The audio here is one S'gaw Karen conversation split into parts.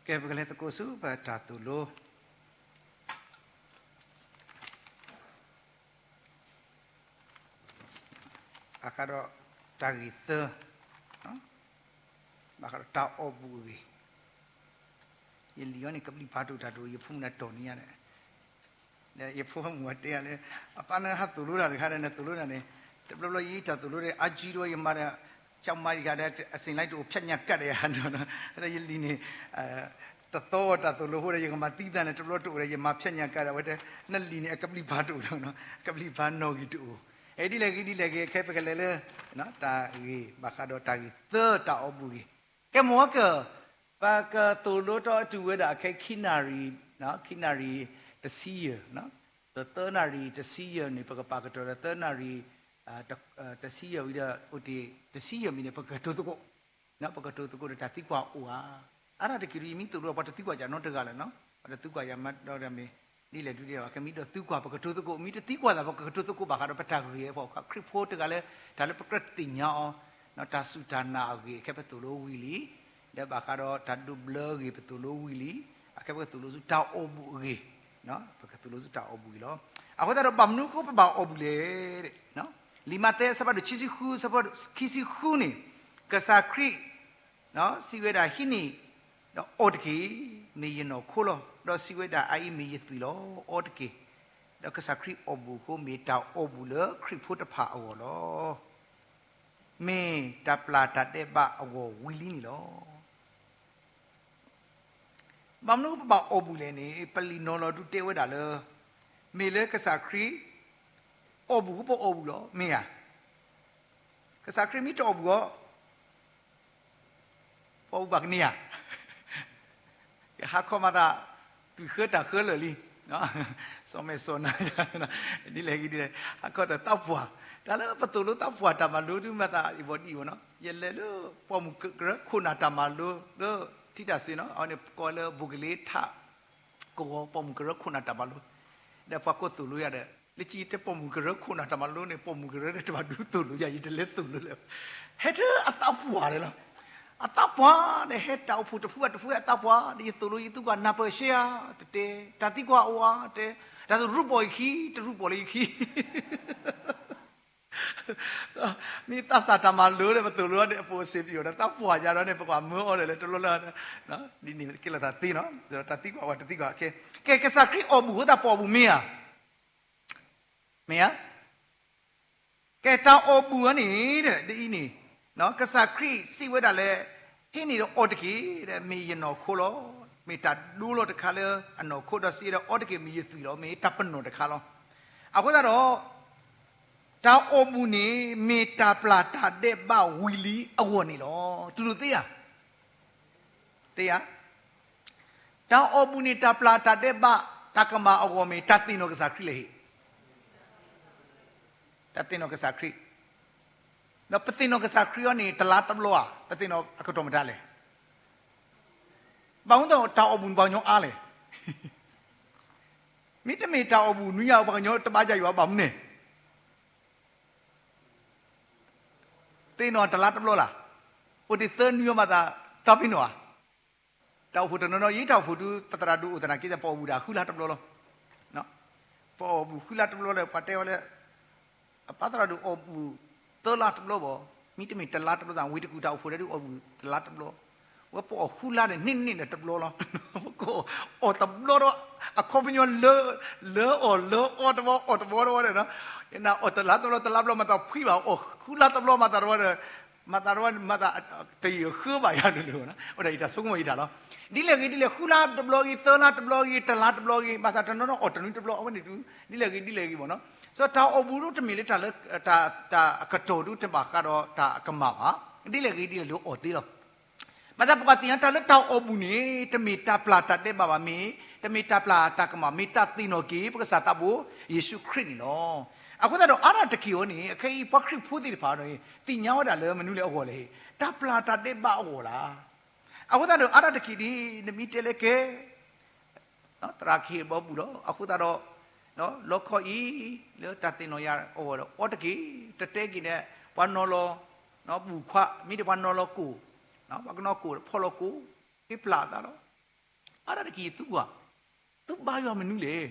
ကဲ ပကလဲၤသကိးဆူပတၢ်သိၣ်လိ ဘၣ်ဃးဒီးတၢ်ဂ့ၢ်သၢ, ဘၣ်ဃးဒီးတၢ်အီၣ်ဘူၣ်အဂ့ၢ်, ယလံာ်အီၤန့ၣ် ကဘျံးပၤတအိၣ်တၢ်တအိၣ် ယဖိမုၣ်န့ၣ်တီၢ်န့ၢ်ယၤန့ၣ် ယဖိမုၣ်အတဲယၤလၢ အပၢ်နဟးသိၣ်လိတၢ်တခါဒီး နသိၣ်လိတၢ်န့ၣ် တဘျီဘျီယတၢ်သိၣ်လိဒီး အါကံတဝဲ ယမၤဒီး ကၠီမၤယဂၤဒီး အစ့ၣ်လါတအိၣ် ဖျဲညါကးဒီးယၤဒီး ယလံာ်န့ၣ် တသီတၢ်သိၣ်လိအဃိဒီး ယကမၤသံသးန့ၣ် တဘျီတအိၣ်ဒီး ယမၤဖျဲညါကးဒီး အဝဲတဲ နလံာ်န့ၣ် အကဘျံးပၤတအိၣ်ဒီး ကဘျံးပၤနီၣ်ဂံၢ်တအိၣ်. အဲ ဒ်လဲၣ်ဂ့ၤဒ်လဲၣ်ဂ့ၤ ခဲအံၤပကလဲၤလၢ တၢ်ဂ့ၢ်ဘၣ်ဃးဒီးတၢ်ဂ့ၢ်သၢ တၢ်အီၣ်ဘူၣ်အဂ့ၢ်. ကဲ မ့ၢ်က ပကသိၣ်လိထီၣ်တုၤဝဲဒၣ်ခဲ ခံနၣ်ရံၣ်, ခံနၣ်ရံၣ်တဆံယဲၢ်, သၢနၣ်ရံၣ်တဆံယဲၢ်န့ၣ် ပကပာ်ကတီၢ်ဒီးသၢနၣ်ရံၣ် တဆံယဲၢ်ဝံၤဒီး အိၣ်တ့ၢ်တဆံယဲၢ်မံးနံးန့ၣ် ပကကတိၤသကိး, ပကကတိၤသကိးဒီးတၢ်သံကွၢ်အိၣ်ဧါ. အါတက့ၢ်ဒ်ယမ့ၢ်သိၣ်လိ ပှၤတသံကွၢ်ယၤနီတဂၤလၢၤနီၤ, ပှၤတသံကွၢ်ယၤမးဒီးမ့ၢ် ဒ်လဲၣ်ဒ်လဲၣ် ကမ့ၢ်ဒီးသံကွၢ် ပကကတိၤသကိး, မ့ၢ်တသံကွၢ်သး ပကကတိၤသကိးဘၣ်ဃးဒီးပတၢ်ဂ့ၢ်အဖီခိၣ် ခရံာ်ဖိတဂၤလၢ တၢ်လၢပကြၢးသ့ၣ်ညါအီၤ တၢ်စူၢ်တၢ်နာ်အဂ့ၢ် အခဲပသိၣ်လိဝံၤလံ, ဒီးဘၣ်ဃးဒီးတၢ်ဒိးဘျၢအဂ့ၢ် ပသိၣ်လိဝံၤလံ, အခဲပကသိၣ်လိဆူတၢ်အီၣ်ဘူၣ်အဂ့ၢ်, ပကသိၣ်လိဆူတၢ်အီၣ်ဘူၣ်အဂ့ၢ်လီၤ. အဃိသတးဒီး ဘၣ်မနုၤအဃိပဘၣ်အီၣ်ဘူၣ်လဲၣ်. လံာ်မးသဲအဆၢဖးဒိၣ်ခံဆံဃု အဆၢဖိခံဆံဃုန့ၣ် ကစၢ်ခရံာ် စံးဝဲဒၣ် ဟံးန့ၢ် ဒီးအီတက့ၢ်, မ့ၢ်ယနီၢ်ခိလီၤ. ဒီးစံးဝဲဒၣ် အအံၤမ့ၢ်ယသွံၣ်လီၤ, အီတက့ၢ်. ဒီးကစၢ်ခရံာ်အီၣ်ဘူၣ်အဃိ မ့ၢ်တၢ်အီၣ်ဘူၣ်လၢခရံာ်ဖိတဖၣ်အဂီၢ်လီၤ. မ့ၢ်တၢ်ပျၢ်တၢ်ဒဲးဘးအဂီၢ်ဝံၤလံန့ၣ်လီၤ. ဘၣ်မနုၤပဘၣ်အီၣ်ဘူၣ်လဲၣ်န့ၣ် ပလံာ်နီၤလီၤဒုးတဲဝဲဒၣ်လၢ မ့ၢ်လၢကစၢ်ခရံာ် အီၣ်ဘူၣ်အဃိပအီၣ်ဘူၣ်လီၤ, မ့ၢ်ဧါ. ကစၢ်ခရံာ်မ့ၢ်တအီၣ်ဘူၣ်အီၤ ပအီၣ်ဘူၣ်ဘၣ်ကန့ၢ်ဧါ. ကဟါခီမၤသး သွံၣ်ဃၢတၢ်ဃၢလၢာ်လံ စီၤမဲာ်စီၤနါ ဒ်လဲၣ်ဂ့ၤဒ်လဲၣ် ဟါခီတၢ်သးပှၢ်, တၢ်လၢပသိၣ်လိသးပှၢ်တၢ်မၤလိဒုးမၤသးအံၤဘီဒ်အံၤဘၣ်နီၤ, ယလဲၤလၢ ပိာ်မုၣ်ကရၢခိၣ်နၢ်တၢ်မၤလိလၢ ထံတၢ်စွ့နီၤ, အဝဲန့ၣ်ကိးလၢ ဘိၣ်ကလ့ထး ကဝီၤ ပိာ်မုၣ်ကရၢခိၣ်နၢ်တၢ်မၤလိ, ဒီးပှၤကိးသိၣ်လိယၤဒီး လၢခံယတဲပိာ်မုၣ်ကရၢခိၣ်နၢ်တၢ်မၤလိန့ၣ် ပိာ်မုၣ်ကရၢဒီးတဘၣ်ဒုးသိၣ်လိယၤ ယတလဲၤသိၣ်လိလၢၤ, ဟဲထၢၣ်အသးပှၢ်န့ၣ်လီၤ. အသးပှၢ်န့ၣ် ဟဲတၢ်အိၣ်ဖှိၣ်တဖုဘၣ်တဖုအသးပှၢ် ဒီးယသိၣ်လိယသံကွၢ်နၢ်ပၢၢ်ရှဲဧါ, တတဲ, တၢ်သံကွၢ်အိၣ်ဧါ, တဲ, တၢ်သိၣ်ရူပီၣ်ယခံ, တရူပီၣ်လၢယခံ မ့ၢ်သးစၢ်တၢ်မၤလိဒီး ပသိၣ်လိဒီး အပိာ်စ့ၢ်ပယီၤဒီး သးပှၢ်ယၤဒီးန့ၣ် ပကွၢ်မၢအီၤဒီး လဲၤတလီလၢ ဒ်န့ၣ်ကဲလီၤတၢ်သ့နီၤ, တၢ်သံကွၢ်ဝဲတသံကွၢ်, ကဲ ကစၢ်ခရံာ်အီၣ်ဘူၣ်အဃိသတးပအီၣ်ဘူၣ်မ့ၢ်ဧါ, မ့ၢ်ဧါ. ကဲ တၢ်အီၣ်ဘူၣ်အီၤန့ၣ် ဒ်အံၤန့ၣ်, ကစၢ်ခရံာ်စံးဝဲဒၣ်လၢ ဟံးန့ၢ်ဒီးအီတက့ၢ်, မ့ၢ်ယနီၢ်ခိလီၤ. မ့ၢ်တၢ်ဒိလီၤတခါလၢအနီၢ်ခိဒီးစံးဒီး အီတက့ၢ်မ့ၢ်ယသွံၣ်လီၤ, မ့ၢ်တၢ်ပနီၣ်တခါလီၤ. အဃိသတးဒီး တၢ်အီၣ်ဘူၣ်န့ၣ် မ့ၢ်တၢ်ပျၢ်တၢ်ဒဲးဘးဝံၤလံအဂီၢ်န့ၣ်လီၤ. တူၢ်လိာ်သ့ဧါ, သ့ဧါ. တၢ်အီၣ်ဘူၣ်န့ၣ် တၢ်ပျၢ်တၢ်ဒဲးဘး တၢ်ကမၣ်အဂီၢ်မ့ၢ် တၢ်သ့ၣ်နီၣ်ကစၢ်ခရံာ်လဲၣ်ဟ့ၣ်, တၢ်သ့ၣ်နီၣ်ကစၢ်ခရံာ်, ဒီးပသ့ၣ်နီၣ်ကစၢ်ခရံာ်အီၤန့ၣ် တလါတဘျီဧါ, ပသ့ၣ်နီၣ်အကတီၢ်မတၤလဲၣ်. ဘၣ်မနုၤတၢ်အီၣ်ဘူၣ်န့ၣ် ပှၤကညီအါလဲၣ်. မ့တမ့ၢ်တၢ်အီၣ်ဘူၣ်နွံညါ ပှၤကညီတဘၣ်ယၤယွၤဘၣ်မနုၤန့ၣ် သ့ၣ်နီၣ်တလါတဘျီလၢ်, အိၣ်တ့ၢ်သၢနွံအီၤမၤသး တၢ်ပ့ၤနီၣ်ဧါ. တၢ်အိၣ်ဖှိၣ်တနီၤနီၤ ယတၢ်အိၣ်ဖှိၣ်ဒုး ပသရၣ်ဒိၣ်အိၣ်သနာ်က့ ပအီၣ်ဘူၣ်ဒၣ်ဃုလါတဘျီလီၤ. ပအီၣ်ဘူၣ်ဃုလါတဘျီဒီး ပှၤတဲဝဲလၢ အပၢ်သရၣ်ဒိၣ်အီၣ်ဘူၣ်သၢလါတဘျီဘၣ်, မ့တမ့ၢ်တလါတဘျီသး ဝ့ၢ်တကူၣ်တၢ်အိၣ်ဖှိၣ်ဒၣ်ဒုးအီၣ်ဘူၣ်တလါတဘျီ, ဝဲပအီၣ်ဃုလါန့ၣ်န့ၢ်န့ၢ်ဒီးတဘျီလီၤ. ပကအီၣ်တဘျီဒီး အခီပညီလၢ လၢအီၣ်လၢအီတဝီအီၣ်တဝီတဝီဒီး အီၣ်တလါတဘျီတလါဘျီမၤသးဖှံဘၣ် အီၣ်ဃုလါတဘျီမၤသးတဝီဒီး မၤသးတဝီမၤသး တယံာ်ဃၢဘၣ်ယၤဒ်လဲၣ်, အိၣ်ဒၣ်ယတၢ်ဆိကမိၣ်ယတၢ်လီၤ. ဒ်လဲၣ်ဂ့ၤဒ်လဲၣ် ဃုလါတဘျီဂ့ၤ သၢလါတဘျီဂ့ၤ တလါတဘျီဂ့ၤ ဘၣ်ဆၣ်တနီၤနီၤအီၣ်တနွံတဘျီ အဝဲန့ၣ်ဒုး ဒ်လဲၣ်ဂ့ၤဒ်လဲၣ်ဂ့ၤဘၣ်နီၤ. စီၤတၢ်အီၣ်ဘူၣ်ဒုးတမ့ၢ်လၢတၢ်လၢ တၢ်အကတီၢ်ဒုးတဘၣ်ဃးဒီးတၢ်အကမၣ်ဘၣ်, ဒ်လဲၣ်ဂ့ၤဒ်လဲၣ်ဒုးအီၣ်သ့လီၤ. မၤသးပှၤသ့ၣ်ညါတၢ်လၢတၢ်အီၣ်ဘူၣ်န့ၣ် တမ့ၢ်တၢ်ပျၢ်တၢ်ဒဲးဘးဘၣ်မ့ၢ်, တမ့ၢ်တၢ်ပျၢ်တၢ်ကမၣ် မ့ၢ်တၢ်သ့ၣ်နီၣ်က့ၤ ပကစၢ်သးဘိ ယ့ၣ်ၡူးခရံာ်န့ၣ်လီၤ. အဃိသတးဒီးအါတက့ၢ်အီၤန့ၣ် အခဲအံၤပှၤခရံာ်ဖိသ့ၣ်တဖၣ် သ့ၣ်ညါဝဲဒၣ်လၢမနုၤလၢအဂီၢ်လဲၣ်, တၢ်ပျၢ်တၢ်ဒဲးဘးအဂီၢ်လီၤ. အဃိသတးဒီးအါတက့ၢ်ဒ် နမ့ၢ်တဲလၢကဲ သရၣ်ကဟ့ၣ်ဘီဘူၣ်လီၤ. အဃိသတးဒီး လီခီအံၤ လၢတၢ်သ့ၣ်နီၣ်ယၤအဂီၢ်ဒီး အီတက့ၢ် တတဲက့ၤန့ၣ် ပှၤနီၤလီၤ ဘူၣ်ခွါ မ့ၢ်ဒီးပှၤနီၤလီၤကိၣ်, ပှၤကနီၤကိၣ်ဖီလီၤကိၣ် ဟ့ၣ်ပျၢ်အသးလီၤ. အါဒၣ်တက့ၢ်ယသူကွၢ်, သုဘါယွၤမနုၤလဲၣ်,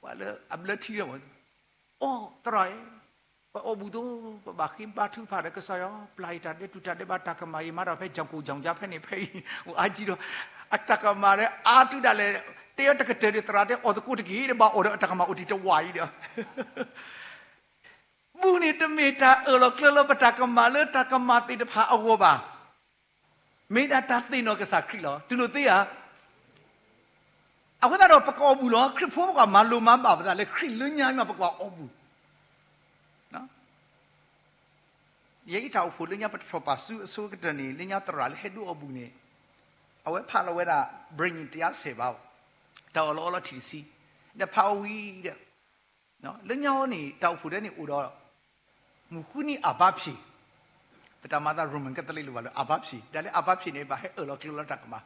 ပှၤလၢအဘျၢထံလီၤ, အိ သရၣ်ဧၢ, ပအီၣ်ဘူၣ်သိ ပဘၣ်ဃ့ဘါထုကဖၣ်ဒီးကစၢ်ယွၤ, ပျၢ်ယတၢ်ဒဲးတူၢ်တၢ်ဒဲးဘးတၢ်ကမၣ် ယမၤတၢ်ဖဲ ကၠီၣ်ကိၣ်ကၠီၣ်ကၠါ ဖဲန့ၣ်ဖဲအံၤ, အိ အါကံဒီး, အတၢ်ကမၣ်ဒီးအါတုၤဒၣ်လဲာ်, တဲအီၤတကတၢၢ်ဒီး သရၣ်တဲအီၣ်သကိးတက့ၢ်ဒီး ဘၣ်အီၣ်ဒီးအတၢ်ကမၣ်အိၣ်တ့ၢ်တဝၢ်အံၤဒီး ဘူၣ်န့ၣ်တမ့ၢ်တၢ်အၢၣ်လီၤကျၢၤလီၤပတၢ်ကမၣ်လၢတၢ်ကမၣ်သ့ၣ်တဖၣ်အဂီၢ်ဘၣ်. မ့ၢ်ဒၣ်တၢ်သ့ၣ်နီၣ်ကစၢ်ခရံာ်လီၤ. တူၢ်လိာ်သ့ဧါ. အဃိသတးဒီးပကအီၣ်ဘူၣ်လီၤ. ခရံာ်ဖိပကဘၣ်မၤလိၤမၤဘၣ်ပသးလၢခရံာ်လၢညါမး ပကဘၣ်အီၣ်ဘူၣ်. ယဲအံၤတၢ်အိၣ်ဖှိၣ်လၢညါပတထီၣ်ပာ်စုအဆိကတၢၢ်န့ၣ် လၢညါသရၣ်လၢဟဲဒုးအီၣ်ဘူၣ်န့ၣ်, အဝဲဖးလီၤဝဲဒၣ် ဘြ့ၣ်တၢ်ဆဲးဘၣ်, တၢ်အၢၣ်လီၤအီလီၤထံၣ်တဆံ, ဒီးဖးအီၤဝံၤဒီး လၢညါအံၤန့ၣ် တၢ်အိၣ်ဖှိၣ်ဒၢန့ၣ်အိၣ်ဒီး မုၢ်ဃုနံၤအဘါဖျ့ၣ်, ပတၢ်မၤသး Roman Catholic လၢၤဘၣ်လၢအဘါဖျ့ၣ်, ဒီးလၢအဘါဖျ့ၣ်န့ၣ် ဘၣ်ဟဲအၢၣ်လီၤကျၢၤလီၤတၢ်ကမၣ်,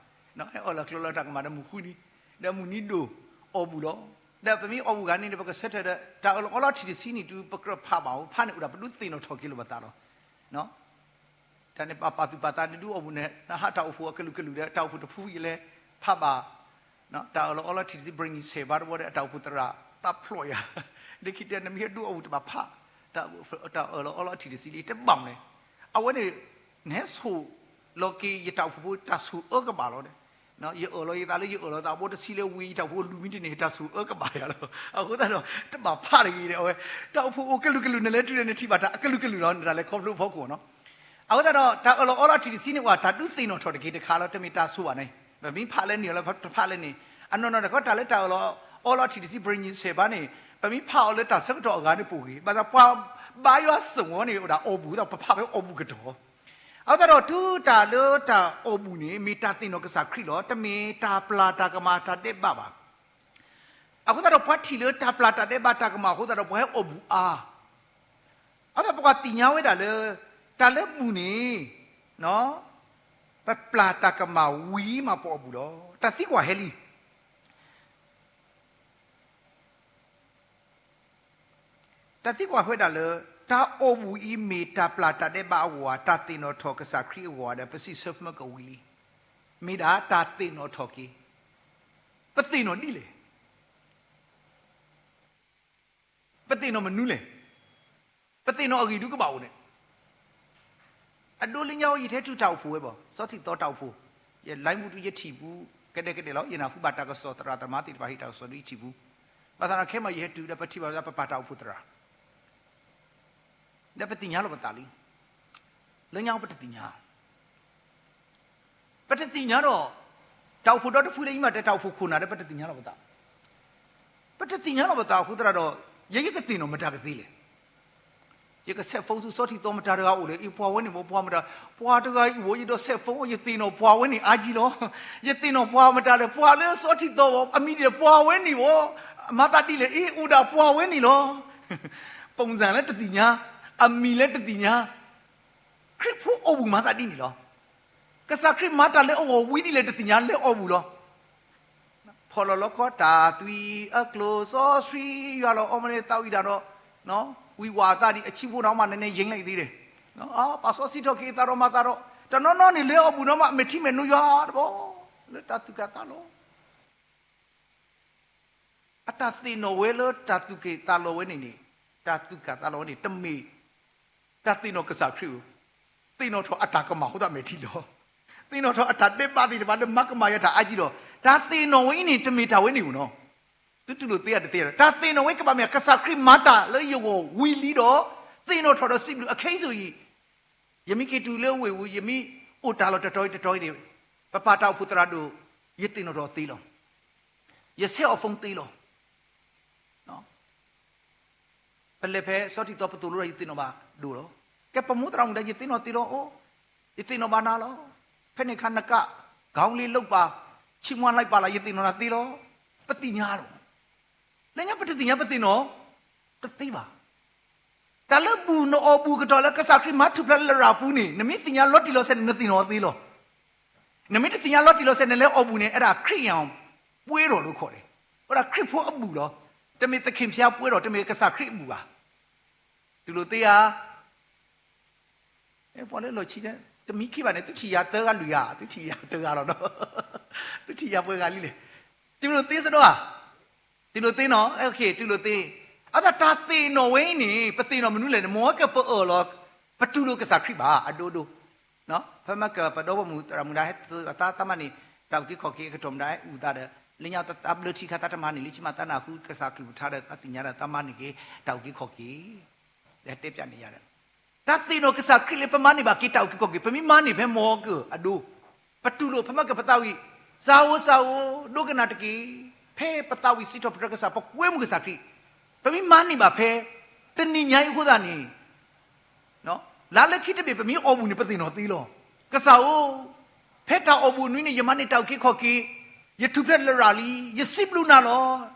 ဟဲအၢၣ်လီၤကျၢၤလီၤတၢ်ကမၣ်ဒီးမုၢ်ဃုနံၤ, ဒီးမုၢ်နံၤဒိၣ်အီၣ်ဘူၣ်လီၤ. ဒီးပမ့ၢ်အီၣ်ဘူၣ်ဂၤန့ၣ်ဒီး ပကဆၢထၢၣ်ဒီး တၢ်အၢၣ်လီၤအီလီၤထံၣ်တဆံန့ၣ် တုၤပကြၢးဖးဘၣ်အီၤ ဖးန့ၣ်အိၣ်ဒီးပဒုးသ့ၣ်နီၣ်ထီၣ်က့ၤလိာ်ပသးလီၤ. တၢ်န့ၣ်ပာ်သူၣ်ပာ်သးန့ၣ်ဒုးအီၣ်ဘူၣ်န့ၣ် နဟးတၢ်အိၣ်ဖှိၣ်အကလုာ်ကလုာ်ဒီး တၢ်အိၣ်ဖှိၣ်တဖုယလဲၤဖးဘၣ် တၢ်အၢၣ်လီၤအီလီၤထံၣ်တဆံ ဘြ့ၣ်ဆဲးဘၣ်တဘီဒီး အတၢ်အိၣ်ဖှိၣ်သရၣ်သးဖျိးယၤ, ဒ်ခံတဲနမ့ၢ်ဟဲဒုးအီၣ်ဘူၣ်တဘၣ်ဖး တၢ်အၢၣ်လီၤအီလီၤထံၣ်တဆံလံ တဘၣ်မနုၤလဲၣ်. အဝဲန့ၣ် နဟဲဆိၣ်လီၤက့ၤယတၢ်အိၣ်ဖှိၣ်ဖိတၢ်ဆိၣ်အၢကဘၣ်လီၤ. ယအၢၣ်လီၤယသးလၢယအၢၣ်လီၤသးဘိတဆံလၢဝံၤ ယတၢ်အိၣ်ဖှိၣ်လူၤမံတန့ၢ် တၢ်ဆိၣ်အၢကဘၣ်ယၤလီၤ. အဃိသတးဒီး တဘၣ်ဖးတဂ့ၤဒီး အဝဲ တၢ်အိၣ်ဖှိၣ်အိၣ်ကလုာ်ကလုာ် နလဲၤတုၤဒီးနထံၣ်ဘၣ်တၢ်အကလုာ်ကလုာ်လီၤ နတၢ်လဲၤခီဖျိအဖီခိၣ်နီၤ. အဃိသတးဒီး တၢ်အၢၣ်လီၤအီလီၤထံၣ်တဆံန့ၣ် ပှၤတၢ်ဒုးသ့ၣ်နီၣ်ထီၣ်တက့ၢ်တခါလီၤ. တမ့ၢ်တၢ်ဆိၣ်ဘၣ်န့ၣ် ပမ့ၢ်ဖးလၢန့ၣ်လီၤ တဖးလၢန့ၣ် အနီၢ်နီၢ်တခီ တၢ်လၢတၢ်အၢၣ်လီၤအီလီၤထံၣ်တဆံ ဘြ့ၣ်ဆဲးဘၣ်န့ၣ် ပမ့ၢ်ဖးအီၤလၢတၢ်ဆၢကတီၢ်အဂၤန့ၣ်ပူၤဂ့ၤ ဘၣ်ဆၣ်ပှၤဘါယွၤစ့ၢ်ကီးန့ၣ် အိၣ်ဒၣ်အီၣ်ဘူၣ်သး ပဖးဖဲအီၣ်ဘူၣ်ကတီၢ်. အဃိသတးဒီး တုၤတၢ်လၢတၢ်အီၣ်ဘူၣ်န့ၣ် မ့ၢ်တၢ်သ့ၣ်နီၣ်ကစၢ်ခရံာ်လီၤ. တမ့ၢ်တၢ်ပျၢ်တၢ်ကမၣ်တၢ်ဒဲးဘးဘၣ်. အဃိသတးဒီး ပှၤထံၣ်လၢတၢ်ပျၢ်တၢ်ဒဲးဘးတၢ်ကမၣ်အဃိသတးဒီး ပှၤဟဲအီၣ်ဘူၣ်အါ. အဃိသတးဒီး ပှၤသ့ၣ်ညါဝဲဒၣ်လၢ တၢ်လၢဘူၣ်န့ၣ် ပပျၢ်တၢ်ကမၣ်ဝံၤမးပအီၣ်ဘူၣ်လီၤ. တၢ်သံကွၢ်ဟဲလံ တၢ်သံကွၢ်ဟဲဒၣ်လၢ တၢ်အီၣ်ဘူၣ်အံၤမ့ၢ်တၢ်ပျၢ်တၢ်ဒဲးဘးအဂီၢ်ဧါ, တၢ်သ့ၣ်နီၣ်ထီၣ်ကစၢ်ခရံာ်အဂီၢ်ဧါဒီး ပစံးဆၢမၢကဝံၤလံ. မ့ၢ်ဒၣ်တၢ်သ့ၣ်နီၣ်ထီၣ်က့ၤ, ပသ့ၣ်နီၣ်ဒ်လဲၣ် ပသ့ၣ်နီၣ်မနုၤလဲၣ်. ပသ့ၣ်နီၣ်အဂ့ၢ်ဒုးကဘၣ်အိၣ်န့ၣ်, အဒိလၢညါအံၤ ယတဟဲတုၤတၢ်အိၣ်ဖှိၣ်ဝဲဘၣ်, စီၤထံးသီတၢ်အိၣ်ဖှိၣ်, ယလဲၤမူတုၤယထံၣ်ပူၤ, ကဒဲကဒဲလီၤ, ယနၢ်ဟူဘၣ်တၢ်ကစီၣ်သရၣ်သမါသ့ၣ်တဖၣ်ဟ့ၣ်တၢ်ကစီၣ်ဒီးယထံၣ်ပူၤ, ဘၣ်ဆၣ်ဒီးခဲမးယဟဲတုၤဒီး ပထံၣ်ဘၣ်လၢပပၢ်တၢ်အိၣ်ဖှိၣ်သရၣ် ဒီးပသ့ၣ်ညါလီၤပသးလံ. လၢညါပတသ့ၣ်ညါ, ပတသ့ၣ်ညါဒီး တၢ်အိၣ်ဖှိၣ်ဒီတဖုလၢယမ့ၢ်တဲတၢ်အိၣ်ဖှိၣ်ခိၣ်နၢ်ဒီး ပတသ့ၣ်ညါလီၤပသး, ပတသ့ၣ်ညါလီၤပသးအဃိသတးဒီး ယဲယကသ့ၣ်နီၣ်မတၤကသ့လဲၣ်. ယကဆဲး phone ဆူစီၤထံးသီမတၤတဂၤအိၣ်လဲၣ်, အံၤပှၤဝဲန့ၣ်မ့ၢ်ပှၤမတၤ, ပှၤတဂၤအံၤအိၣ် ယဒီးဆဲး phone ယသ့ၣ်နီၣ်ပှၤဝဲန့ၣ်အါကံလီၤ. ယသ့ၣ်နီၣ်ပှၤမတၤလဲၣ်, ပှၤလၢစီၤထံးသီအမံၤဒ်လဲၣ် ပှၤဝဲန့ၣ်ဝဲ, မၤသးဒ်လဲၣ် အံၤ အိၣ်ဒၣ်ပှၤဝဲန့ၣ်လီၤ. ပူစံလၢတသ့ၣ်ညါ, အမံၤလၢတသ့ၣ်ညါ, ခရံာ်ဖိအီၣ်ဘူၣ်မၤသးဒ်န့ၣ်လီၤ. ကစၢ်ခရံာ်မၤတၢ်လၢအဂီၢ်ဝံၤဒ်လဲၣ်တသ့ၣ်ညါ လဲၤအီၣ်ဘူၣ်လီၤ. ဖီၣ်လီၤလီခီတၢ်သွံၣ်အကျိၤ စီဆှံယွၤလီၤအီမ့ၢ်န့ၣ် သးဝံၣ်တၢ်ဒီး ဝံၤဝးအသးဒ်အဆံးဖိန့ၣ်မး နနဲယံာ်လၢအံၤသ့ဒီး ပာ်စီဆှံထီၣ်က့ၤအသးဒီးမၤသးဒီး တနီၤနီၤန့ၣ် လဲၤအီၣ်ဘူၣ်နီၤမး မဲာ်ထံမဲာ်နိယွၤတဘီ လၢတၢ်သူၣ်ကၢ်သးလီၤ အတၢ်သ့ၣ်နီၣ်ဝဲလၢတၢ်သူၣ်ကၢ်သးလီၤဝဲန့ၣ်န့ၣ် တၢ်သူၣ်ကၢ်သးလီၤဝဲန့ၣ် တမ့ၢ်တၢ်သ့ၣ်နီၣ်ကစၢ်ခရံာ်ဧိၤ, သ့ၣ်နီၣ်ထီၣ်အတၢ်ကမၣ်အဃိသတးမဲာ်ထံလီၤ. သ့ၣ်နီၣ်ထီၣ်အတၢ်ဒဲးဘးသ့ၣ်တဖၣ်လၢမၤကမၣ်ယၤတၢ်အါကံလီၤ. တၢ်သ့ၣ်နီၣ်ဝဲအံၤန့ၣ် တမ့ၢ်တၢ်ဝဲန့ၣ်ဧိၤနီၤ. သုတူၢ်လိာ်သ့ဧါတသ့ဧါ, တၢ်သ့ၣ်နီၣ်ဝဲကဘၣ်မ့ၢ် ကစၢ်ခရံာ်မၤတၢ်လၢယဂီၢ်ဝံၤလံဒီး သ့ၣ်နီၣ်ထီၣ်ဒီးစံးဘျုးအခဲအံၤစ့ၢ်ကီး ယမ့ၢ်က့ၤတုၤလၢဝ့ၢ်ပူၤ ယမ့ၢ်အိၣ်တၢ်လီၢ်တတီၤအံၤတတီၤအံၤန့ၣ် ပပၢ်တၢ်အိၣ်ဖှိၣ်သရၣ်ဒိၣ် ယသ့ၣ်နီၣ်ထီၣ်သ့လီၤ. ယဆဲးအီၤ phone သ့လီၤ. ပလဲၤဖဲစီၤထံးသီပသိၣ်လိဒီး ယသ့ၣ်နီၣ်ဘၣ်ဒိၣ်လီၤ. ကဲပမိၢ်သရၣ်မုၣ်ဒီး ယသ့ၣ်နီၣ်သ့လီၤ. အိ ယသ့ၣ်နီၣ်ဘၣ်နၤလီၤ. ဖဲန့ၣ်အခါနက ခေါင်းလေးလုပ်ပါ, ချီးမွမ်းလိုက်ပါလား ယသ့ၣ်နီၣ်နၤသ့လီၤ. ပသ့ၣ်ညါလီၤ. လၢညါပတသ့ၣ်ညါပသ့ၣ်နီၣ်တသ့ဘၣ်. တၢ်လၢဘူၣ်နအီၣ်ဘူၣ်ကတီၢ်လၢကစၢ်ခရံာ်မၤထူၣ်ဖျဲးလၢလရာ်ပူၤန့ၣ် နမ့ၢ်သ့ၣ်ညါလီၤတံၢ်လီၤဆဲးန့ၣ် နသ့ၣ်နီၣ်သ့လီၤ. နမ့ၢ်တသ့ၣ်ညါလီၤတံၢ်လီၤဆဲး နလဲၤအီၣ်ဘူၣ်န့ၣ် အဲၣ်ဒၣ်ခရံာ်အံၤ ပွဲတော်လို့ခေါ်တယ်. အဲၣ်ဒၣ်ခရံာ်ဖိအဘူၣ်လီၤ. တမ့ၢ်သခင်ဘုရားပွဲတော်, တမ့ၢ်ကစၢ်ခရံာ်အဘူၣ်ဘၣ်. တူၢ်လိာ်သ့ဧါ. ပှၤလၢလီၢ်ခံ တမံခံဘၣ်န့ၣ် သုထံၣ်ယၤသၢဂၤလွံၢ်ဂၤ, သုထံၣ်ယၤတဂၤလီၤဒီး သုထံၣ်ယၤပှဲၤဂၤလံလဲၣ်. တူၢ်လိာ်သ့စ့ၢ်ကီးဧါ. တူၢ်လိာ်သ့နီၤ, အဲ တူၢ်လိာ်သ့. အသးတၢ်သ့ၣ်နီၣ်ဝဲအံၤန့ၣ် ပသ့ၣ်နီၣ်မနုၤလဲၣ်န့ၣ် မ်ကပအၢၣ်လီၤ ပတူၢ်လိာ်ကစၢ်ခရံာ်ဘၣ် အဒိဒိ. ဖဲမ့ၢ်ကပဒီဖိမုၣ်တၢ်မူဒါဟဲသၢအသးသးမါန့ၣ် တၢ်အုၣ်က့ၤခီၣ်က့ၤအကတီၢ်မူဒါဟဲအုၣ်သးဒီး လၢညါတၢ်ဘျၢထံခါသးတမၤန့ၣ် လၢခံမးသးနၢ်ဟူကစၢ်ခရံာ်ပူၤထါဒီး သးသ့ၣ်ညါဒီးသးမၤန့ၢ်က့ၤ တၢ်အုၣ်က့ၤခီၣ်က့ၤ ဒီးတဲပၠးန့ၢ်ယၤဒီး တၢ်သ့ၣ်နီၣ်ကစၢ်ခရံာ်လၢပမၤန့ၢ်ဘၣ်က့ၤတၢ်အုၣ်က့ၤခီၣ်က့ၤ ပမ့ၢ်မၤန့ၢ်ဖဲမ်ကအဒိ ပတူၢ်လိာ် ပမ့ၢ်ကပသးဝံၣ် စၢ်ဧိၤ စၢ်ဧိၤ ဒိကနၣ်တက့ၢ်. ဖဲပသးဝံၣ်စံးထီၣ်ပတြၢၤကစၢ် ပကွဲမုာ်ကစၢ်ခရံာ် ပမ့ၢ်မၤန့ၢ်ဘၣ်ဖဲ တနံၤညါအံၤအဃိသတးန့ၣ် လါလၢခံတဘ့ၣ် ပမ့ၢ်အီၣ်ဘူၣ်န့ၣ် ပသ့ၣ်နီၣ်သ့လီၤ. ကစၢ်ဧိၤ, ဖဲတၢ်အီၣ်ဘူၣ်နွံန့ၣ် ယမၤန့ၢ်တၢ်အုၣ်က့ၤခီၣ်က့ၤ, ယထူၣ်ဖျဲးလရာ်လံ, ယစံးဘျုးနၤလီၤ.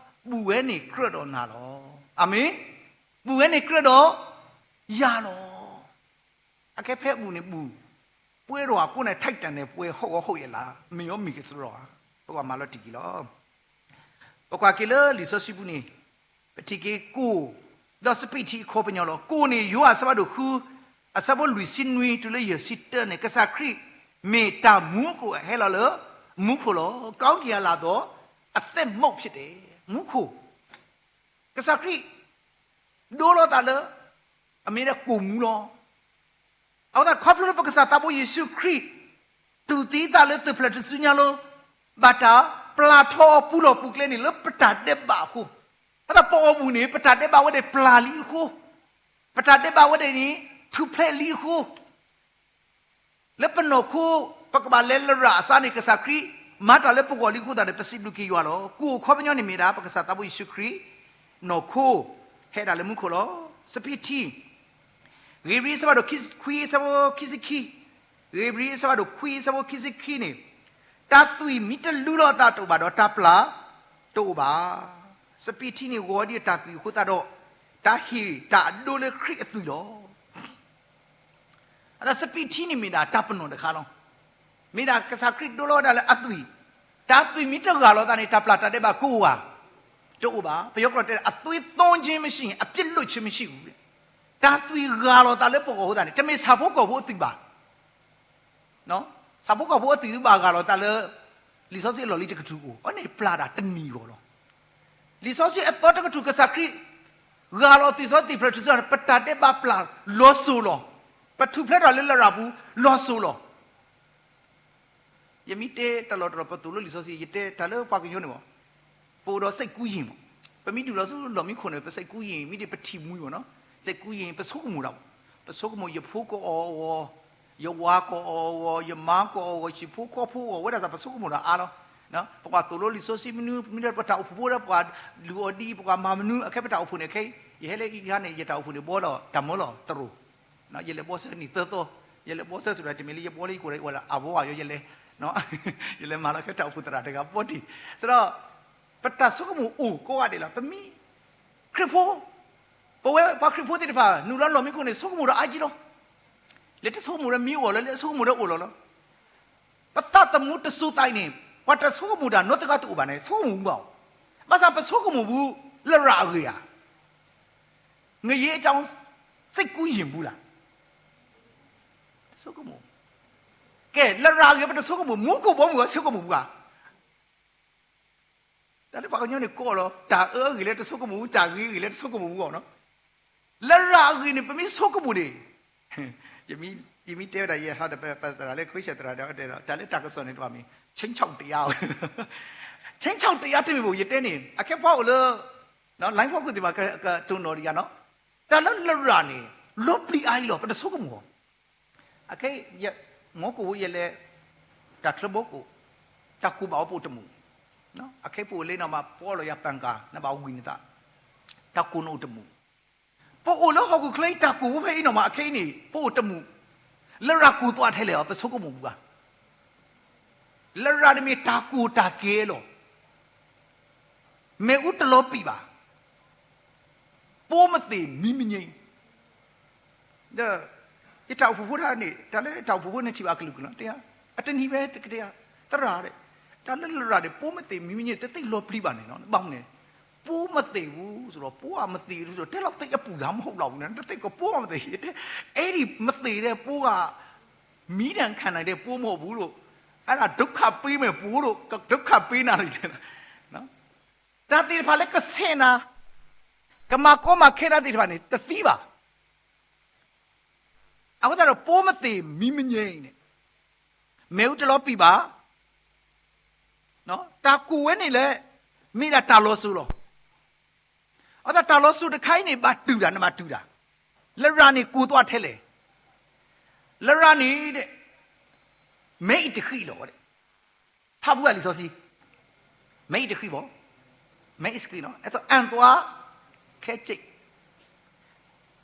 ဘူၣ်ဝဲန့ၣ်ကြၢးဒီးနၤလီၤ. အၤမ့ၣ်. ဘူၣ်ဝဲန့ၣ်ကြၢးဒီးယၤလီၤ. အကဲဖဲအဘူၣ်န့ၣ်ဘူၣ်, ပှဲၤဒီးအကိးန့ၣ် ထံးတၢ်န့ၣ် ပှဲၤဟီၣ်ဂီၤဟီၣ်ယဲၢ်လါ, မ့ၢ်အီၤမ့ၢ်ကစရီဧါ, ပကမၤလီၤတံၢ်က့ၤလီၤ. ပကွၢ်က့ၤလၢလံာ်စီဆှံပူၤန့ၣ်, ပထံၣ်က့ၤကိၣ်, ဒီးစပံးထံအခီပညီလီၤ. ကိၣ်န့ၣ် ယိၤဟၣ်အဆၢဖးဒိၣ်ဃု, အဆၢဖိလွံၢ်ဆံနွံတုၤလၢယဲၢ်ဆံတၢန့ၣ် ကစၢ်ခရံာ်မ့ၢ်တၢ်မူကိၣ်အဟဲလီၤလၢမူခိၣ်လီၤ. ကောင်းကင်အလၤဒီးအသက်မုန့်ဖြစ်တယ်. မူခိၣ်, ကစၢ်ခရံာ် ဒိလီၤသးလၢ အမ့ၢ်ဒၣ်ကိၣ်မူလီၤ. အဃိသတး ခီဖျိလၢပကစၢ်သးဘိယ့ၣ်ၡူးခရံာ် တူၢ်သံသးလၢသုးဖျၢၣ်ထူၣ်စုညါလီၤ, ဘၣ်တၢ်ပျၢ်ထီအီၤပူၤလီၢ်ပူၤကျဲန့ၣ် လၢပတၢ်ဒဲးဘးအဃိ, အဃိသတး ပအီၣ်ဘူၣ်န့ၣ် ပတၢ်ဒဲးဘးဝဲဒၣ်ပျၢ်လံအဃိ, ပတၢ်ဒဲးဘးဝဲဒၣ်န့ၣ် ထူၣ်ဖျဲးလံအဃိ လၢပနီၢ်ခိ ပကဘၣ်လဲၤလရာ်အစါန့ၣ် ကစၢ်ခရံာ်မၤတၢ်လၢပဂီၢ်လံအဃိသတးန့ၣ် ပစံးဘျုးက့ၤယွၤလီၤ. ကိၣ်အခီပညီန့ၣ်မ့ၢ်ဒၣ် ပကစၢ်သးဘိယ့ၣ်ၡူးခရံာ် နီၢ်ခိ ဟဲဒၣ်လၢမူခိၣ်လီၤ. စပံးထံ, ဧ့ၤဘြံၤအဆၢဖးဒိၣ်ခွံအဆၢဖိခံဆံခံ, ဧ့ၤဘြံၤအဆၢဖးဒိၣ်ခွံအဆၢဖိခံဆံခံန့ၣ်, တၢ်သွံၣ်မ့ၢ်တလူလီၤအသးတအိၣ်ဘၣ်ဒီး တၢ်ပျၢ်တအိၣ်ဘၣ်. စပံးထံန့ၣ်ဂီၤဒ်တၢ်သွံၣ်အဃိသတးဒီး တၢ်ဟ့ၣ်တၢ်အဒိလၢခရံာ်အသွံၣ်လီၤ. အသးစပံးထံန့ၣ်မ့ၢ်ဒၣ်တၢ်ပနီၣ်တခါလီၤ. မ့ၢ်ဒၣ်ကစၢ်ခရံာ်ဒိလီၤဝဲဒၣ်လၢအသွံၣ်, တၢ်သွံၣ်မ့ၢ်တဂၢ်လီၤသးန့ၣ် တၢ်ပျၢ်တၢ်ဒဲးဘးကအိၣ်ဧါ, တအိၣ်ဘၣ်. ပယီၤကျိာ်တဲ အသွေးသွန်းခြင်းမရှိရင် အပြစ်လွတ်ခြင်းမရှိဘူး. တၢ်သွံၣ်ဂၢ်လီၤသးလၢပဂီၢ်အဃိသတးန့ၣ် တမ့ၢ်ဆၣ်ဖိကီၢ်ဖိအသွံၣ်ဘၣ် ဆၣ်ဖိကီၢ်ဖိအသွံၣ်ဘၣ်ဂၢ်လီၤသးလၢ လံာ်စီဆှံအလီၢ်လံၤတကထူၣ်အိၣ်, အန့ၣ်ပျၢ်တၢ်တနံၤဂီၢ်လီၤ. လံာ်စီဆှံအသီတကထူၣ် ကစၢ်ခရံာ် ဂၢ်လီၤသွံၣ်စီသံၣ်ဖျၢၣ်ထူၣ်စုညါန့ၣ် ပတၢ်ဒဲးဘးပျၢ်လီၤစိၤလီၤ. ပထူၣ်ဖျဲးထီၣ်လၢလရာ်ပူၤလီၤစိၤလီၤ. ယမ့ၢ်တဲတၢ်လီၢ်တတီၤ ပသိၣ်လိလံာ်စီဆှံ ယတဲတၢ်လၢပှၤကညီန့ၣ်မး, ပအိၣ်ဒီးစဲးကူယံၢ်မး, ပမ့ၢ်ဒုၣ်လီၤဆူလီၢ်မံခိၣ်န့ၣ် ပစဲးကူယံၢ် မ့ၢ်ဒ်ပထံၣ်မှံဝဲနီၤ, စဲးကူယံၢ် ပဆိကမိၣ်ဒၣ်, ပဆိကမိၣ်ယဖိကအီၣ်အီၤ, ယဝၤကအီၣ်အီၤ, ယမါကအီၣ်အီၤ, ယဟံၣ်ဖိဃီဖိအီၣ်ဝဲဒၣ်သး ပဆိကမိၣ်ဒီးအါလီၤ. ပကွၢ်သိၣ်လိလံာ်စီဆှံမနုၤမနုၤ ပတၢ်အိၣ်ဖှိၣ်ဖိဒီးပှၤလုၢ်အီၤဒ်အံၤ ပကွၢ်မၤမနုၤ အခဲပတၢ်အိၣ်ဖှိၣ်န့ၣ်ခဲအံၤ ယဟဲလၢအံၤခါန့ၣ် ယတၢ်အိၣ်ဖှိၣ်န့ၣ် ဘှီလီၤတၢ်မၢလီၤတရိၤ ယလဲၤဘှီဆၢနံၣ်သၢသီ, ယလဲၤဘှီဆၢစ့ၢ်ကီး တမ့ၢ်လၢယဘှီလၢယကိာ်ဒီး ယဝဲလၢအဘှီဘၣ်ယီၤ ယလဲၤ, ယလဲၤမၤလီၤခဲတၢ်အိၣ်ဖှိၣ်သရၣ်တဂၤဘှီတံၢ်, စ့ၢ်ဒီး ပတၢ်ဆိကမိၣ်အိၣ်ကိးဂၤဒဲးလီၤ. ပမ့ၢ်ခရံာ်ဖိ, ပဝဲပှၤခရံာ်ဖိသ့ၣ်တဖၣ် နုာ်လီၤလီၢ်မံခိၣ်န့ၣ် ဆိကမိၣ်ဒီးအါကံလီၤ. လဲၤတဆိကမိၣ်ဒီးမံအိၣ်လီၤ, လဲၤဆိကမိၣ်ဒီးအိၣ်လီၤလီၤ. ပသးသမူတစိၤသးအံၤန့ၣ် ပှၤတဆိကမိၣ်တၢ်နီတဂၤတအိၣ်ဘၣ်န့ၣ် ဆိကမိၣ်ဘူးဘၣ်အီၤ, ဘၣ်ဆၣ်ပဆိကမိၣ်ဘူး လရာ်အဂ့ၢ်ဧါ ငရဲအကြောင်း စိတ်ကူးယဉ်ဘူးလား. တဆိကမိၣ်, ကဲ လရာ်အဂ့ၢ်ပတဆိကမိၣ်, မူခိၣ်ဘီမုၢ်အဆိကမိၣ်ဘူးဧါ. တၢ်လၢပှၤကညီန့ၣ်ကိးလီၤ, တၢ်အၢအဂ့ၢ်လၢတဆိကမိၣ်ဘူး, တၢ်ဂ့ၤအဂ့ၢ်လၢတဆိကမိၣ်ဘူးအီၤနီၤ. လရာ်အဂ့ၢ်န့ၣ် ပမ့ၢ်ဆိကမိၣ်န့ၣ်, ယမ့ၢ်တဲဝဲဒၣ် ယဟးဒီးပသရၣ်လၢ ခရံာ်စတရၣ်ဒီးတဲဒီး တၢ်လၢတၢ်ကစီၣ်န့ၣ်တဘၣ်မ့ၢ် ခြိမ်းခြောက်တရား, ခြိမ်းခြောက်တရားတမ့ၢ်ဘၣ် ယတဲန့ၣ် အခဲပှၤအိၣ်လၢ line ဖီခိၣ်သ့ၣ်တဖၣ် ကတိၤနီၣ်တယၤနီၤ. တၢ်လၢလရာ်န့ၣ် လီၤပျံၤအါအံၤလီၤ ပတဆိကမိၣ်အီၤ. အခဲ မ်ကိၣ်ဝဲယလဲၤ တၢ်ချၢဘီကိၣ်, တၢ်ကိၢ်ဘၣ်ဝဲပအိၣ်တမူး, အခဲပအိၣ်လၢနီၢ်မး ပအီလီၤယၤပၣ်ကၤ နဘၣ်ဝံၤနသး, တၢ်ကိၢ်နအိၣ်တမူး. ပအိၣ်လၢဟီၣ်ခိၣ်ချၢအံၤ တၢ်ကိၢ်ဝဲဖဲအံၤနီၢ်မး အခဲအံၤန့ၣ် ပအိၣ်တမူး, လရာ်ကိၢ်သွးထဲလဲၣ်အီၤ ပဆိကမိၣ်ဘူးဧါ. လရာ်န့ၣ်မ့ၢ်တၢ်ကိၢ်တၢ်ကဲလီၤ. မ့ၣ်အူတလီၤပံာ်ဘၣ်, ပိုးမသေမီးမငြိမ်း. ဒီး ယတၢ်အိၣ်ဖှိၣ်ဖိတဂၤန့ၣ် တၢ်လၢတၢ်အိၣ်ဖှိၣ်ဖိန့ၣ်ထံၣ်ဘၣ်အကလုာ်ကလုာ်လီၤ. တဲ, အတနံၤဖဲတကတဲဧါ, သရၣ်, တၢ်လၢလရာ်န့ၣ် ပိုးမသေမီးမငြိမ်း တသ့လီၤပျံၤဘၣ်န့ၣ်လီၤ. ဘၣ်မနုၤလဲၣ်, ပိုးမသေဘူးဆိုတော့ ပိုးကမသေဘူးဆိုတော့ တဲလီၤသ့အပူၤသးမဟုတ်တော့ဘူးန့ၣ် တသ့ကပိုးမသေ, တဲ, အဲဒီမသေတဲ့ပိုးက မီးဒဏ်ခံနိုင်တဲ့ပိုးမဟုတ်ဘူးလို့ အဲဒၣ်ဒုက္ခပေးမယ် ပူၤဒိၣ် ဒုက္ခပေးနၤလံ. တၢ်သ့ၣ်တဖၣ်လၢကဆဲးနၤ, ကမၤကီမၤခဲနၤသ့ၣ်တဖၣ်န့ၣ် တသံဘၣ်. အဃိသတးဒီး ပိုးမသေ မီးမငြိမ်းန့ၣ်, မ့ၣ်အူတလီၤပံာ်ဘၣ်. တၢ်ကူၣ်ဝဲန့ၣ်လၢ မ့ၢ်ဒၣ်တၢ်လီၤစိၤလီၤ. အဃိသတး တၢ်လီၤစိၤတခါအံၤန့ၣ် ဘၣ်တူၢ်တၢ် နဘၣ်တူၢ်တၢ်, လရာ်န့ၣ်ကူၣ်သွါထဲလဲၣ်. လရာ်န့ၣ် မဲအံၤတဃံလီၤ. ဖးဖုအလံာ်စီဆှံ, မဲအံၤတဃံဘၣ်, မဲအံၤတဃံလီၤ. အဲၣ်သွါ ခဲက့ၣ်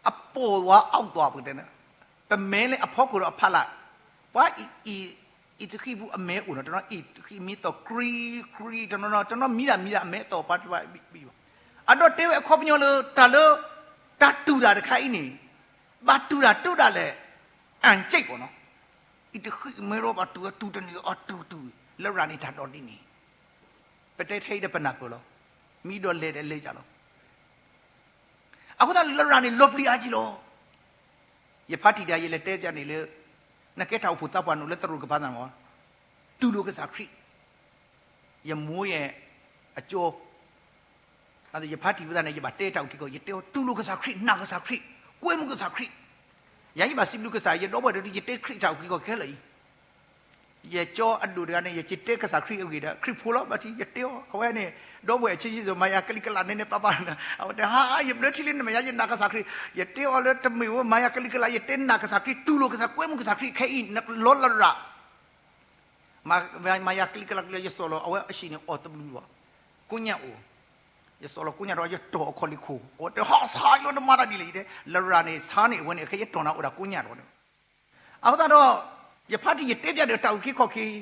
အပိာ်ဝါ အီၣ်သွါ ပကတဲန့ၣ်, ပမဲလၢအဖီခိၣ်ဒီးအဖီလာ်, ပှၤအံၤတဃံပူၤအမဲအိၣ်နီၤ, တနီၤအံၤတဃံမံသီၣ် ကြံကြံ, တနီၤနီၤ တနီၤမံသးမံသး အမဲအသီၣ်ပှၤတဘၣ်ဘၣ်. အဒိးတဲဝဲအခီပညီလၢ တၢ်လၢ တၢ်တူၢ်တၢ်တခါအံၤန့ၣ် ဘၣ်တူၢ်တၢ်တိဒၣ်လဲာ် အက့ၣ်ပီၤနီၤ. အံၤတဃံမဲဒီး ဘၣ်တူၢ်အတူၢ်တန့ၢ်အီၤတူၢ်တူၢ်, လရာ်န့ၣ်တၢ်ဒိးဒ်န့ၣ်, ပတဲထဲအံၤဒီးပနၢ်ပၢၢ်လီၤ. မ့ၢ်ဒီးလဲၤဒီးလဲၤကၢ်လီၤ. အဃိသတးလရာ်န့ၣ်လီၤပျံၤအါကံလီၤ. ယဖါတံၢ်ဒၣ်ယလဲၤတဲပျးန့ၣ်လၢ နကဲတၢ်အိၣ်ဖှိၣ်သးပှၢ်နီၣ်လၢသရိာ်ကပၤသးမး, တူၢ်လိာ်ကစၢ်ခရံာ်, ယမိၢ်ယဲၢ်အကၠီ, ယဖါတံၢ်ဝဲသတးန့ၣ် ယဘၣ်တဲတၢ်အုၣ်က့ၤခီၣ်က့ၤ ယတဲအီၤ တူၢ်လိာ်ကစၢ်ခရံာ်, နာ်ကစၢ်ခရံာ်, ကွဲမုာ်ကစၢ်ခရံာ်. ယၤယဘၣ်စံးဘျုးကစၢ် ယဒီပုၢ်ဝဲၢ်ဒီး ယတဲခရံာ်တၢ်အုၣ်က့ၤခီၣ်က့ၤခဲလၢာ်အံၤ ယကၠီအဒိၣ်တဂၤန့ၣ် ယကတဲကစၢ်ခရံာ်အဂ့ၢ်ဒီး ခရံာ်ဖိလီၤ. ဘၣ်ထံး ယတဲအီၤ အဝဲန့ၣ် ဒီပုၢ်ဝဲၢ်အဆံးဆံးစိၤ မၤယၤကလံၤကလးန့ၣ်န့ၣ် ပၢ်ပၢ်န့ၣ် အဝဲတဲ ဟါ ယဘျၢထံလံန့ၣ် မ့ၢ်ယၤ ယနာ်ကစၢ်ခရံာ်, ယတဲအီၤလၢတမ့ၢ်ဝဲ မၤယၤကလံၤကလး ယတဲနာ်ကစၢ်ခရံာ် တူၢ်လိာ်ကစၢ် ကွဲမုာ်ကစၢ်ခရံာ် ခဲအံၤ နလီလရာ် မၤယၤကလံၤကလးကလံၤ ယစီၤလီၤ အဝဲအဟံၣ်န့ၣ် အီၣ်တဘျုးဘၣ်, ကိညၣ်အိၣ်, ယစီၤလီၤကိညၣ်ဒီး ယတီၢ်အခီၣ်လ့ၢ်ခိၣ်, အဝဲတဲ ဟါ ဆါလီၤ နမၤတၢ်ဒ်လဲၣ် ယတဲ လရာ်န့ၣ် ဆါန့ၢ်အဝဲန့ၣ် အခဲယတီၢ်နၤအိၣ်ဒၣ်ကိညၣ်ဒီး အဃိသတးဒီး ယဖါတံၢ် ယတဲပျးဒီး တၢ်အုၣ်က့ၤခီၣ်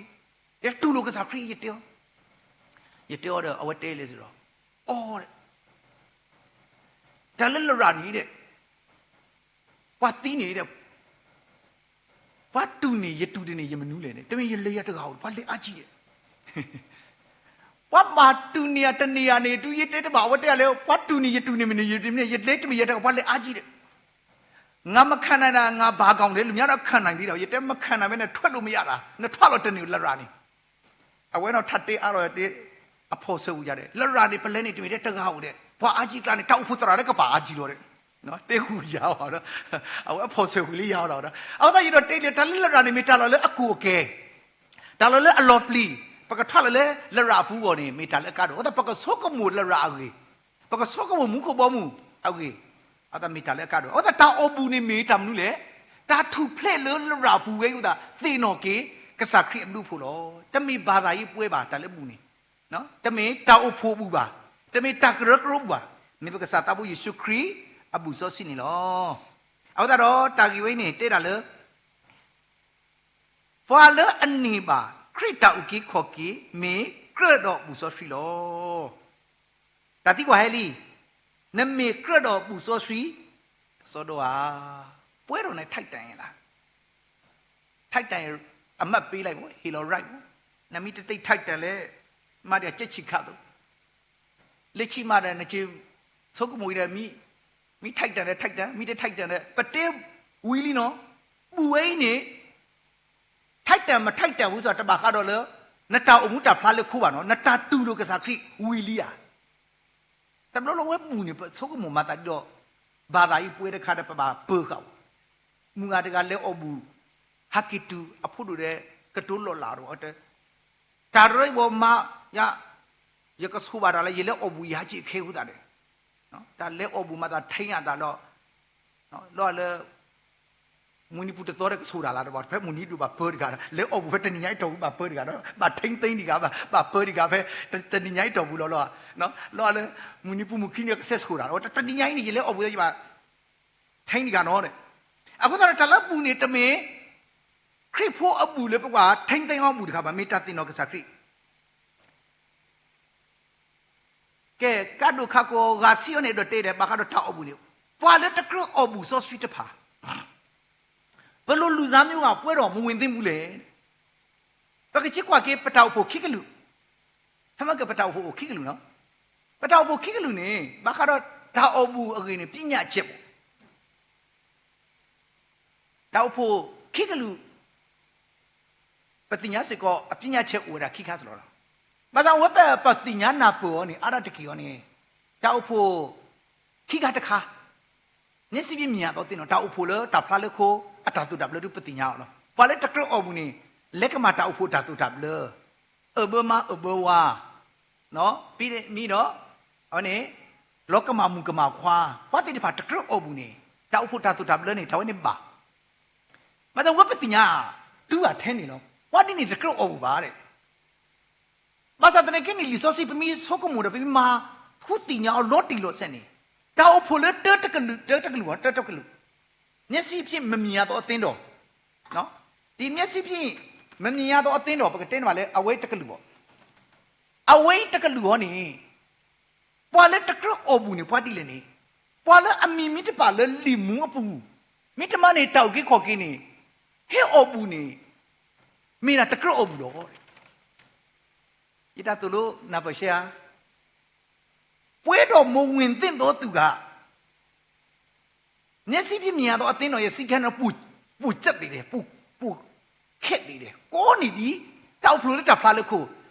က့ၤ, ယတူၢ်လိာ်ကစၢ်ခရံာ် ယတဲအီၤ, ယတဲအီၤဒီး အဝဲတဲလၢစ့ၢ်ဒီး အီၤ တၢ်လၢလရာ်န့ၣ်ဒီး ပှၤသံန့ၣ်ဒီး ပှၤတူၢ်န့ၢ် ယတူၢ်တန့ၢ် ယမနုၤလဲၣ်န့ၣ် တမ့ၢ်ယလဲၤယၤတဂၤဧိၤ ပှၤလဲၤအါကံဒီး ပှၤဘၣ်တူၢ်န့ၢ်ယၤတန့ၢ်ယၤန့ၣ် တုၤယတဲတဘၣ် အဝဲတဲယၤလၢ ပှၤတူၢ်န့ၢ် ယတူၢ်န့ၢ်မနုၤ ယတမ့ၢ် ယလဲၤတမ့ၢ်ယၤတဂၤ ပှၤလဲၤအါကံဒီး ငါမခံနိုင်တာ ငါဘာကောင်လဲ လူများတော့ခံနိုင်သေးတယ် ယတဲမခံနိုင်ဘဲန့ၣ် ထွက်လို့မရတာ နထွက်လို့တန့ၢ်လရာ်န့ၣ် အဝဲနီၢ်ထါတဲအါထီၣ်တဲ အဖီၣ်ဆၢဝံၤယၤဒီး လရာ်န့ၣ် ပလဲၤန့ၣ်တမ့ၢ်ထဲတဂၤဧိၤဒီး ပှၤအါကံကျါန့ၣ် တၢ်အိၣ်ဖှိၣ်သရၣ်လၢကပာ်အါကံလီၤဒီး တဲဃုာ်ယၤအီၤဒီး အဝဲအဖီၣ်ဆၢဝံၤလံယၤအီၤဒီး အဃိသတးယဒီးတဲလၢ တၢ်လၢလရာ်န့ၣ် မ့ၢ်တၢ်လီၢ်လၢအကူၣ်အကဲ တၢ်လီၢ်လၢအလီၤပျံၤ ပကထီၣ်လၢလရာ်အပူၤအဂီၢ်န့ၣ် မ့ၢ်တၢ်လၢအကါဒိၣ် အဃိသတး ပကဆိကမိၣ်လရာ်အဂ့ၢ် ပကဆိကမိၣ်မူခိၣ်ဘီမုၢ်အဂ့ၢ် အဃိသတးမ့ၢ်တၢ်လၢအကါဒိၣ် အဃိသတး တၢ်အီၣ်ဘူၣ်န့ၣ်မ့ၢ်တၢ်မနုၤလဲၣ် တၢ်ထူၣ်ဖျဲးလၢလရာ်အပူၤဝဲအဃိသတး သ့ၣ်နီၣ်က့ၤ ကစၢ်ခရံာ်အဘျုးအဖှိၣ်လီၤ. တမ့ၢ်ဘၣ်သးအံၤပှဲၤဘၣ် တၢ်လၢဘူၣ်န့ၣ် တမ့ၢ်တၢ်အိၣ်ဖှိၣ်အဘူၣ်ဘၣ် တမ့ၢ်တၢ်ကရၢကရိအဘူၣ်ဘၣ် မ့ၢ်ပကစၢ်သးဘိယ့ၣ်ၡူးခရံာ်အဘူၣ်စီဆှံန့ၣ်လီၤ. အဃိသတးဒီး တၢ်ဂ့ၢ်ဝဲအံၤန့ၣ် တဲဒၣ်လၢ ပှၤလၢအန့ၢ်ဘၣ် ခရံာ်တၢ်အုၣ်က့ၤခီၣ်က့ၤ မ့ၢ်ကြၢးဒီးဘူၣ်စီဆှံလီၤ. တၢ်သံကွၢ်ဟဲလံ, နမ့ၢ်ကြၢးဒီးဘူၣ်စီဆှံ စီၤဒိဧါ, ပှဲၤဒီးန ထိုက်တန်ရဲ့လား, ထိုက်တန် အမှတ်ပေးလိုက်ပေါ့, ဟ့ၣ်လီၤ right ပေါ့, နမ့ၢ်တသ့ ထိုက်တန် လဲၣ်, မၤဒီး ကြက်ချီခါသိး လၢခံမးဒီး နက့ၤ ဆိကမိၣ်အံၤဒီး မ့ၢ် ထိုက်တန် ဒီး ထိုက်တန်, မ့ၢ်တ ထိုက်တန် ဒီး ပတဲဝံၤလံနီၤ, ဘူၣ်ဝဲအံၤန့ၣ် ထိုက်တန် မထိုက်တန် ဝံၤစီၤ တဘၣ်ဃးဒီးလၢ နတၢ်အိၣ်မူတၢ်ဖျါလၢခိဘၣ်နီၤ, နတၢ်တူၢ်လိာ်ကစၢ်ခရံာ်ဝံၤလံဧါ. တဘျီလၢဝဲဘူၣ်န့ၣ် ပဆိကမိၣ်မၤသးဒ်ဒီး ဘၣ်သးအံၤပှဲၤတခါဒီး ပဘၣ်ပၢဃာ်အီၤ, မုၢ်ဂၤတဂၤလဲၤအီၣ်ဘူၣ် ဟးက့ၤတုၤအဖိဒိၣ်ဒီး ကတိၤလီၤလးဒီး တၢ်ရၢဘီမါယၤ, ယကဆိၣ်ဘၣ်တၢ်လၢ ယလဲၤအီၣ်ဘူၣ်ယဟးက့ၤခဲအဃိသတးဒီး, တၢ်လဲၤအီၣ်ဘူၣ်မၤသးထံအသးဒီး, လီၤလၢ မုၢ်နံၤပူၤတသီဒီးကဆိၣ်တၢ်လၢတဘၣ်, ဖဲမုၢ်နံၤဒိၣ်ဘၣ်ပၢတဂၤ, လဲၤအီၣ်ဘူၣ်ဖဲတနံၤညါအံၤတီၢ်ပူၤဘၣ်ပၢတဂၤဒီး ဘၣ်ထိန်းသိမ်းတဂၤ, ဘၣ်ပၢတဂၤဖဲ တနံၤညါအံၤတီၢ်ပူၤလီၤလီၤ, လီၤလၢ မုၢ်နံၤပူၤမုၢ်ခံနံၤကစဲးဆိၣ်တၢ်လီၤ, တနံၤညါအံၤန့ၣ် ယလဲၤအီၣ်ဘူၣ်ယဘၣ် ထိန်းတဂၤနီၤဒီး, အဃိသတးဒီး တၢ်လၢဘူၣ်န့ၣ်တမ့ၢ် ခရံာ်ဖိအဘူၣ်လၢပကွၢ် ထိန်းသိမ်းအီၤဘူၣ်တခါဘၣ်, မ့ၢ်တၢ်သ့ၣ်နီၣ်ကစၢ်ခရံာ် ကဲ ကါဒိၣ်ခါကိးဂၤစံးအီၤန့ၣ်ဒီးတဲဒီး ဘၣ်ဃးဒီးတၢ်အီၣ်ဘူၣ်န့ၣ်, ပှၤလၢတကြၢးအီၣ်ဘူၣ်စီဆှံတဖၣ် ဘယ်လိုလူသားမျိုးက ပွဲတော်မဝင်သေးဘူးလဲၣ်. ပကစံးကွၢ်က့ၤ ပတၢ်အိၣ်ဖှိၣ်ခံကလုာ်, ဖဲမ့ၢ်က ပတၢ်အိၣ်ဖှိၣ်အိၣ်ခံကလုာ်နီၤ, ပတၢ်အိၣ်ဖှိၣ်ခံကလုာ်န့ၣ် ဘၣ်ဃးဒီးတၢ်အီၣ်ဘူၣ်အဂ့ၢ်န့ၣ် ပညတ်ချက်ပေါ့, တၢ်အိၣ်ဖှိၣ်ခံကလုာ် ပသ့ၣ်ညါစ့ၢ်ကီး အပညတ်ချက်အိၣ်ဝဲဒၣ်ခံခါစ့ၢ်ကီးလီၤ. ဘၣ်ဆၣ်ဝဲပပသ့ၣ်ညါနၢ်ပၢၢ်အီၤန့ၣ် အါဒၣ်တက့ၢ်အီၤန့ၣ် တၢ်အိၣ်ဖှိၣ်ခံခါတခါ မ့ၢ်စံးဘၣ်မ့ၢ်အသိးသ့ၣ်နီၣ် တၢ်အိၣ်ဖှိၣ်လၢတၢ်ဖျါလၢခိ အတၢ်သိၣ်တၢ်ဘျၢဒုးပသ့ၣ်ညါအီၤလီၤ. ပှၤလၢတကြၢးအီၣ်ဘူၣ်န့ၣ် လဲၤကမၣ်တၢ်အိၣ်ဖှိၣ်တၢ်သိၣ်တၢ်ဘျၢ အၢၣ်ဘၢမါအၢၣ်ဘၢဝၤ မ့ၢ်ဒီး အဝဲန့ၣ် လီၤကမၣ်မုၣ်ကမၣ်ခွါ ပှၤသ့ၣ်တဖၣ်တကြၢးအီၣ်ဘူၣ်န့ၣ် တၢ်အိၣ်ဖှိၣ်တၢ်သိၣ်တၢ်ဘျၢန့ၣ် တၢ်ဝဲန့ၣ်ဘၣ်. ဘၣ်ဆၣ်ဝဲပသ့ၣ်ညါ တုၤအထဲန့ၣ်လီၤ. ပှၤဒ်န့ၣ်တကြၢးအီၣ်ဘူၣ်ဘၣ် ဘၣ်ဆၣ်သနာ်က့န့ၣ် လံာ်စီဆှံပမ့ၢ်ဆိကမိၣ်ဒီး ပမ့ၢ်မၤဃုသ့ၣ်ညါအီၤလီၤတံၢ်လီၤဆဲးန့ၣ် တၢ်အိၣ်ဖှိၣ်လၢတၢတကလုာ် တၢတကလုာ် တၢတကလုာ် မျက်စိဖြင့်မမြင်ရသောအသင်းတော် ဒီမျက်စိဖြင့်မမြင်ရသောအသင်းတော် ပကတဲန့ၣ်ဘၣ်လၢ အဝဲတကလုာ်ဘၣ်. အဝဲတကလုာ်အီၤန့ၣ် ပှၤလၢတကြၢးအီၣ်ဘူၣ်န့ၣ် ပှၤဒ်လဲၣ်န့ၣ် ပှၤလၢအမံၤမ့ၢ်တပာ်လၢလံာ်မူအပူၤ, မ့ၢ်တမၤန့ၢ်တၢ်အုၣ်က့ၤခီၣ်က့ၤန့ၣ် ဟဲအီၣ်ဘူၣ်န့ၣ် မ့ၢ်ဒၣ်တကြၢးအီၣ်ဘူၣ်လီၤ. ယတၢ်သိၣ်လိနၢ်ပၢၢ်ရှဲဧါ. ပှဲၤဒီးမိၢ်ဝ့ၢ်သ့ၣ်သိးသူၣ်ဂၤ မျက်စိဖြင့်မြင်ရသောအသင်းတော်ရဲ့ စည်းကမ်း ပူစက်သေးတယ်, ပူခဲသေးတယ်, ကိးနံၣ်ဒံး တၢ်အိၣ်ဖှိၣ်လၢတၢ်ဖျါလၢခိ,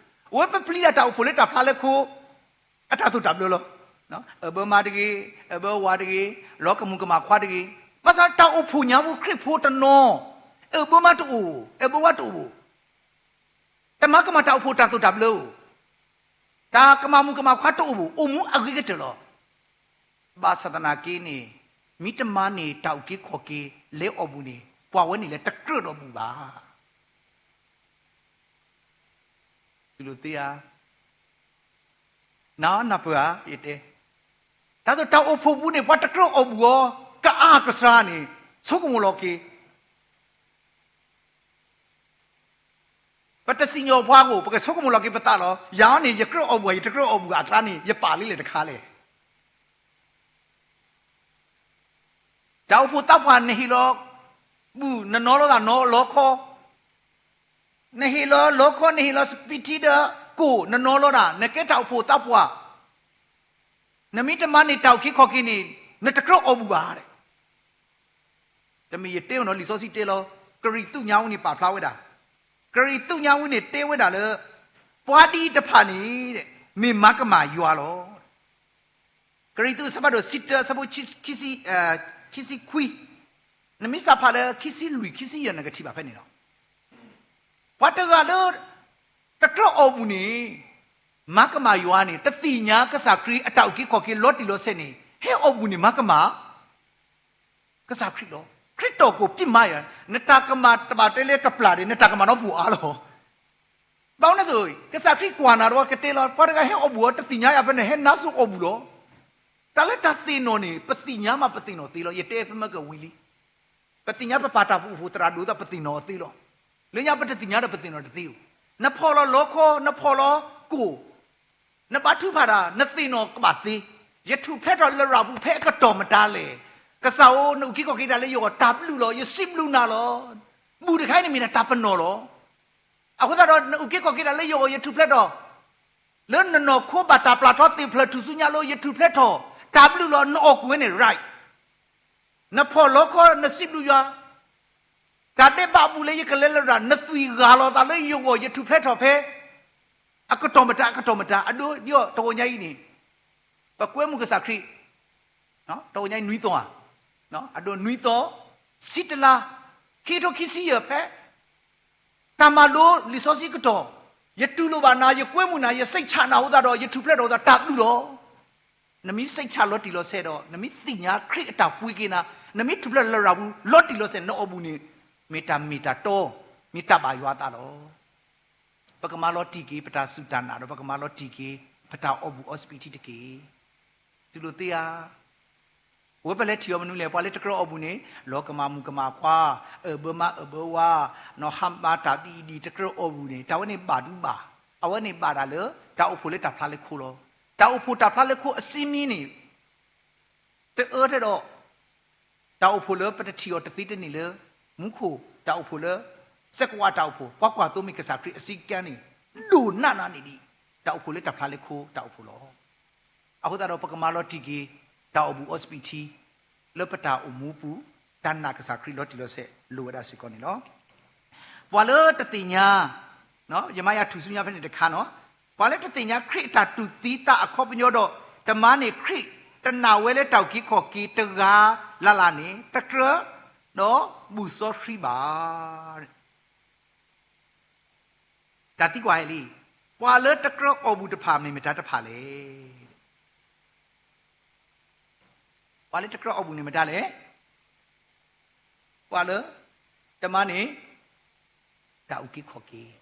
အဝဲပပျံၤဒၣ်တၢ်အိၣ်ဖှိၣ်လၢတၢ်ဖျါလၢခိ အတၢ်သိၣ်တၢ်ဘျၢလီၤ. အၢၣ်ဘၢမါတဂ့ၤ, အၢၣ်ဘၢဝၤတဂ့ၤ, လီၤကမူၤကမၣ်ခွါတဂ့ၤ, ဘၣ်ဆၣ်တၢ်အိၣ်ဖှိၣ်ညါပူၤခရံာ်ဖိတနီၤ အၢၣ်ဘၢမါတအိၣ်, အၢၣ်ဘၢဝၤတအိၣ် တမၤကမၣ်တၢ်အိၣ်ဖှိၣ်တၢ်သိၣ်တၢ်ဘျၢဧိၤ, တၢ်ကမၤမူးကမၤခွါတအိၣ်ဘၣ်, အိၣ်မူအဂ့ၤကတၢၢ်လီၤ. ဘၣ်ဆၣ်သနာ်က့န့ၣ် မ့ၢ်တမၤန့ၢ်တၢ်အုၣ်က့ၤခီၣ်က့ၤ လဲၤအီၣ်ဘူၣ်န့ၣ် ပှၤဝဲန့ၣ်လၢတကြၢးဒီးဘူၣ်ဘၣ်. သုလိၤသ့ဧါ. နနၢ်ပၢၢ်ဧါ, ယတဲ, တၢ်သိးတၢ်အိၣ်ဖှိၣ်ပူၤန့ၣ် ပှၤတကြၢးအီၣ်ဘူၣ်အီၤ ကအါကစှၤန့ၣ် ဆိကမိၣ်လီၤက့ၤ ပတစံၣ်ညီၣ်ပှၤဧိၤ ပကဆိကမိၣ်လီၤက့ၤပသးလီၤ. ယၤအံၤန့ၣ် ယကြၢးအီၣ်ဘူၣ်ဧါ ယတကြၢးအီၣ်ဘူၣ်ဧါ အကျါန့ၣ် ယပာ်လံလဲၣ်တခါလဲၣ်. တၢ်အိၣ်ဖှိၣ်သးပှၢ် နဟ့ၣ်လီၤဘူၣ် နနီၤလီၤသးနီၤလီခီ, နဟ့ၣ်လီၤလီခီ နဟ့ၣ်လီၤစပံးထံဒီးကိၣ် နနီၤလီၤတၢ် နကဲတၢ်အိၣ်ဖှိၣ်သးပှၢ်, နမ့ၢ်တမၤန့ၢ်တၢ်အုၣ်က့ၤခီၣ်က့ၤန့ၣ် နတကြၢးအီၣ်ဘူၣ်ဘၣ်. တမ့ၢ်ယတဲအီၤနီၤ လံာ်စီဆှံတဲလီၤ, ကရံၣ်သူးညါဝဲန့ၣ်ပာ်ဖျါဝဲဒၣ်, ကရံၣ်သူးညါဝဲန့ၣ်တဲဝဲဒၣ်လၢ ပှၤဒ်အံၤတဖၣ်န့ၣ် မ့ၢ်မၤကမၣ်ယွၤလီၤ. ကရံၣ်သူးအဆၢဖးဒိၣ်ဆံတၢ အဆၢဖိ ခံဆံခွံ, နမ့ၢ်စးဖးလၢခံဆံလွံၢ် ခံဆံယဲၢ် နကထံၣ်ဘၣ်ဖဲန့ၣ်လီၤ. ပှၤတဂၤလၢ တကြၢးအီၣ်ဘူၣ်န့ၣ် မၤကမၣ်ယွၤန့ၣ် တသ့ၣ်ညါကစၢ်ခရံာ်အတၢ်အုၣ်က့ၤခီၣ်က့ၤလီၤတံၢ်လီၤဆဲးန့ၣ် ဟဲအီၣ်ဘူၣ်န့ၣ် မၤကမၣ် ကစၢ်ခရံာ်လီၤ. ခရံာ်တီၢ်ကိၣ်ပျံၤမၤယၤ, နတၢ်ကမၣ်တဘၣ်တဲလၢကပျၢ်ဒံး နတၢ်ကမၣ်နီတပူၤအါလီၤ. ဘၣ်မနုၤအဃိ ကစၢ်ခရံာ်ကွၢ်နၤဒီးကတဲလီၤ ပှၤတဂၤဟဲအီၣ်ဘူၣ်အီၤ တသ့ၣ်ညါယၤဖဲန့ၣ် ဟဲနါစိၤအီၣ်ဘူၣ်လီၤ. တၢ်လၢတၢ်သ့ၣ်နီၣ်န့ၣ် ပသ့ၣ်ညါမးပသ့ၣ်နီၣ်သ့လီၤ. ယတဲဖဲမ့ၢ်ကဝံၤလံ ပသ့ၣ်ညါပပာ်တၢ်အိၣ်ဖှိၣ်သရၣ်ဒိၣ်သး ပသ့ၣ်နီၣ်အီၤသ့လီၤ. လၢညါပတသ့ၣ်ညါဒီးပသ့ၣ်နီၣ်တသ့ဧိၤ. နဖီၣ်လီၤလီခီ နဖီၣ်လီၤကိၣ်, နဘါထုကဖၣ်တၢ် နသ့ၣ်နီၣ်ကဘၣ်သ့, ယထူၣ်ဖျဲးထီၣ်လရာ်ပူၤဖဲအကတီၢ်မတၤလဲၣ်. ကစၢ်ဧိၤ နအုၣ်က့ၤခီၣ်က့ၤတၢ်လၢယဂီၢ် တၢ်ဘျုးလီၤ. ယစံးဘျုးနၤလီၤ. ဘူၣ်တခါအံၤန့ၣ်မ့ၢ်ဒၣ်တၢ်ပနီၣ်လီၤ. အဃိသတးဒီး နအုၣ်က့ၤခီၣ်က့ၤတၢ်လၢယဂီၢ် ယထူၣ်ဖျဲးထီၣ် လၢနနီၢ်ခိဘၣ်တၢ်ပျၢ်ထီသ့ၣ်ဖျၢၣ်ထူၣ်စုညါလၢယထူၣ်ဖျဲးထီၣ် တၢ်ဘျုးလီၤ. နအီၣ်ကိၣ်ဝဲန့ၣ် right, နဖီၣ်လီခီ နစံးဘျုးယွၤ, တၢ်ဒဲးဘးအဘူးလၢယကလဲၤလရာ် နသွံၣ်ဂၢ်လီၤသးလၢယဂီၢ် ယထူၣ်ဖျဲးထီၣ်ဖဲ အကတီၢ်မတၤ အကတီၢ်မတၤ အဒိ ဒီးတဂီၤညါအံၤန့ၣ် ပကွဲမုာ်ကစၢ်ခရံာ် တဂီၤညါအံၤနွံသီဧါ, အဒိနွံသီ ဆံတလါ ခံကထိခံဆံယဲၢ်ဖဲ တၢ်မၤလိလံာ်စီဆှံကတီၢ်, ယတူၢ်လိာ်ဘၣ်နၤ ယကွဲမုာ်နၤ ယစိတ်ချနၤအဃိသတးဒီး ယထူၣ်ဖျဲးထီၣ်အဃိသတး တၢ်ဘျုးလီၤ. နမ့ၢ်စိတ်ချလီၤတံၢ်လီၤဆဲးဒီး နမ့ၢ်သ့ၣ်ညါခရံာ်အတၢ်ပှ့ၤက့ၤနၤ, နမ့ၢ်ထူၣ်ဖျဲးလရာ်ပူၤ လီၤတံၢ်လီၤဆဲး နအီၣ်ဘူၣ်န့ၣ် မ့ၢ်တၢ်မ့ၢ်တၢ်တီ, မ့ၢ်တၢ်ဘၣ်ယွၤအသးလီၤ. ပကမၤလီၤတံၢ်က့ၤ ပတၢ်စူၢ်တၢ်နာ်ဒီး ပကမၤလီၤတံၢ်က့ၤ ပတၢ်အီၣ်ဘူၣ်အီစပံးထံတက့ၢ်. သုးလိာ်သ့ဧါ. အဝဲပလဲၤထံၣ်အီၤမနုၤလဲၣ်, ပှၤလၢတကြၢးအီၣ်ဘူၣ်န့ၣ် လီၤကမၣ်မုၣ်ကမၣ်ခွါ, အၢၣ်ဘၢမါအၢၣ်ဘၢဝၤ, နီၢ်ဟါမါတၢ်ဘံၣ်အံၤဒံးတကြၢးအီၣ်ဘူၣ်န့ၣ် တၢ်ဝဲန့ၣ်ဘၣ်ဒုဘၣ်, အဝဲန့ၣ်ဘၣ်ဒၣ်လၢ တၢ်အိၣ်ဖှိၣ်လၢတၢ်ဖျါလၢခိလီၤ. တၢ်အိၣ်ဖှိၣ်တၢ်ဖျါလၢခိအစံမံန့ၣ် တအၢထဲဒီး တၢ်အိၣ်ဖှိၣ်လၢပတထံၣ်အီၤတသ့တန့ၢ်လၢ မူခိၣ်တၢ်အိၣ်ဖှိၣ်လၢ စဲးကဝးတၢ်အိၣ်ဖှိၣ် ကွၢ်ကွၢ်သိးမ့ၢ်ကစၢ်ခရံာ်အစံကဲန့ၣ် ဒိၣ်နးနးန့ၣ်ဒံး တၢ်အိၣ်ဖှိၣ်လၢတၢ်ဖျါလၢခိတၢ်အိၣ်ဖှိၣ်လီၤ. အဃိသတးဒီးပကမၤလီၤတံၢ်က့ၤ တၢ်အီၣ်ဘူၣ်အီစပံးထံ လၢပတၢ်အိၣ်မူပူၤ တၢ်နာ်ကစၢ်ခရံာ်လီၤတံၢ်လီၤဆဲးလိာ်ဝဲဒၣ်စ့ၢ်ကီးန့ၣ်လီၤ. ပှၤလၢတသ့ၣ်ညါ, ယမၤယၤထူၣ်စုညါဖဲန့ၣ်တခါနီၤ, ပှၤလၢတသ့ၣ်ညါခရံာ်အတၢ်တူၢ်သံသးအခီပညီဒီး တမၤန့ၢ်ခရံာ် တနာ်ဝဲလၢတၢ်အုၣ်က့ၤခီၣ်က့ၤတဂၤလၢ်လၢ်န့ၣ် တကြၢးဒီးဘူၣ်စီဆှံဘၣ်. တၢ်သံကွၢ်ဟဲလံ, ပှၤလၢတကြၢးအီၣ်ဘူၣ်တဖၣ်မ့ၢ်မတၤတဖၣ်လဲၣ်. ပှၤလၢတကြၢးအီၣ်ဘူၣ်န့ၣ်မတၤလဲၣ်. ပှၤလၢ တမၤန့ၢ် တၢ်အုၣ်က့ၤခီၣ်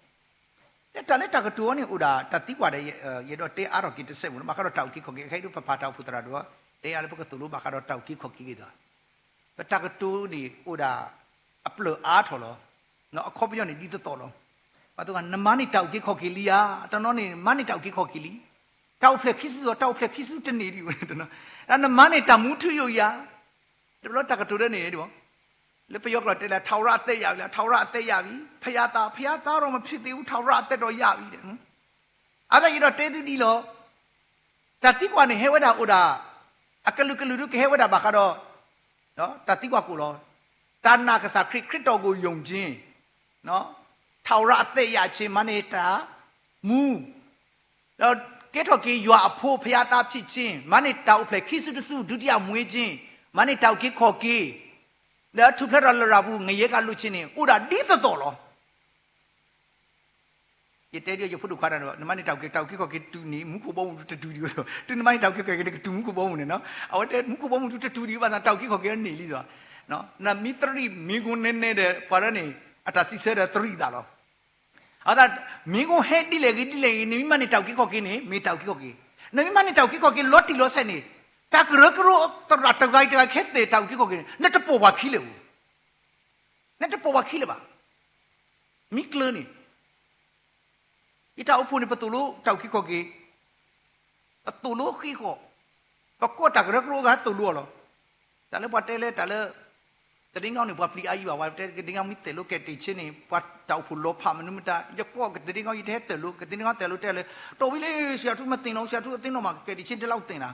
က့ၤ, တၢ်လၢတၢ်ကတိၤအီၤန့ၣ်အိၣ်ဒၣ် တၢ်သံကွၢ်ဒီး ယအဲၣ်ဒိးတဲအါထီၣ်က့ၤတစဲးမ့ၢ် ဘၣ်ဃးဒီးတၢ်အုၣ်က့ၤခီၣ်က့ၤ ခဲအံၤဒ်ပပာ်တၢ်အိၣ်ဖှိၣ်သရၣ်ဒိၣ် တဲယၤလၢပကသိၣ်လိဘၣ်ဃးဒီးတၢ်အုၣ်က့ၤခီၣ်က့ၤဂ့ၤသး, ပတၢ်ကတိၤန့ၣ်အိၣ်ဒၣ် အပျၢၢ်အါထီၣ်လီၤ. အခီပညီန့ၣ်ဒ်သိးသိးလီၤ. ပှၤသ့ၣ်တဖၣ် နမၤန့ၢ်တၢ်အုၣ်က့ၤခီၣ်က့ၤလံဧါ, တနီၤန့ၣ် မၤန့ၢ်တၢ်အုၣ်က့ၤခီၣ်က့ၤလံ, တၢ်အိၣ်ဖျဲၣ်ခံစု တၢ်အိၣ်ဖျဲၣ်ခံစုတန့ၢ်ဒံး, နမၤန့ၢ်တၢ်မူထူယိာ်ဧါ. တဘျီတၢ်ကတိၤလၢန့ၣ် လၢပယီၤကျိာ်တဲလၢ ထာဝရအသက်ရပြီလံ, ထာဝရအသက်ရပြီ, ဘုရားသား, ဘုရားသားတော့မဖြစ်သေးဘူး, ထာဝရအသက်တော့ရပြီ. အဝဲဒၣ်ယအဲၣ်ဒိးတဲသုဒ်လီၤ. တၢ်သံကွၢ်န့ၣ်ဟဲဝဲဒၣ်အိၣ်ဒၣ် အကလုာ်ကလုာ်ဒ်ကဟဲဝဲဒၣ်ဘၣ်ဃးဒီး တၢ်သံကွၢ်ကိၣ်လီၤ. တၢ်နာ်ကစၢ်ခရံာ် ခရစ်တော်ကို ယုံခြင်း, ထာဝရအသက်ရခြင်း, မၤန့ၢ်တၢ်မူ ဒီးကဲထီၣ်က့ၤယွၤအဖိ ဘုရားသားဖြစ်ခြင်း, မၤန့ၢ်တၢ်အိၣ်ဖျဲၣ်ခံစုတစု ဒုတိယမွေးခြင်း, မၤန့ၢ်တၢ်အုၣ်က့ၤခီၣ်က့ၤ, ဒီးထူၣ်ဖျဲးဒီးလရာ်ပူၤ ငရဲကလွတ်ခြင်းန့ၣ် အိၣ်ဒၣ်ဒ်သိးသိးလီၤ. ယတဲဒ်ယဖိဒိၣ်ခွါတၢ်န့ၣ် နမၤန့ၢ်တၢ်အုၣ်က့ၤ တၢ်အုၣ်က့ၤခီၣ်က့ၤတုၤန့ၣ် မူခိၣ်ဘီမုၢ်တတုၤဒံး, တုၤနမၤန့ၢ်တၢ်အုၣ်က့ၤခီၣ်က့ၤန့ၣ် ကတုၤမူခိၣ်ဘီမုၢ်န့ၣ်နီၤ. အဝဲတဲမူခိၣ်ဘီမုၢ်တုၤတတုၤဒံးဘၣ်သး တၢ်အုၣ်က့ၤခီၣ်က့ၤန့ၢ်လံသိး, နမ့ၢ်သရံးမ့ၢ်ကိၣ်နဲနဲဒီး ပှၤလၢန့ၣ် အတၢ်စံးဆၢဒီးသရံးသးလီၤ. အဝဲဒၣ် မ့ၢ်ကိၣ်ဟဲဒ်လဲၣ်ဂ့ၤဒ်လဲၣ်ဂ့ၤ နမ့ၢ်မၤန့ၢ်တၢ်အုၣ်က့ၤခီၣ်က့ၤန့ၣ် မ့ၢ်တၢ်အုၣ်က့ၤခီၣ်က့ၤ, နမ့ၢ်မၤန့ၢ်တၢ်အုၣ်က့ၤခီၣ်က့ၤလီၤတံၢ်လီၤဆဲးန့ၣ် တၢ်ကရၢကရိသရၣ်တဂၤအံၤတဂၤ ကဟဲသ့ၣ်တၢ်အုၣ်က့ၤခီၣ်က့ၤန့ၣ် နတပိာ်ပှၤခံလၢၤဘၣ်. နတပိာ်ပှၤခံလၢၤဘၣ်. မ့ၢ်ကျၢၤန့ၣ် ယတၢ်အိၣ်ဖှိၣ်န့ၣ် ပသိၣ်လိတၢ်အုၣ်က့ၤခီၣ်က့ၤ, ပသိၣ်လိဃ့ဃီၤ, ပကိးတၢ်ကရၢကရိအဂၤသိၣ်လိအီၤလီၤ. တၢ်လၢပှၤတဲလၢတၢ်လၢ သဒ့ငီန့ၣ် ပှၤပျံၤအါယံၤဘၣ်, ပှၤတဲသဒ့ငီမ့ၢ်သဲးလိကဲတ့ၢ်ဆ့န့ၣ် ပှၤတၢ်အိၣ်ဖှိၣ်လီၤဖးမနုၤမတၤ, ယကွၢ်ကသဒ့ငီ ယတဟဲသဲးလိ, ကသဒ့ငီသဲးလိတဲလၢ တီၢ်ဝံၤလံ ဆရာထူးမသ့ၣ်နီၣ်, ဆရာထူးအသ့ၣ်နီၣ်မး ကဲတ့ၢ်ဆ့တလီၤသ့ၣ်နၤ,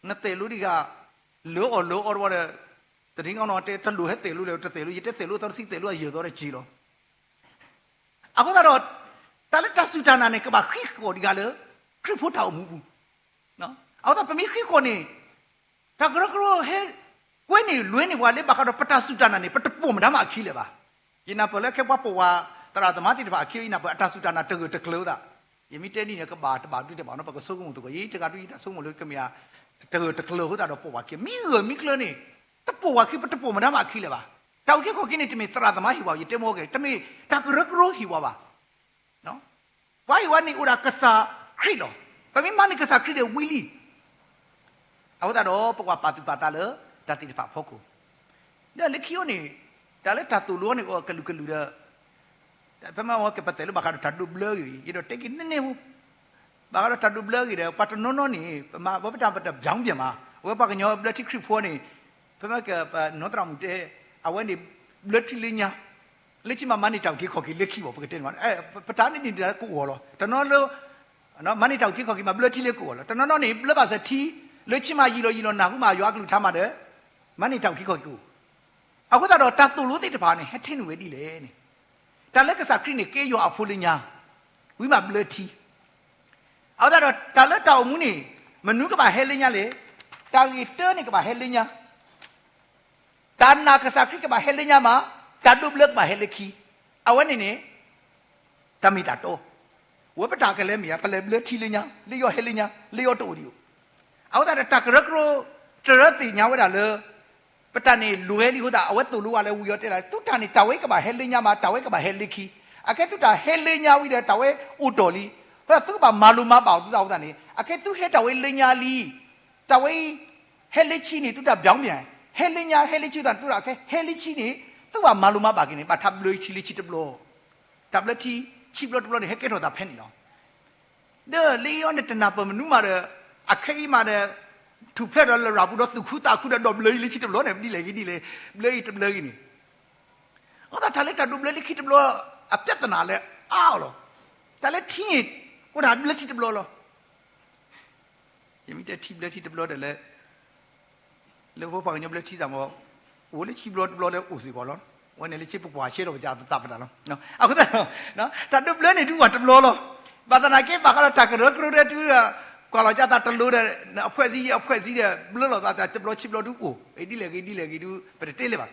နသဲးလိဒံးဂၤ လၢအီၣ်လၢအီတဝီဒီး သဒ့ငီနီၤတဲ တလိၣ်ဟဲသဲးလိလဲၣ်, တသဲးလိ ယတဲသဲးလိသီတဆံသဲးလိအယၢၤသီတက့ၢ်လီၤ. အဃိသတးဒီး တၢ်လၢတၢ်စူၢ်တၢ်နာ်န့ၣ် ကဘၣ်ဃ့ဃီၤဒံးဂၤလၢ ခရံာ်ဖိတၢ်အိၣ်မူပူၤ. အဃိသတး ပမ့ၢ်ဃ့ဃီၤန့ၣ် တၢ်ကရၢကရိဟဲ ကွဲန့ၢ်လွဲန့ၢ်ပှၤလၢဘၣ်ဃးဒီးပတၢ်စူၢ်တၢ်နာ်န့ၣ် ပတပိာ်မတၤမးအခံလၢၤဘၣ်. ယနၢ်ပၢၢ်လၢခဲပှၤပိာ်ဝဲ သရၣ်သမါသ့ၣ်တဖၣ်အခံ ယနၢ်ပၢၢ်အတၢ်စူၢ်တၢ်နာ်တဂၢၢ်တကျၢၤသး, ယမ့ၢ်တဲဒ်န့ၣ် ကဘၣ်တဘၣ်ဒုးတဘၣ်နီၤ ပကဆိကမိၣ်သကိး ယတဂၤဒုးယတၢ်ဆိကမိၣ်လၢကမ့ၢ် တဂၢၢ်တကျၢၤအဃိသတးဒီးပိာ်ဝဲခံ မ့ၢ်ဂၢၢ်မ့ၢ်ကျၢၤန့ၣ် တပိာ်ဝဲခံ ပတပိာ်မတၤမးအခံလၢၤဘၣ်. တၢ်အုၣ်က့ၤခီၣ်က့ၤန့ၣ် တမ့ၢ်သရၣ်သမါဟ့ၣ်ဝဲ ယတဲမ့ၢ်ကဲ တမ့ၢ်တၢ်ကရၢကရိဟ့ၣ်ဝဲဘၣ်. ပှၤဟ့ၣ်ဝဲန့ၣ်အိၣ်ဒၣ်ကစၢ်ခရံာ်လီၤ. ပမ့ၢ်မၤန့ၢ်ကစၢ်ခရံာ်ဒီးဝံၤလံ. အဃိသတးဒီး ပကဘၣ်ပာ်သူၣ်ပာ်သးလၢတၢ်သ့ၣ်တဖၣ်အဖီခိၣ်, ဒီးလၢခံအံၤန့ၣ် တၢ်လၢတၢ်သိၣ်လိန့ၣ်အိၣ်ကလုာ်ကလုာ်ဒီး ဖဲမ့ၢ်ဝဲကပတဲလိဘၣ်ဃးဒီးတၢ်ဒိးဘျၢဂ့ၤ ယအဲၣ်ဒိးတဲက့ၤနည်းနည်းဖိ ဘၣ်ဃးဒီးတၢ်ဒိးဘျၢဂ့ၤဒီး ပှၤတနီၤနီၤန့ၣ် ပမၤဝဲပတၢ်ပတၢ်ပျီပျီမး အဝဲပှၤကညီဘျၢထံခရံာ်ဖိန့ၣ် ဖဲမ့ၢ်ကပနီၢ်သရၣ်မုၣ်တဲ အဝဲန့ၣ် ဘျၢထံလၢညါ လၢခံမးမၤန့ၢ်တၢ်အုၣ်က့ၤခီၣ်က့ၤလၢခံဘၣ် ပကတဲန့ၣ်မး ပတၢ်န့ၣ်န့ၣ်ဒီးကအိၣ်လီၤ တနီၤလၢ မၤန့ၢ်တၢ်အုၣ်က့ၤခီၣ်က့ၤမးဘျၢထံလၢကအိၣ်လီၤ တနီၤနီၤန့ၣ် ဘျၢဘၣ်စၢၤထံ လၢခံမးယံာ်လီၤယံာ်လီၤနၢ်ဟူမးယွၤအကလုၢ်ကထါမးဒီး မၤန့ၢ်တၢ်အုၣ်က့ၤခီၣ်က့ၤကအိၣ် အဃိသတးဒီးတၢ်သိၣ်လိသ့ၣ်တဖၣ်န့ၣ် ဟဲထဲနုာ်ဝဲဒ်လဲၣ်န့ၣ် တၢ်လၢကစၢ်ခရံာ်န့ၣ် ကဲယွၤအဖိလၢညါ ဝံၤမးဘျၢထံ အဃိသတးဒီးတၢ်လၢတၢ်အိၣ်မူန့ၣ် မနုၤကဘၣ်ဟဲလၢညါလဲၣ် တၢ်ဂ့ၢ်တၢန့ၣ်ကဘၣ်ဟဲလၢညါ တၢ်နာ်ကစၢ်ခရံာ်ကဘၣ်ဟဲလၢညါမး တၢ်ဒိးဘျၢကဘၣ်ဟဲလၢခံ အဝဲန့ၣ်န့ၣ် တၢ်မ့ၢ်တၢ်တီ ဝဲပတၢ်ကလဲၤမ့ၢ်ဧါ ပလဲၤဘျၢထံလၢညါ လၢယွၤဟဲလၢညါ လၢယွၤတအိၣ်ဒံးအိၣ် အဃိသတးဒီးတၢ်ကရၢကရိ တရၢသ့ၣ်ညါဝဲဒၣ်လၢ ပတၢ်န့ၣ်လွဲလံအဃိသတး အဝဲသိၣ်လိဝဲလၢဝံယီၤတဲလၢ သုတၢ်န့ၣ် တၢ်ဝဲကဘၣ်ဟဲလၢညါမး တၢ်ဝဲကဘၣ်ဟဲလၢခံ အကဲသုတၢ်ဟဲလၢညါဝံၤဒီး တၢ်ဝဲအိၣ်တီၢ်လံ အဃိသတးသုကဘၣ်မၤလိမၤဘၣ်အီၤသုသးအဃိသတးန့ၣ် အကဲသုဟဲတၢ်ဝဲလၢညါလံ တၢ်ဝဲအံၤ ဟဲလၢခံန့ၣ် သုတၢ်ဘျီမ့ၢ် ဟဲလၢညါ ဟဲလၢခံသးန့ၣ် သုတၢ်ခဲ ဟဲလၢခံန့ၣ် သုဘၣ်မၤလိမၤဘၣ်က့ၤန့ၣ် ဘၣ်ထါဘျၢထံလၢခံတဘျီ တၢ်ဘျၢထံ ခံဘျီတဘျီန့ၣ် ဟဲကဲထီၣ်သးဖဲန့ၣ်လီၤ. ဒီးလၢအံၤအီၤန့ၣ် တနၢ်ပၢၢ်မနုၤမးဒီး အခဲအံၤမးဒီး ထူၣ်ဖျဲးဒီးလရာ်ပူၤဒီးသူၣ်ခုသးခုဒီး ဒီးဘျၢလံလၢခံတဘျီန့ၣ် ဒ်လဲၣ်ဂ့ၤဒ်လဲၣ် ဘျၢအံၤတဘျၢဂ့ၤန့ၣ် အဃိသတးတၢ်လၢတၢ်ဒိးဘျၢလၢခံတဘျီ အပြဿနာလၢအါအီၤလီၤ. တၢ်လၢထံန့ၣ် အိၣ်ဒၣ်ဘျၢထံတဘျီလီၤ. ယမ့ၢ်တဲထံဘျၢထံတဘျီဒီးလၢ လၢပပှၤကညီဘျၢထံသးမီၤ အိၣ်လၢခံဘျီတဘျီလၢအိၣ်စ့ၢ်ကီးလီၤ. ဝဲန့ၣ်လၢဆ့ပကွၢ်ရှဲလီၤပကသးပတၢ်လီၤ. အဃိသတးဒီး တၢ်ဒိးဘျၢန့ၣ် ဒုးဝဲတဘျီလီၤ. ဘၣ်သနာ်က့ ဘၣ်ဃးဒီးတၢ်ကရၢကရိဒဲးတုၤ ကွၢ်လီၤကၢ်သးတလိၤဒီး အဖွဲ့အစည်း အဖွဲ့အစည်းဒီး ဘျၢလီၤသးတၢ်တဘျီခံဘျီဒုးအိၣ် ဒ်လဲၣ်ဂ့ၤဒ်လဲၣ်ဂ့ၤဒုး ပတတဲလဲၣ်ဘၣ်.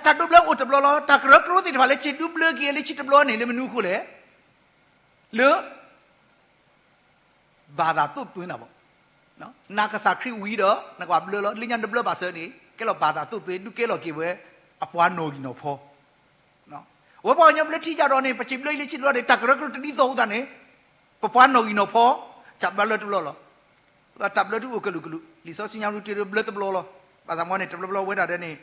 တၢ်ဒိးဘျၢအိၣ်တဘျီလီၤ. တၢ်ကရၢကရိသ့ၣ်တဖၣ်လၢစံးဒုးဘျၢက့ၤလၢဆံတဘျီန့ၣ် လၢမနုၤအဃိလဲၣ်. လၢ ဘၣ်သးသိၣ်သွဲနၤဘၣ်. နကစၢ်ခရံာ်ဝံၤဒီး နကဘၣ်ဘျၢလီၤ. လၢညါနတဘျၢဘၣ်စၢၤန့ၣ် ကဲလီၤဘၣ်သးသိၣ်သွဲ ဒုးကဲလီၤက့ၤဝဲ အပှၤနီၣ်ဂံၢ်နီၣ်ဖီ ဝဲပှၤကညီဘျၢထံကဒီးန့ၣ် ပစံးဘျၢအံၤလၢဆံတဘျီန့ၣ် တၢ်ကရၢကရိတဒ်သိးအဃိသတးန့ၣ် ပပှၤနီၣ်ဂံၢ်နီၣ်ဖီ တၢ်ဘျၢလၢတဘျီလီၤ. တၢ်ဘျၢဒုးအိၣ်ကလုာ်ကလုာ် လံာ်စီဆှံညါဒုးတဲဒုးဘျၢတဘျီလီၤ. ဘၣ်သးမီန့ၣ် တဘျီဘျီဝဲဒၣ်ဒဲးန့ၣ်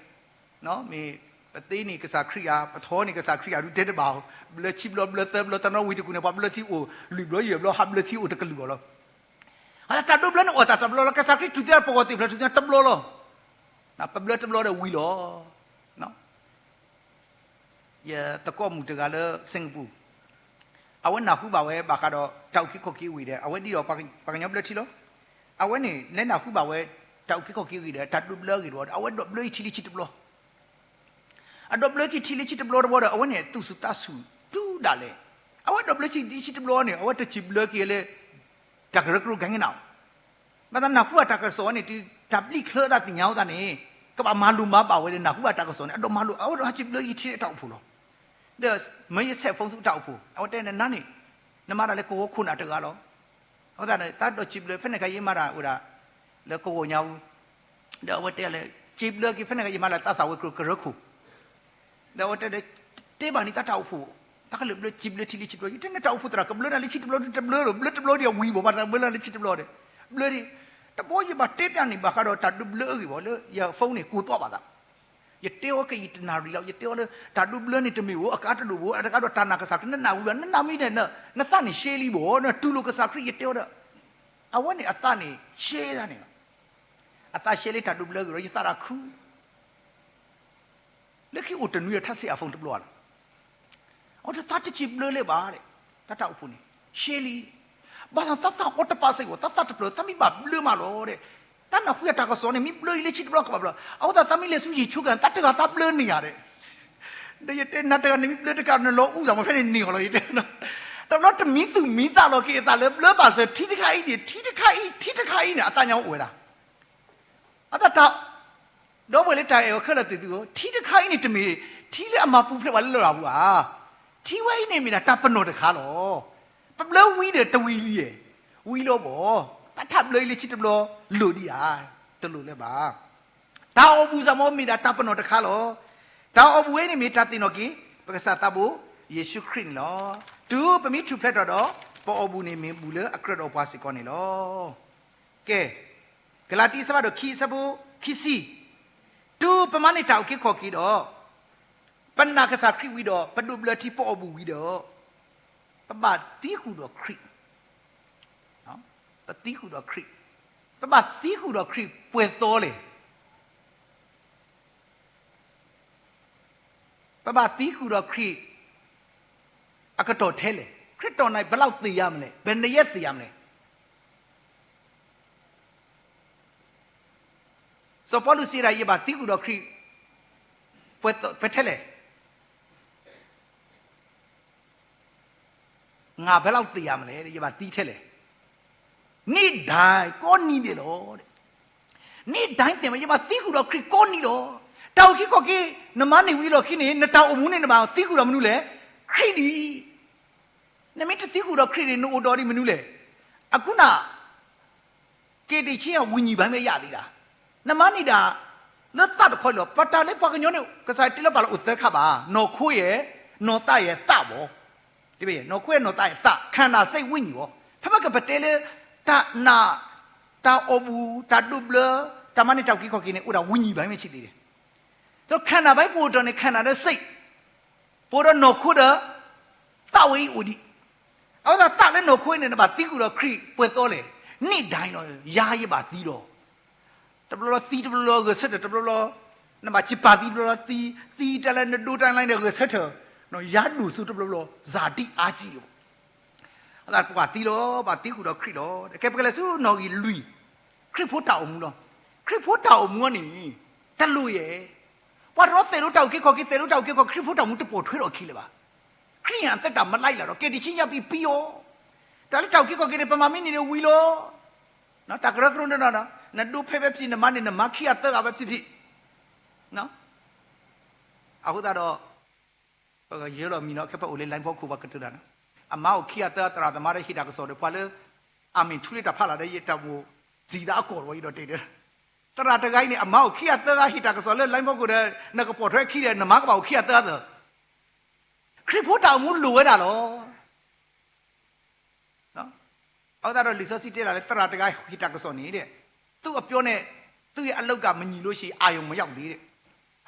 မ့ၢ်ပသ့န့ၣ်ကစၢ်ခရံာ်ဧါ ပထီန့ၣ်ကစၢ်ခရံာ်ဧါဒုးတဲတဘၣ်အီၤ ဘျၢဆံဘျီဘျၢသၢဘျီ တနီၤဝံၤတကူၣ်န့ၣ် ပှၤဘျၢထံအိၣ်လွံၢ်ဘျီယဲၢ်ဘျီ ဟးဘျၢထံအိၣ်တကလုာ်အီၤလီၤ. တၢ်ဒိးဘျၢန့ၣ်အိၣ်တၢ်တဘျီလီၤ. ကစၢ်ခရံာ်တူၢ်သံပဂီၢ်သ့ၣ်ဖျၢၣ်ထူၣ်စုညါတဘျီလီၤ. ပဘျၢတဘျီဒီးဝံၤလီၤ. ယသကိးမုၣ်တဂၤလၢ Singapore အဝဲနၢ်ဟူဘၣ်ဝဲဘၣ်ဃးဒီးတၢ်အုၣ်က့ၤခီၣ်က့ၤအဂ့ၢ်ဒီး အဝဲဒ်ဒီးပှၤကညီဘျၢထံလီၤ. အဝဲန့ၣ်လဲၤနၢ်ဟူဘၣ်ဝဲ တၢ်အုၣ်က့ၤခီၣ်က့ၤအဂ့ၢ်ဒီး တၢ်ဒိးဘျၢအဂ့ၢ်တဘျီဒီး အဝဲဒိးဘျၢအံၤထံလံဆံတဘျီ အဒိးဘျၢက့ၤထံလံဆံတဘျီတဘျီဒီး အဝဲန့ၣ်သူၣ်စူၤသးစူၤတုၤဒၣ်လဲာ်. အဝဲဒိးဘျၢက့ၤထံလံဆံတဘျီန့ၣ် အဝဲတစံးဘျၢက့ၤလၢ တၢ်ကရၢကရိ ကဲကနၣ် ဘၣ်သးနၢ်ဟူဘၣ်တၢ်ကစီၣ်ဝဲန့ၣ် တုၤတၢ်ဘျံးချၢသးသ့ၣ်ညါအသးန့ၣ် ကဘၣ်မၤလိၤမၤဘၣ်ဝဲဒီး နၢ်ဟူဘၣ်တၢ်ကစီၣ်န့ၣ် အဒိးမၤလိၤ အဝဲဒိးဟဲစံးဘျၢက့ၤထံလၢတၢ်အိၣ်ဖှိၣ်လီၤ. ဒီးမ့ၢ်ယဆဲးဖိသူတၢ်အိၣ်ဖှိၣ် အဝဲတဲနၤန့ၣ် နမၤတၢ်လၢကဝီၤခိၣ်နၢ်တဂၤလီၤ. အဃိသတးန့ၣ် တၢ်ဒိးစံးဘျၢ ဖဲန့ၣ်ခါယမၤတၢ်ဝဲဒၣ် လၢကဝီၤညါအူ ဒီးအဝဲတဲလၢ စံးဘျၢက့ၤ ဖဲန့ၣ်ခါယမၤလၢသးစၢ်ဝဲၤကျိၤကရၢခိၣ် ဒီးအဝဲတဲဒီး တဲဘၣ်န့ၣ်တၢ်တၢ်အိၣ်ဖှိၣ် တၢ်ကလုာ်ဘျၢစံးဘျၢထံလံဆံတဘျီ ယတဲနတၢ်အိၣ်ဖှိၣ်သရၣ် ကဘျၢနၤလၢဆံတဘျီဒုးတဘျၢလီၤ ဘျၢတဘျီဒံးအဝံၤဘၣ် ဘၣ်တဘျၢနၤလၢဆံတဘျီဒီး ဘျၢဒံး တဘျီယဘၣ်တဲပျးန့ၣ် ဘၣ်ဃးဒီးတၢ်ဒိးဘျၢအဂ့ၢ်ဘၣ်လၢ ယ phone န့ၣ် ကိးသီၣ်ဘၣ်သး ယတဲအီၤကယံာ်တနၣ်ရံၣ်လီၤ ယတဲအီၤလၢ တၢ်ဒိးဘျၢန့ၣ်တမ့ၢ်အိၣ် အကါတဒိၣ်ဘၣ် အတကါဒီးတၢ်နာ်ကစၢ်ခရံာ် နနာ်ဝံၤဘၣ် နနာ်မ့ၢ်န့ၣ် နသးန့ၣ်ရှဲလံဘၣ် နတူၢ်လိာ်ကစၢ်ခရံာ် ယတဲအီၤဒီး အဝဲန့ၣ်အသးန့ၣ် ရှဲဒၣ်န့ၣ်လီၤ. အသးရှဲလံတၢ်ဒိးဘျၢအဂ့ၢ်ဒီး ယသးတၢ်ခု လၢခံအိၣ်တနွံအထါစ့ၢ်အ phone တဘျီလီၤ. အဝဲတသးတစံးဘျၢလၢၤဘၣ် တၢ်တၢ်အိၣ်ဖှိၣ်န့ၣ် ရှဲလံ ဘၣ်သးသးသးအိၣ်တပာ်စ့ၢ်ကီး သးသးတဖျၢၣ် သးမ့ၢ်ဘၣ်ဘျၢမးလီၤဒီး တၢ်နၢ်ဟူယတၢ်ကစီၣ်န့ၣ် မ့ၢ်ဘျၢအံၤလၢဆံတဘျီကဘၣ်ဘျီ အဃိသတးသးမ့ၢ်လဲၤဆူယံၤဆိက သးတဂၤသးဘျၢန့ၢ်ယၤဒီး ဒီးယတဲနၤတဂၤန့ၣ်မ့ၢ်ဘျၢတကး နလီၤအူသးမးဖဲန့ၣ်န့ၢ်အီၤလီၤ ယတဲ တဘျီတမံသူၣ်မံသးလီၤက့ၤအသးလၢဘျၢဘၣ်စၢၤထံတခါအံၤန့ၣ် ထံတခါအံၤ ထံတခါအံၤန့ၣ် အသးညါအိၣ်ဝဲဒၣ် အသးတၢ် ဒီပုၢ်ဝဲၢ်လၢတၢ်အဲၣ်အီၤခဲလၢာ်သ့ၣ်သုဧၢ, ထံတခါအံၤန့ၣ်တမ့ၢ် ထံလၢအမၤပူၤဖျဲးပှၤလၢလရာ်ပူၤဧါ. ထံဝဲအံၤန့ၣ်မ့ၢ်ဒၣ်တၢ်ပနီၣ်တခါလီၤ. ပဘျၢဝံၤဒီးတဝံၤလံ, ဝံၤလီၤဘၣ်. တၢ်ထးဘျၢအံၤလၢခံတဘျီ လိၣ်ဒံးဧါ, တလိၣ်လၢၤဘၣ်. တၢ်အီၣ်ဘူၣ်စ့ၢ်ကီးမ့ၢ်ဒၣ်တၢ်ပနီၣ်တခါလီၤ. တၢ်အီၣ်ဘူၣ်ဝဲန့ၣ်မ့ၢ်တၢ်သ့ၣ်နီၣ်က့ၤ ပကစၢ်သးဘိ ယ့ၣ်ၡူးခရံာ်န့ၣ်လီၤ. တုၤပမ့ၢ်ထူၣ်ဖျဲးထီၣ်ဒီး ပအီၣ်ဘူၣ်န့ၣ်မ့ၢ်ဘူၣ်လၢအကြၢးဒီးပှၤစ့ၢ်ကီးန့ၣ်လီၤ. ကဲ, ကလၤတံ အဆၢဖးဒိၣ်ခံ အဆၢဖိခံဆံ, တုၤပမၤန့ၢ်တၢ်အုၣ်က့ၤခီၣ်က့ၤဒီး ပနာ်ကစၢ်ခရံာ်ဝံၤဒီး ပဒိးဘျၢထံ ပအီၣ်ဘူၣ်ဝံၤဒီး ပဘၣ်သံဃုာ်ဒီးခရံာ်, ပသံဃုာ်ဒီးခရံာ်, ပဘၣ်သံဃုာ်ဒီးခရံာ်ပှဲၤသီလဲၣ်. ပဘၣ်သံဃုာ်ဒီးခရံာ် အကတီၢ်ထဲလဲၣ်. ခရံာ်တီၢ်နၤ ဘယ်လောက်သေရမလဲၣ်, ဘယ်နှစ်ရက်သေရမလဲၣ်. စီၤပီလူးစံးဒၣ် ယဘၣ်သံဃုာ်ဒီးခရံာ် ပှဲၤထဲလဲၣ်. ငါ ဘယ်လောက်သေရမလဲၣ်, ယဘၣ်သံထဲလဲၣ်. နေ့တိုင်း ကိးနံၤဒဲးလီၤ. နေ့တိုင်း သ့ၣ်မး ယဘၣ်သံဃုာ်ဒီးခရံာ်ကိးနံၤလီၤ. တၢ်အုၣ်က့ၤခီၣ်က့ၤ နမၤန့ၢ်ဝံၤအလီၢ်ခံန့ၣ် နတၢ်အိၣ်မူန့ၣ် နဘၣ်သံဃုာ်ဒီးမနုၤလဲၣ်, ခရံာ်ဒံး. နမ့ၢ်တသံဃုာ်ဒီးခရံာ်န့ၣ် နအိၣ်ဒီးဒံးမနုၤလဲၣ်. အဃိန့ၣ် ကယ်တင်ခြင်း ဝိညာဉ်ပိုင်းပဲ ရသေးတာ. နမၤန့ၢ်ဒၣ် လၢသးတခီလီၤ. ပတၢ်လၢပှၤကညီန့ၣ် ကစၢ်ယွၤတ့လၢပှၤလၢအိၣ်သၢခါဘၣ်, နီၢ်ခိယဲၢ်, နီၢ်သးယဲၢ်, သးဘၣ်. နီၢ်ခိယဲၢ်, နီၢ်သးယဲၢ်, သး, ခန္ဓာ စိတ် ဝိညာဉ် ဘၣ်. ဖဲမ့ၢ်ကပတဲလၢ တၢ်နာ်, တၢ်အီၣ်ဘူၣ်, တၢ်ဒိးဘျၢ, တၢ်မၤန့ၢ်တၢ်အုၣ်က့ၤခီၣ်က့ၤန့ၣ် အိၣ်ဒၣ် ဝိညာဉ်ပိုင်း ပဲ ရှိသေးတယ်. ဒီး ခန္ဓာပိုင်း ပအိၣ်ဒီးန့ၣ် ခန္ဓာ ဒီး စိတ်, ပအိၣ်ဒီးနီၢ်ခိဒီး သးဝဲအံၤအိၣ်ဒံး. အဃိသတး သးလၢနီၢ်ခိအံၤန့ၣ် နဘၣ်သံဃုာ်ဒီးခရံာ်ပှဲၤသီလဲၣ်. နေ့တိုင်းလီၤ. ယၤယဘၣ်သံလီၤ. တဘျီဘျီသံ တဘျီဘျီဂဲၤဆၢထၢၣ်, တဘျီဘျီ နဘၣ်စံးပာ်သံ တဘျီဘျီသံ, သံတၢ်လၢနဒိတၢ်လၢန့ၣ်ဂဲၤဆၢထၢၣ်, ယၤဒိၣ်စိတဘျီဘျီ ဇာတိအားကြီး လီၤ. အဃိသတး ပဘၣ်သံလီၤ, ဘၣ်သံဃုာ်ဒီးခရံာ်လီၤ. ကဲ ပကလဲၤဆူနီၣ်ဂံၢ်လွံၢ်, ခရံာ်ဖိတၢ်အိၣ်မူလီၤ. ခရံာ်ဖိတၢ်အိၣ်မူန့ၣ် တလိၣ်ယဲၢ် ပှၤတရီသဲးလိတၢ်အုၣ်က့ၤခီၣ်က့ၤ သဲးလိတၢ်အုၣ်က့ၤခီၣ်က့ၤ ခရံာ်ဖိတၢ်အိၣ်မူတပိာ်ထွဲထီၣ်အခံလၢၤဘၣ်. ခရံာ်အသက်တာမလိုက်လာတော့ ကယ်တင်ခြင်းရပြီ ပြီးရော. တၢ်လၢတၢ်အုၣ်က့ၤခီၣ်က့ၤန့ၣ် ပမၤမ့ၢ်န့ၢ်ဒီးဝံၤလီၤ. တၢ်ကရၢကရိန့ၣ်ဒီး နဒိဖဲပဲဖြစ်ဖြစ် နမါန့ၣ် နမါခံဂၤသၢဂၤပဲဖြစ်ဖြစ်. အဃိသတးဒီး ပကယၢလီၤမံၤနီၤ ခဲဖဲအိၣ်လၢ line ဖီခိၣ်ပှၤကတၢၢ်တၢ်နီၤ, အမါအိၣ်ခံဂၤသၢဂၤ သရၣ်သမါဒီးဟ့ၣ်တၢ်ကစီၣ်ဒီး ပှၤလၢ အမ့ၢ်ထူလၢတၢ်ဖးလၢ်ဒီး ယတၢ်မိၣ်စံးသးအကီၢ်လီၤ ယဒီးတဲဒီး သရၣ်တဂၤအံၤန့ၣ် အမါအိၣ်ခံဂၤသၢဂၤ ဟ့ၣ်တၢ်ကစီၣ်လၢ line ဖီခိၣ်ဒီး နကပိာ်ထွဲခံဒီး နမါကဘၣ်အိၣ်ခံဂၤသၢဂၤသၢ. ခရံာ်ဖိတၢ်အိၣ်မူလိၣ်ဝဲဒၣ်လီၤ. အဃိသတးဒီးလံာ်စီဆှံတဲဒၣ်လၢ သရၣ်တဂၤဟ့ၣ်တၢ်ကစီၣ်န့ၣ် သူ့အပြောနဲ့ သူ့ရဲ့အလုပ်က မညီလို့ရှိရင် အာရုံမရောက်ဘူး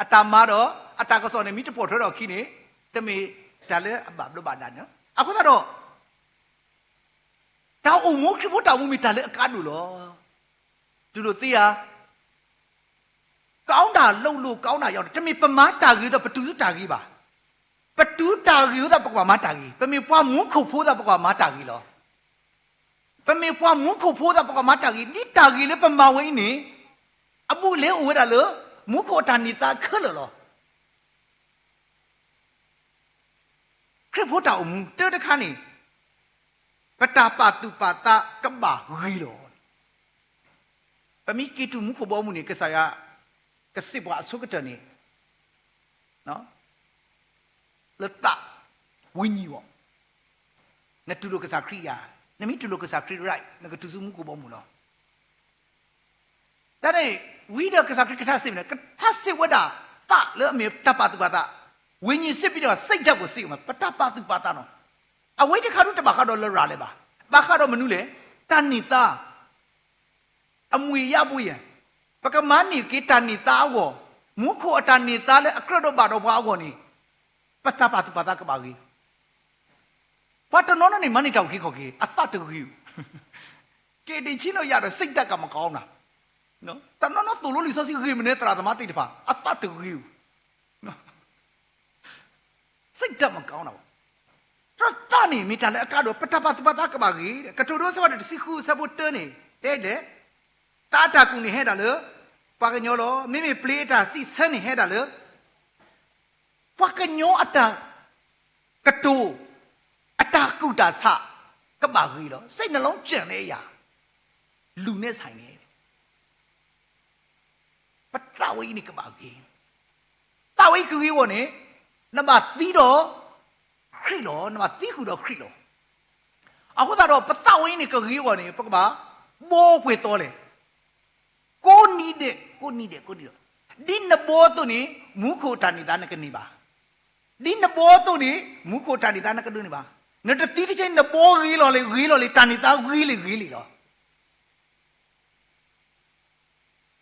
အတၢ်မၤဒီး အတၢ်ကစီၣ်န့ၣ် မ့ၢ်တပိာ်ထွဲထီၣ်အခံန့ၣ် တမ့ၢ်တၢ်လၢအဘၣ်ဘျိးဘၣ်ဒါန့ၣ်. အဃိသတးဒီး တၢ်အိၣ်မူ ခရံာ်ဖိတၢ်အိၣ်မူမ့ၢ်တၢ်လၢအကါဒိၣ်လီၤ. တူၢ်လိာ်သ့ဧါ. ကအိၣ်ဒၣ်လိၣ်လိၣ်ကအိၣ်ဒၣ်ယီၤ တမ့ၢ်ပမၤတၢ်ဂ့ၤဒီး ပတူၢ်စုတၢ်ဂ့ၤဘၣ်. ပတူၢ်တၢ်ဂ့ၤအဃိသတး ပကဘၣ်မၤတၢ်ဂ့ၤ, ပမ့ၢ်ပှၤမူခိၣ်ဖိသတး ပကဘၣ်မၤတၢ်ဂ့ၤလီၤ. ပမ့ၢ်ပှၤမူခိၣ်ဖိသတး ပကဘၣ်မၤတၢ်ဂ့ၤ, ဒ်တၢ်ဂ့ၤလၢပမၤဝဲအံၤန့ၣ် အဘူးအလဲအိၣ်ဝဲဒၣ်လၢ မူခိၣ်အတၢ်န့ၢ်သါခဲလၢာ်လီၤ. ခရံာ်ဖိတၢ်အိၣ်မူတၢတခါန့ၣ် ပတၢ်ပာ်သူၣ်ပာ်သးကဘၣ်ဂ့ၤလီၤ. ပမ့ၢ်က့ၤတုၤမူခိၣ်ဘီမုၢ်န့ၣ် ကစၢ်ယွၤကစံးပှၤအဆိကတၢၢ်န့ၣ် လၢသးဝံၣ်ညံၣ်အဂီၢ်, နတူၢ်လိာ်ကစၢ်ခရံာ်ဧါ. နမ့ၢ်တူၢ်လိာ်ကစၢ်ခရံာ် right နကတုၤဆူမူခိၣ်ဘီမုၢ်လီၤ. တၢ်န့ၣ် ဝံၤဒီးကစၢ်ခရံာ်ကထါစံးမ့ၢ်န့ၣ် ကထါစံးဝဲဒၣ် သးလၢအမ့ၢ်တၢ်ပာ်သူၣ်ပာ်သး, ဝိညာဉ်စ့ၢ်ကီးဒီး စိတ်ဓာတ်ကိုစံးမ့ၢ် ပတၢ်ပာ်သူၣ်ပာ်သးနီၤ. အဝဲတခါဒုတဘၣ်ဃးဒီးလရာ်လၢၤဘၣ်. ဘၣ်ဃးဒီးမနုၤလဲၣ်, တၢ်န့ၢ်သါ အမွေရဖို့ရန်, ပကမၤန့ၢ်က့ၤတၢ်န့ၢ်သါအဂီၢ်, မူခိၣ်အတၢ်န့ၢ်သါလၢအကြၢးဒီးဘၣ်ဒီးပှၤအဂီၢ်န့ၣ်, ပတၢ်ပာ်သူၣ်ပာ်သးကဘၣ်ဂ့ၤ. ပှၤတနီၤနီၤန့ၣ် မၤန့ၢ်တၢ်အုၣ်က့ၤခီၣ်က့ၤ အသးတဂ့ၤဧိၤ, က့ၤဒံးဆ့ၣ်နီၤယၤဒီး စိတ်ဓာတ်ကမကောင်းနီၤ. တနီၤနီၤသိၣ်လိလံာ်စီဆှံဂ့ၤမနုၤ သရၣ်သမါသ့ၣ်တဖၣ် အသးတဂ့ၤဧိၤ စိတ်ဓာတ်မကောင်းနီၤ. တၢ်သးန့ၣ် မ့ၢ်တၢ်လၢအကါဒိၣ် ပတၢ်ပာ်သူၣ်ပာ်သးကဘၣ်ဂ့ၤ. ကတိၤဒိ အဆၢဖိတဆံဃု အဆၢဖိတၢန့ၣ် တဲလဲၣ်, သးအတၢ်ကူၣ်န့ၣ်ဟဲဒၣ်လၢ ပှၤကညီလီၤ. မ့မ့ၢ်ပျ့ၤအတၢ်စံးဆၢန့ၣ်ဟဲဒၣ်လၢ ပှၤကညီအတၢ်ကတိၤ အတၢ်ကူၣ်တၢ်ဆး ကဘၣ်ဂ့ၤလီၤ. စိတ်နှလုံးကျန်တဲ့အရာ လူနဲ့ဆိုင်တယ်. ပသးဝဲအံၤန့ၣ်ကဘၣ်ဂ့ၤ. သးဝဲအံၤကဂ့ၤအဂီၢ်န့ၣ် နဘၣ်သံဒီးခရံာ်လီၤ, နဘၣ်သံဃုာ်ဒီးခရံာ်လီၤ. အဃိသတးဒီး ပသးဝဲအံၤန့ၣ်ကဂ့ၤအဂီၢ်န့ၣ် ပကဘၣ်ဘီပှဲၤသီလဲၣ်. ကိးနံၤဒဲး ကိးနံၤဒဲး ကိးနံၤဒဲး, ဒ်နဘီအသိးန့ၣ် မူခိၣ်တၢ်န့ၢ်သါနကန့ၢ်ဘၣ်. ဒ်နဘီအသိးန့ၣ် မူခိၣ်တၢ်န့ၢ်သါနကဒိးန့ၢ်ဘၣ်. နတသံတဆဲ နဘီဂ့ၤလီၤလံ ဂ့ၤလီၤလံ တၢ်န့ၢ်သါဂ့ၤလံ ဂ့ၤလံလီၤ.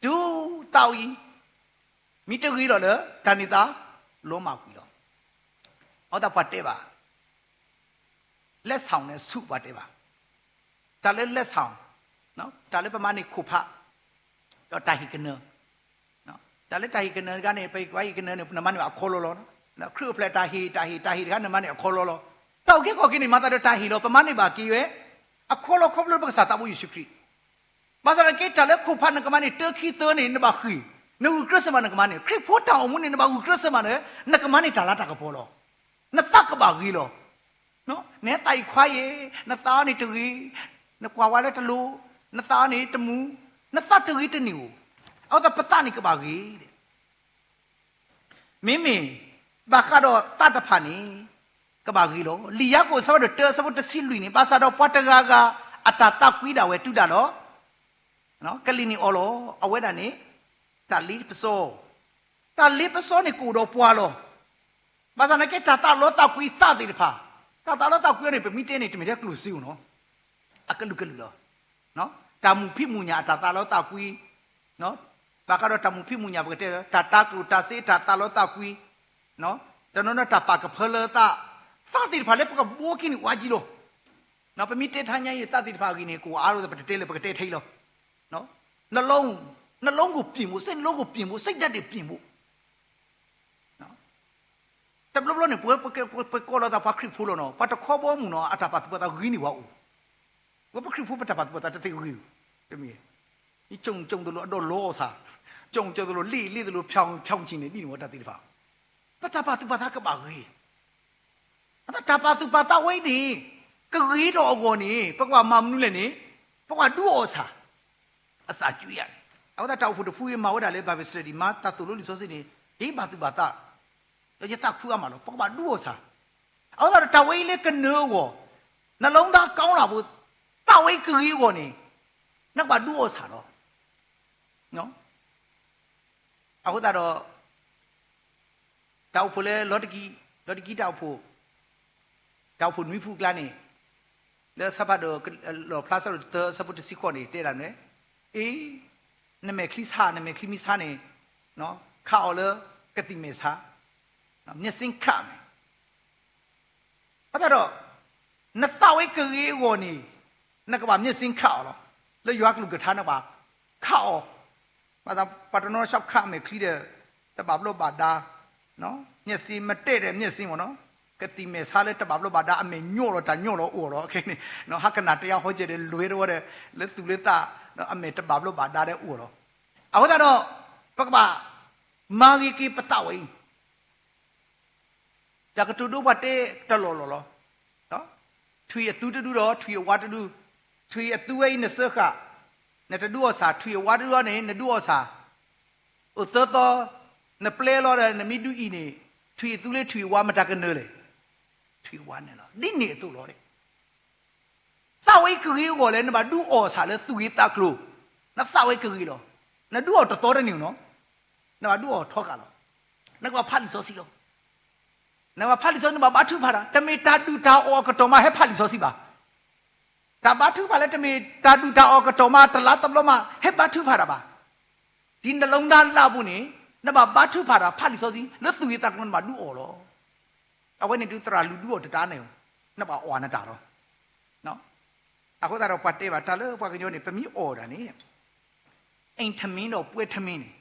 တုၤသးဝဲအံၤ မ့ၢ်တဂ့ၤလီၤလၢ တၢ်န့ၢ်သါ လီၤမၢ်ကွံာ်လီၤ. အဃိသတးပှၤတဲဘၣ် လက်ဆောင် န့ၣ် ဆု ပှၤတဲဘၣ်. တၢ်လၢ လက်ဆောင် တၢ်လၢပမၤန့ၢ်ခိၣ်ဖး ဒီးတၢ်ဟ့ၣ်ကနၢၤ, တၢ်လၢတၢ်ဟ့ၣ်ကနၢၤတခါန့ၣ် ပဟ့ၣ်ကနၢၤန့ၣ် နမၤန့ၢ်ဘၣ်အခီလီလီၤ. ခရံာ်အိၣ်ဖျဲၣ်တၢ်ဟ့ၣ် တၢ်ဟ့ၣ် တၢ်ဟ့ၣ်တခါ နမၤန့ၢ်အခီလီလီၤ. တၢ်အုၣ်က့ၤခီၣ်က့ၤန့ၣ် မၤသးဒီးတၢ်ဟ့ၣ်လီၤ. ပမၤန့ၢ်ဘၣ်က့ၤဝဲ အခီလီခီဖျိလၢပကစၢ်သးဘိယ့ၣ်ၡူးခရံာ်. ဘၣ်ဆၣ်သနာ်က့ တၢ်လၢခိၣ်ဖးနကမၤန့ၢ်တၢခံသၢန့ၣ် နဘၣ်ဃ့ၢ်, နဂုာ်ကျဲးစၢးမးနကမၤန့ၢ်. ခရံာ်ဖိတၢ်အိၣ်မူန့ၣ် နဘၣ်ဂုာ်ကျဲးစၢးမးဒီး နကမၤန့ၢ်တၢ်လၤတၢ်ကပီၤလီၤ. နသးကဘၣ်ဂ့ၤလီၤ. နသးအံၤခွါယဲ, နသးအီၤန့ၣ်တဂ့ၤ, နကွၢ်ဝဲလၢတလိၤ, နသးအီၤန့ၣ်တမူ, နသးတဂ့ၤတန့ၢ်ဧိၤ. အဃိသတးပသးန့ၣ်ကဘၣ်ဂ့ၤ. မ့မ့ၢ် ဘၣ်ဃးဒီးသးတဖၣ်န့ၣ် ကဘၣ်ဂ့ၤလီၤ. လံာ်ယၤကိာ်အဆၢဖးဒိၣ်တၢ အဆၢဖိတဆံလွံၢ်န့ၣ် ဘၣ်ဆၣ်ဒီးပှၤတဂၤဂၤ အတၢ်သးကွံဒၣ်ဝဲတုၤဒၣ်ဒီး ကလံၤန့ၣ်အီၤလီၤ. အဝဲဒၣ်န့ၣ် တၢ်လ့ပစီ, တၢ်လ့ပစီန့ၣ်ကအိၣ်ဒီးပှၤလီၤ. ဘၣ်ဆၣ်သနာ်က့ တၢ်သးလီသးကွံသးသ့ၣ်တဖၣ်, တၢ်သးလီသးကွံအီၤန့ၣ် ပမ့ၢ်တဲန့ၣ် တမ့ၢ်ထဲကျိၣ်စ့ဧိၤနီၤ, အကလုာ်ကလုာ်လီၤ. တၢ်မူးဖံးမူးညၣ်အတၢ်သးလီသးကွံ, ဘၣ်ဃးဒီးတၢ်မူးဖံးမူးညၣ် ပကတဲ တၢ်တၤကျိၣ်တၤစ့တၢ်သးလီသးကွံ, တနီၤနီၤတၢ်ပာ်ကဖၢလၢသး, သးသ့ၣ်တဖၣ်လၢပကဘှီက့ၤန့ၣ်ဝဲကံလီၤ. ပမ့ၢ်တဲထါညါအံၤ သးသ့ၣ်တဖၣ်အဂ့ၢ်န့ၣ် ကအိၣ်အါလီၤ ပတတဲလၢၤ ပကတဲထဲအံၤလီၤ. နှလုံး, နှလုံးကိုပြင်ဖို့, စိတ်နှလုံးကိုပြင်ဖို့, စိတ်ဓာတ်တွေပြင်ဖို့. တဘျီဘျီန့ၣ် ပ, ပကိးလီၤသးပှၤခရံာ်ဖိလီၤနီၤ, ပှၤတခီဘီမုၢ်နီၤ အတၢ်ပာ်သူၣ်ပာ်သးဂ့ၤန့ၢ်ဝဲအိၣ်, ဝဲပခရံာ်ဖိပတၢ်ပာ်သူၣ်ပာ်သးတသ့ဂ့ၤဧိၤ, တမ့ၢ်, ယကိာ်ကိာ်တလိာ်အဒိၣ်လီၤသး, ကၠိကၠိသလိၤ လ့ၣ်လ့ၣ်သလိၤ ဖၠီဖၠီဆံန့ၣ် ဒ်န့ၣ်ဝဲတၢ်သ့ၣ်တဖၣ်, ပတၢ်ပာ်သူၣ်ပာ်သးကဘၣ်ဂ့ၤ, တၢ်ပာ်သူၣ်ပာ်သးဝဲအံၤန့ၣ် ကဂ့ၤထီၣ်အဂီၢ်န့ၣ် ပကဘၣ်မၤမနုၤလဲၣ်န့ၣ် ပကဘၣ်ဒုးအီၣ်ဆၣ် အစၢ်ကၠူယၤန့ၣ်. အဃိသတးတၢ်အိၣ်ဖှိၣ်တဖုအံၤမၤဝဲဒၣ်လၢ Bible study မၤတၢ်သိၣ်လိလံာ်စီဆှံန့ၣ် ယဘၣ်သူၣ်ဘၣ်သး, ဒီးယသးခုအါမးလီၤ. ပကဘၣ်ဒုးအီၣ်ဆၣ်. အဃိသတးဒီးတၢ်ဝဲအံၤလၢကနၢၤအဂီၢ်, နလီၤသးကီလၢ်ဖိ, သးဝဲအံၤကဂ့ၤအဂီၢ်န့ၣ် နကဘၣ်ဒုးအီၣ်ဆၣ်လီၤ. အဃိသတးဒီး တၢ်အိၣ်ဖှိၣ်လၢလီၤတကံ, လီၤတကံတၢ်အိၣ်ဖှိၣ်, တၢ်အိၣ်ဖှိၣ်နွံဖုအကျါန့ၣ်, လၢဆၢဖးဒိၣ် လီၣ်ဖျါဆၢဒိၣ်တသၢ ဆၢဖိတဆံဃိးန့ၣ် တဲဒၣ်န့ၣ်, အ့, နမဲာ်ချံဆါ, နမဲာ်ချံမ့ၢ်ဆါန့ၣ်, ခးအီၤလၢကသံၣ်မဲာ်ဆါ, မျက်စိခတ်မယ်, အဃိသတးဒီး နသးဝဲကဂ့ၤအဂီၢ်န့ၣ် နကဘၣ်မျက်စိခတ်အီၤလီၤ. လၢယွၤကလုၢ်ကထါန့ၣ်ဘၣ် ခးအီၤ, ဘၣ်ဆၣ်ပှၤတနီၤနီၤ ရှော့ခတ် အမဲာ်ချံဒီး တဘၣ်ဘျီးဘၣ်ဒါ, မျက်စိမတည့်တဲ့မျက်စိမ့ၢ်နီၤ, ကသံၣ်မဲာ်ဆါလၢတဘၣ်ဘျီးဘၣ်ဒါ အမဲာ်ညိးလီၤတၢ်ညိးလီၤအိၣ်လီၤ. ခဲန့ၣ် ဟးကနၣ်တယါဟီကဲဒီး လွဲတဝီဒီး လၢသူၣ်လၢသး အမဲာ်တဘၣ်ဘျီးဘၣ်ဒါဒီးအိၣ်လီၤ. အဃိသတးဒီး ပကဘၣ်မၤဂ့ၤက့ၤပသးဝဲအံၤ တၢ်ကတိၤဒိပှၤတဲတလီၢ်လီၢ်လီၤ. ထွံၣ်အသူတဒုဒီးထွံၣ်အဝါတဒု, ထွံၣ်အသူဝဲအံၤနစၢဃာ်, နတဒုးအီၣ်ဆၣ်, ထွံၣ်အဝါတဒုန့ၣ် နဒုးအီၣ်ဆၣ်, အိၣ်သၢသီ, နပျဲလီၤဒီးနမ့ၢ်ဒုးအံၤန့ၣ်, ထွံၣ်အသူလၢထွံၣ်အဝါမတၤကနၢၤလဲၣ်, ထွံၣ်အဝါန့ၣ်လီၤ. ဒ်န့ၣ်အသိးလီၤ. သးဝဲအံၤကဂ့ၤအဂီၢ်လဲၣ် နဘၣ်ဒုးအီၣ်ဆၣ်လၢသူၣ်ဂ့ၤသးကျိၤ, နသးဝဲကဂ့ၤလီၤ. နဒုးအီၣ်တသီတန့ၢ်နီၤ, နဘၣ်ဒုးအီၣ်ထီဃာ်လီၤ. နကဘၣ်ဖးလံာ်စီဆှံလီၤ. နဘၣ်ဖးလံာ်စီဆှံ နဘၣ်ဘါထုကဖၣ်တၢ်, တမ့ၢ်တၢ်ဒုၣ်တၢ်အီၣ်အကတီၢ်မး ဟဲဖးလံာ်စီဆှံဘၣ်. တၢ်ဘါထုကဖၣ်လၢတမ့ၢ်တၢ်ဒုၣ်တၢ်အီၣ်အကတီၢ်မး တလါတဘျီမး ဟဲဘါထုကဖၣ်တၢ်ဘၣ်. ဒ်နလိနါလၢအပူၤန့ၣ် နဘၣ်ဘါထုကဖၣ်တၢ် ဖးလံာ်စီဆှံ လၢသူၣ်ဂ့ၤသးကျိၤနဘၣ်ဒုးအီၣ်လီၤ. အဝဲန့ၣ်ဒုးသရၣ်လူၤဒုးအီၣ်တတၢ်န့ၣ်, နဘၣ်အီၣ်နတၢ်လီၤ. အဃိသတးဒီးပှၤတဲဘၣ် တၢ်လၢပှၤကညီန့ၣ် ပမ့ၢ်အီၣ်ဒၣ်န့ၣ် အိမ်ထမင်းဒီးပွဲထမင်းန့ၣ်,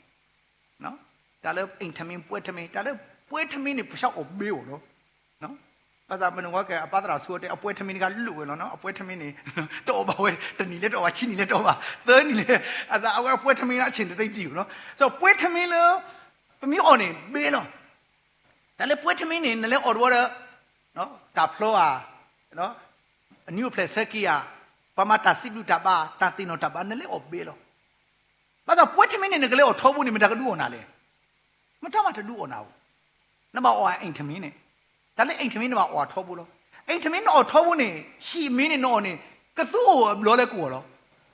တၢ်လၢအိမ်ထမင်း ပွဲထမင်း, တၢ်လၢပွဲထမင်းန့ၣ် ပဆၢအီၣ်ဘ့အိၣ်လီၤ. ဘၣ်ဆၣ်မနုၤဝဲကဲ အပၢ်သရၣ်ဆိတဲ အပွဲထမင်းတခါလိၣ်ဝဲလီၤနီၤ, အပွဲထမင်းန့ၣ် တအီၣ်ဘၣ်ဝဲ တနံၤလၢတအီၣ်ဘၣ် ဆံနံၤလၢတအီၣ်ဘၣ် သၢနံၤလၢ အသးအဝဲအပွဲထမင်းလၢအဆ့ၣ်တသ့ပံၤဝဲလီၤ. ဆိုတော့ပွဲထမင်းလၢ ပမ့ၢ်အီၣ်န့ၣ် ဘ့လီၤ. တၢ်လၢပွဲထမင်းန့ၣ် နလဲၤအီၣ်တဝီဒီး တၢ်ဖျီဧါ, အနံၤအိၣ်ဖျဲၣ်ဆၢက့ၤဧါ, ပှၤမၤတၢ်စံးဘျုးတၢ်ဘါ တၢ်သ့ၣ်နီၣ်တၢ်ဘါ နလဲၤအီၣ်ဘ့လီၤ. ဘၣ်ဆၣ်ပွဲထမင်းန့ၣ် နကလဲၤအီၣ်ထီဘိန့ၣ် မတၤကဒုးအီၣ်နၤလဲၣ်. မတၤမးတဒုးအီၣ်နၤဧိၤ. နဘၣ်အီၣ်အိမ်ထမင်းန့ၣ်, တၢ်လၢအိမ်ထမင်းန့ၣ် နဘၣ်အီၣ်ထီဘိလီၤ. အိမ်ထမင်းန့ၣ် နအီၣ်ထီဘိန့ၣ် ဟံၣ်အမ့ၢ်န့ၣ် နအီၣ်န့ၣ် ကသူအိၣ်အဘျီလၢကအိၣ်လီၤ.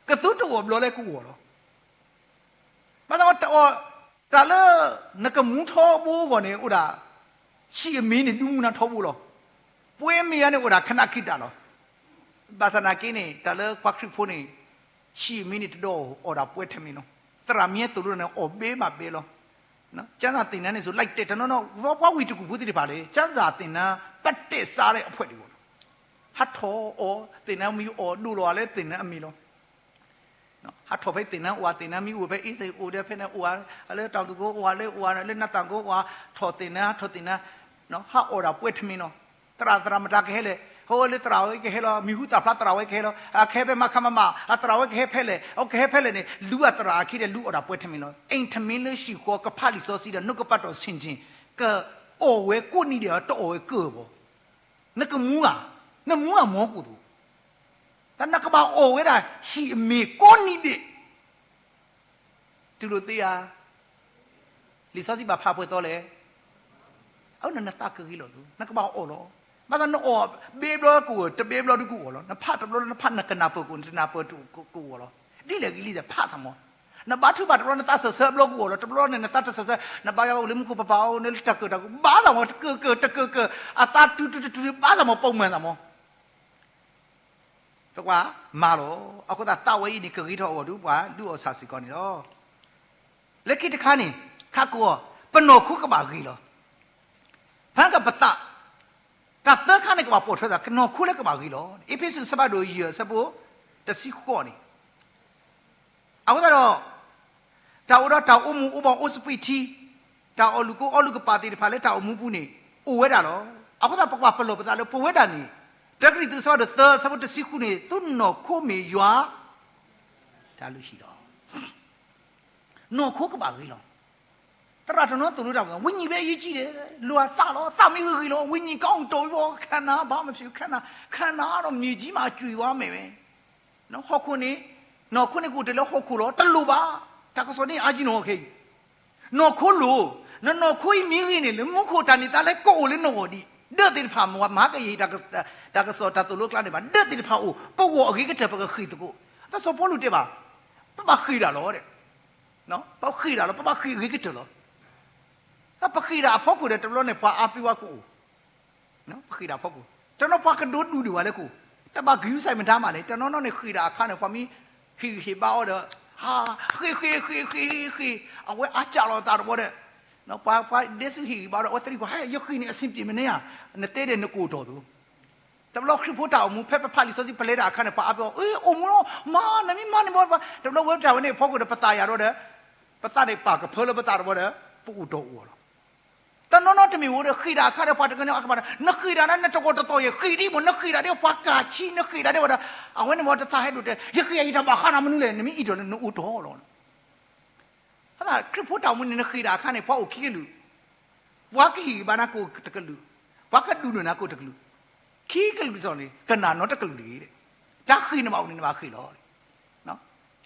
ကသူတအိၣ်အဘျီလၢကအိၣ်လီၤ. ဘၣ်ဆၣ်တအီၣ် တၢ်လၢ နကမူထီဘိအဂီၢ်န့ၣ် အိၣ်ဒၣ် ဟံၣ်အမ့ၢ်န့ၣ် ဒုးမူနၤထီဘိလီၤ. ပွဲမ့ၢ်ဧါန့ၣ် အိၣ်ဒၣ်ခနၣ်က့ၤတၢ်လီၤ. ဘၣ်ဆၣ်နာ်က့န့ၣ် တၢ်လၢပှၤခရံာ်ဖိန့ၣ် ဟံၣ်အမ့ၢ်န့ၣ် တဒုးအီၣ်ဒၣ်ပွဲထမင်းလီၤ. သရၣ်မ့ၢ်သိၣ်လိန့ၣ် အီၣ်ဘ့မးဘ့လီၤ. ကၠၢ်သးသ့ၣ်နါန့ၣ် စိၤ like တဲတနီၤနီၤ ပှၤဝံၤတကူၣ်ဖိသ့ၣ်တဖၣ်လၢ ကၠၢ်သးသ့ၣ်နါ ပတဲစးရဲၣ်အဖှဲးဒံးဘၣ်လီၤ. ဟးထီၣ်အီၣ်သ့ၣ်နါမံၤ အီၣ်ဒိၣ်လီၤလၢသ့ၣ်နါအမံၤလီၤ. ဟးထီၣ်ဖဲသ့ၣ်နါအိၣ် သ့ၣ်နါမံၤအိၣ်ဖဲ အ့စ့ၣ် အိၣ်ဒီးဖဲန့ၣ်အိၣ်ဧါ, လၢတၢ်ကကိးအိၣ်ဧါ လၢအိၣ်ဧါ လၢနသးကကိးအိၣ်ဧါ, ထီၣ်သ့ၣ်နါ ထီၣ်သ့ၣ်နါ, ဟးအီၣ်ဒၣ်ပွဲထမင်းလီၤ. သရၣ် သရၣ်မတၤကဟဲလဲၣ်, ဟိလၢသရၣ်ဝဲကဟဲလီၤ မံၤဟူသၣ်ဖျါသရၣ်ဝဲကဟဲလီၤ, အကဟဲဖဲမၤခးမၤမး အသရၣ်ဝဲကဟဲဖဲလဲၣ် အကဟဲဖဲလဲၣ်န့ၣ် လူၤအသရၣ်အခံဒီးလူၤအီၣ်ဒၣ်ပွဲထမင်းလီၤ. အိမ်ထမင်းလၢဟံၣ်ဃီ ကဖးလံာ်စီဆှံဒီး နှုတ်ကပတ်တော်ဆင်ခြင် ကအိၣ်ဝဲကိးနံၤဒဲး တအိၣ်ဝဲကၢၢ်ဘၣ် နကမူဧါ, နမူဧါမီၤကိၣ်သိး, တၢ်နကဘၣ်အီၣ်ဝဲဒၣ် ဟံၣ်အမ့ၢ်ကိးနံၤဒဲး, တူၢ်လိာ်သ့ဧါ, လံာ်စီဆှံဘၣ်ဖးပှဲၤသီလဲၣ်, အဝဲန့ၣ်နသးကဂ့ၤလီၤဒိၣ် နကဘၣ်အီၣ်လီၤ. ဘၣ်ဆၣ်နအီၣ်ဘ့ဘျီကအိၣ် တဘ့ဘျီဒုးကအိၣ်လီၤ, နဖးတဘျီ နဖးနကနၢ်ပၢၢ်ကအိၣ် နတနၢ်ပၢၢ်ကအိၣ်လီၤ. ဒ်လဲၣ်ဂ့ၤလံ ဖးသးမီၤ, နဘါထုကဖၣ်တဘျီ နသးစၢၢ်ဆၢဘျီကအိၣ်လီၤ, တဘျီန့ၣ် နသးတစၢၢ်ဆၢ နဘါယွၤအိၣ်လၢမူခိၣ်ပပၤအိၣ် နလၢတၢ်ကၢၣ်တၢ်ကီ ဘါသးမီၤ တကၢၣ်ကၢၣ်တကၢၣ်ကၢၣ် အသးတုၤတုၤတုၤတုၤ ဘါသးမီၤ ပိာ်မုၣ်သးမီၤ ပကွၢ်မၤလီၤ. အဃိသတး သးဝဲအံၤန့ၣ် ကဂ့ၤထီၣ်အဂီၢ်ဒုး ပှၤဒုးအီၣ်ဆၣ်စ့ၢ်ကီးန့ၣ်လီၤ. လၢခံတခါန့ၣ် ခးကိးအီၤ ပနီၢ်ခိကဘၣ်ဂ့ၤလီၤ. ဖဲကပသး တၢ်သၢခါန့ၣ် ကဘၣ်ပိာ်ထွဲသး ကနီၢ်ခိလၢကဘၣ်ဂ့ၤလီၤ. အ့းဖ့းစူး အဆၢဖးဒိၣ်ယဲၢ် အဆၢဖိတဆံဃိးန့ၣ် အဃိသတးဒီး တၢ်အိၣ်ဒီးတၢ်အိၣ်မူအိၣ်ဘီၣ်အိၣ်စပံးထံ, တၢ်အီၣ်လုၢ်ကိၢ်အီလုၢ်ကပာ်သ့ၣ်တဖၣ်လၢတၢ်အိၣ်မူပူၤန့ၣ် အိၣ်ဝဲဒၣ်လီၤ. အဃိသတး ပကဘၣ်ပလီၢ်ပသးလၢပဝဲဒၣ်န့ၣ် တၢကရံၣ်သူး အဆၢဖးဒိၣ်သၢ အဆၢဖိတဆံဃုန့ၣ် သုနီၢ်ခိမ့ၢ်ယွၤ တၢ်လုၢ်ဟံၣ်လီၤ. နီၢ်ခိကဘၣ်ဂ့ၤလီၤ. သရၣ်တနီၤသိၣ်လိတၢ်ပှၤ ဝိညာဉ်ပဲအရေးကြီးတယ်, လိုအပ်တာလီၤ, သးမ့ၢ်ဂ့ၤဂ့ၤလီၤ, ဝိညာဉ်ကောင်းအောင်တိုးပြီး ခံစားပါမယ်ဆို ခံစား, ခံစားတော့ မြေကြီးမှာ အကြွေးဝါမယ်ပဲ. ဟီၣ်ခိၣ်န့ၣ်, နီၢ်ခိန့ၣ်ကအိၣ်တ့ၢ်လၢဟီၣ်ခိၣ်လီၤ, တလိၣ်ဘၣ်. တၢ်ကစီၣ်န့ၣ် အါကံနီၤခဲအံၤ နီၢ်ခိလိၤ, နနီၢ်ခိအံၤမ့ၢ်ဂ့ၤန့ၣ် လၢမူခိၣ်တၢ်န့ၣ် တၢ်လၢကအိၣ်လၢနဂီၢ်ဒံး, ဒၢးသ့ၣ်တဖၣ် မ့ၢ်မဟါကယဟ့ၣ် တၢ်ကစီၣ်တၢ်သိၣ်လိအကျါန့ၣ်ဘၣ်, ဒၢးသ့ၣ်တဖၣ်အိၣ်, ပဂီၢ်အဂ့ၤကတၢၢ် ပကဃ့ၢ်သကိး. တၢ်စီၤပီလူးတဲဘၣ်, ပဘၣ်ဃ့ၢ်ဒၣ်လီၤ, ပဃ့ၢ်ဒၣ်လီၤ, ပဘၣ်ဃ့ၢ်အဂ့ၤကတၢၢ်လီၤ. ပဃ့ၢ်ဒၣ်အဖီခိၣ်ဒီး တဘျီန့ၣ် ပှၤအါပ့ဝါကအိၣ် ပဃ့ၢ်ဒၣ်ဖီခိၣ်, တနီၤပှၤကဒိးဒူၣ်ဒံးဝဲလၢကအိၣ်, တဘၣ်ကယူၤစဲးမတၤမးလဲၣ်, တနီၤနီၤန့ၣ်ဃ့ၢ်ဒၣ်အခါန့ၣ် ပှၤမ့ၢ်ဟ့ၣ်ဂံၢ်ဟ့ၣ်ဘါအီၤဒီး, ဟါ, ဃ့ၢ်ဃ့ၢ်ဃ့ၢ်ဃ့ၢ်ဃ့ၢ်, အဝဲအါကၢ်လီၤသးတဘျီဒီး, ပှၤဒဲစုဟ့ၣ်ဂံၢ်ဘါဒီး အဝဲသရံးကွၢ်, ဟဲ ယဃ့ၢ်န့ၣ် အဆင်ပြေမ့ၢ်န့ၣ်ဧါ, နတဲဒီးနကအိၣ်တီၢ်သိး. တဘျီခရံာ်ဖိတၢ်အိၣ်မူ ဖဲပဖးလံာ်စီဆှံပလဲၤတၢ်အခါန့ၣ် ပှၤအါပ့အီၤ, အ့ အိၣ်မူလီၤ, မၤ နမ့ၢ်မၤန့ၣ်ဘၣ်, တဘျီဝဲတၢ်ဝဲန့ၣ်အဖီခိၣ်ဒီး ပသးယာ်ဒီး ပသးန့ၣ်ပာ်ကဖၢလၢပသးတဘျီဒီး ပအိၣ်တီၢ်အိၣ်အီၤလီၤ. တနီၤနီၤတမ့ၢ်အိၣ်ဒီး ဃ့ၢ်ဒၣ်အခါဒီး ပှၤတကနၣ်အကပၤဒီး နဃ့ၢ်ဒၣ်န့ၣ် နတဂီၢ်တသီၣ်ယဲၢ် ဃ့ၢ်ဒ်မ့ၢ် နဃ့ၢ်ဒၣ်ဒီးပှၤကၢ်ဆံ နဃ့ၢ်ဒၣ်ဒီးဝဲဒီး အဝဲန့ၣ်မ့ၢ်တသးဟဲဒိၣ်တဲ ယဃ့ၢ်ယတၢ်ဘၣ်ဃးနၤမနုၤလဲၣ် နမ့ၢ်အံၤဒီးနအိၣ်တီၢ်လီၤ. ခရံာ်ဖိတၢ်အိၣ်မူန့ၣ် နဃ့ၢ်ဒၣ်အခါန့ၣ် ပှၤအိၣ်ခံကလုာ်, ပှၤကဟ့ၣ်ဂံၢ်ဘါနၤကိးတကလုာ်, ပှၤကဒုးနၢၤနၤကိးတကလုာ်, ခံကလုာ်စ့ၢ်န့ၣ် ကနၣ်နီတကလုာ်တဂ့ၤ. တၢ်ဃ့ၢ်နဘၣ်အိၣ်န့ၣ် နဘၣ်ဃ့ၢ်လီၤ.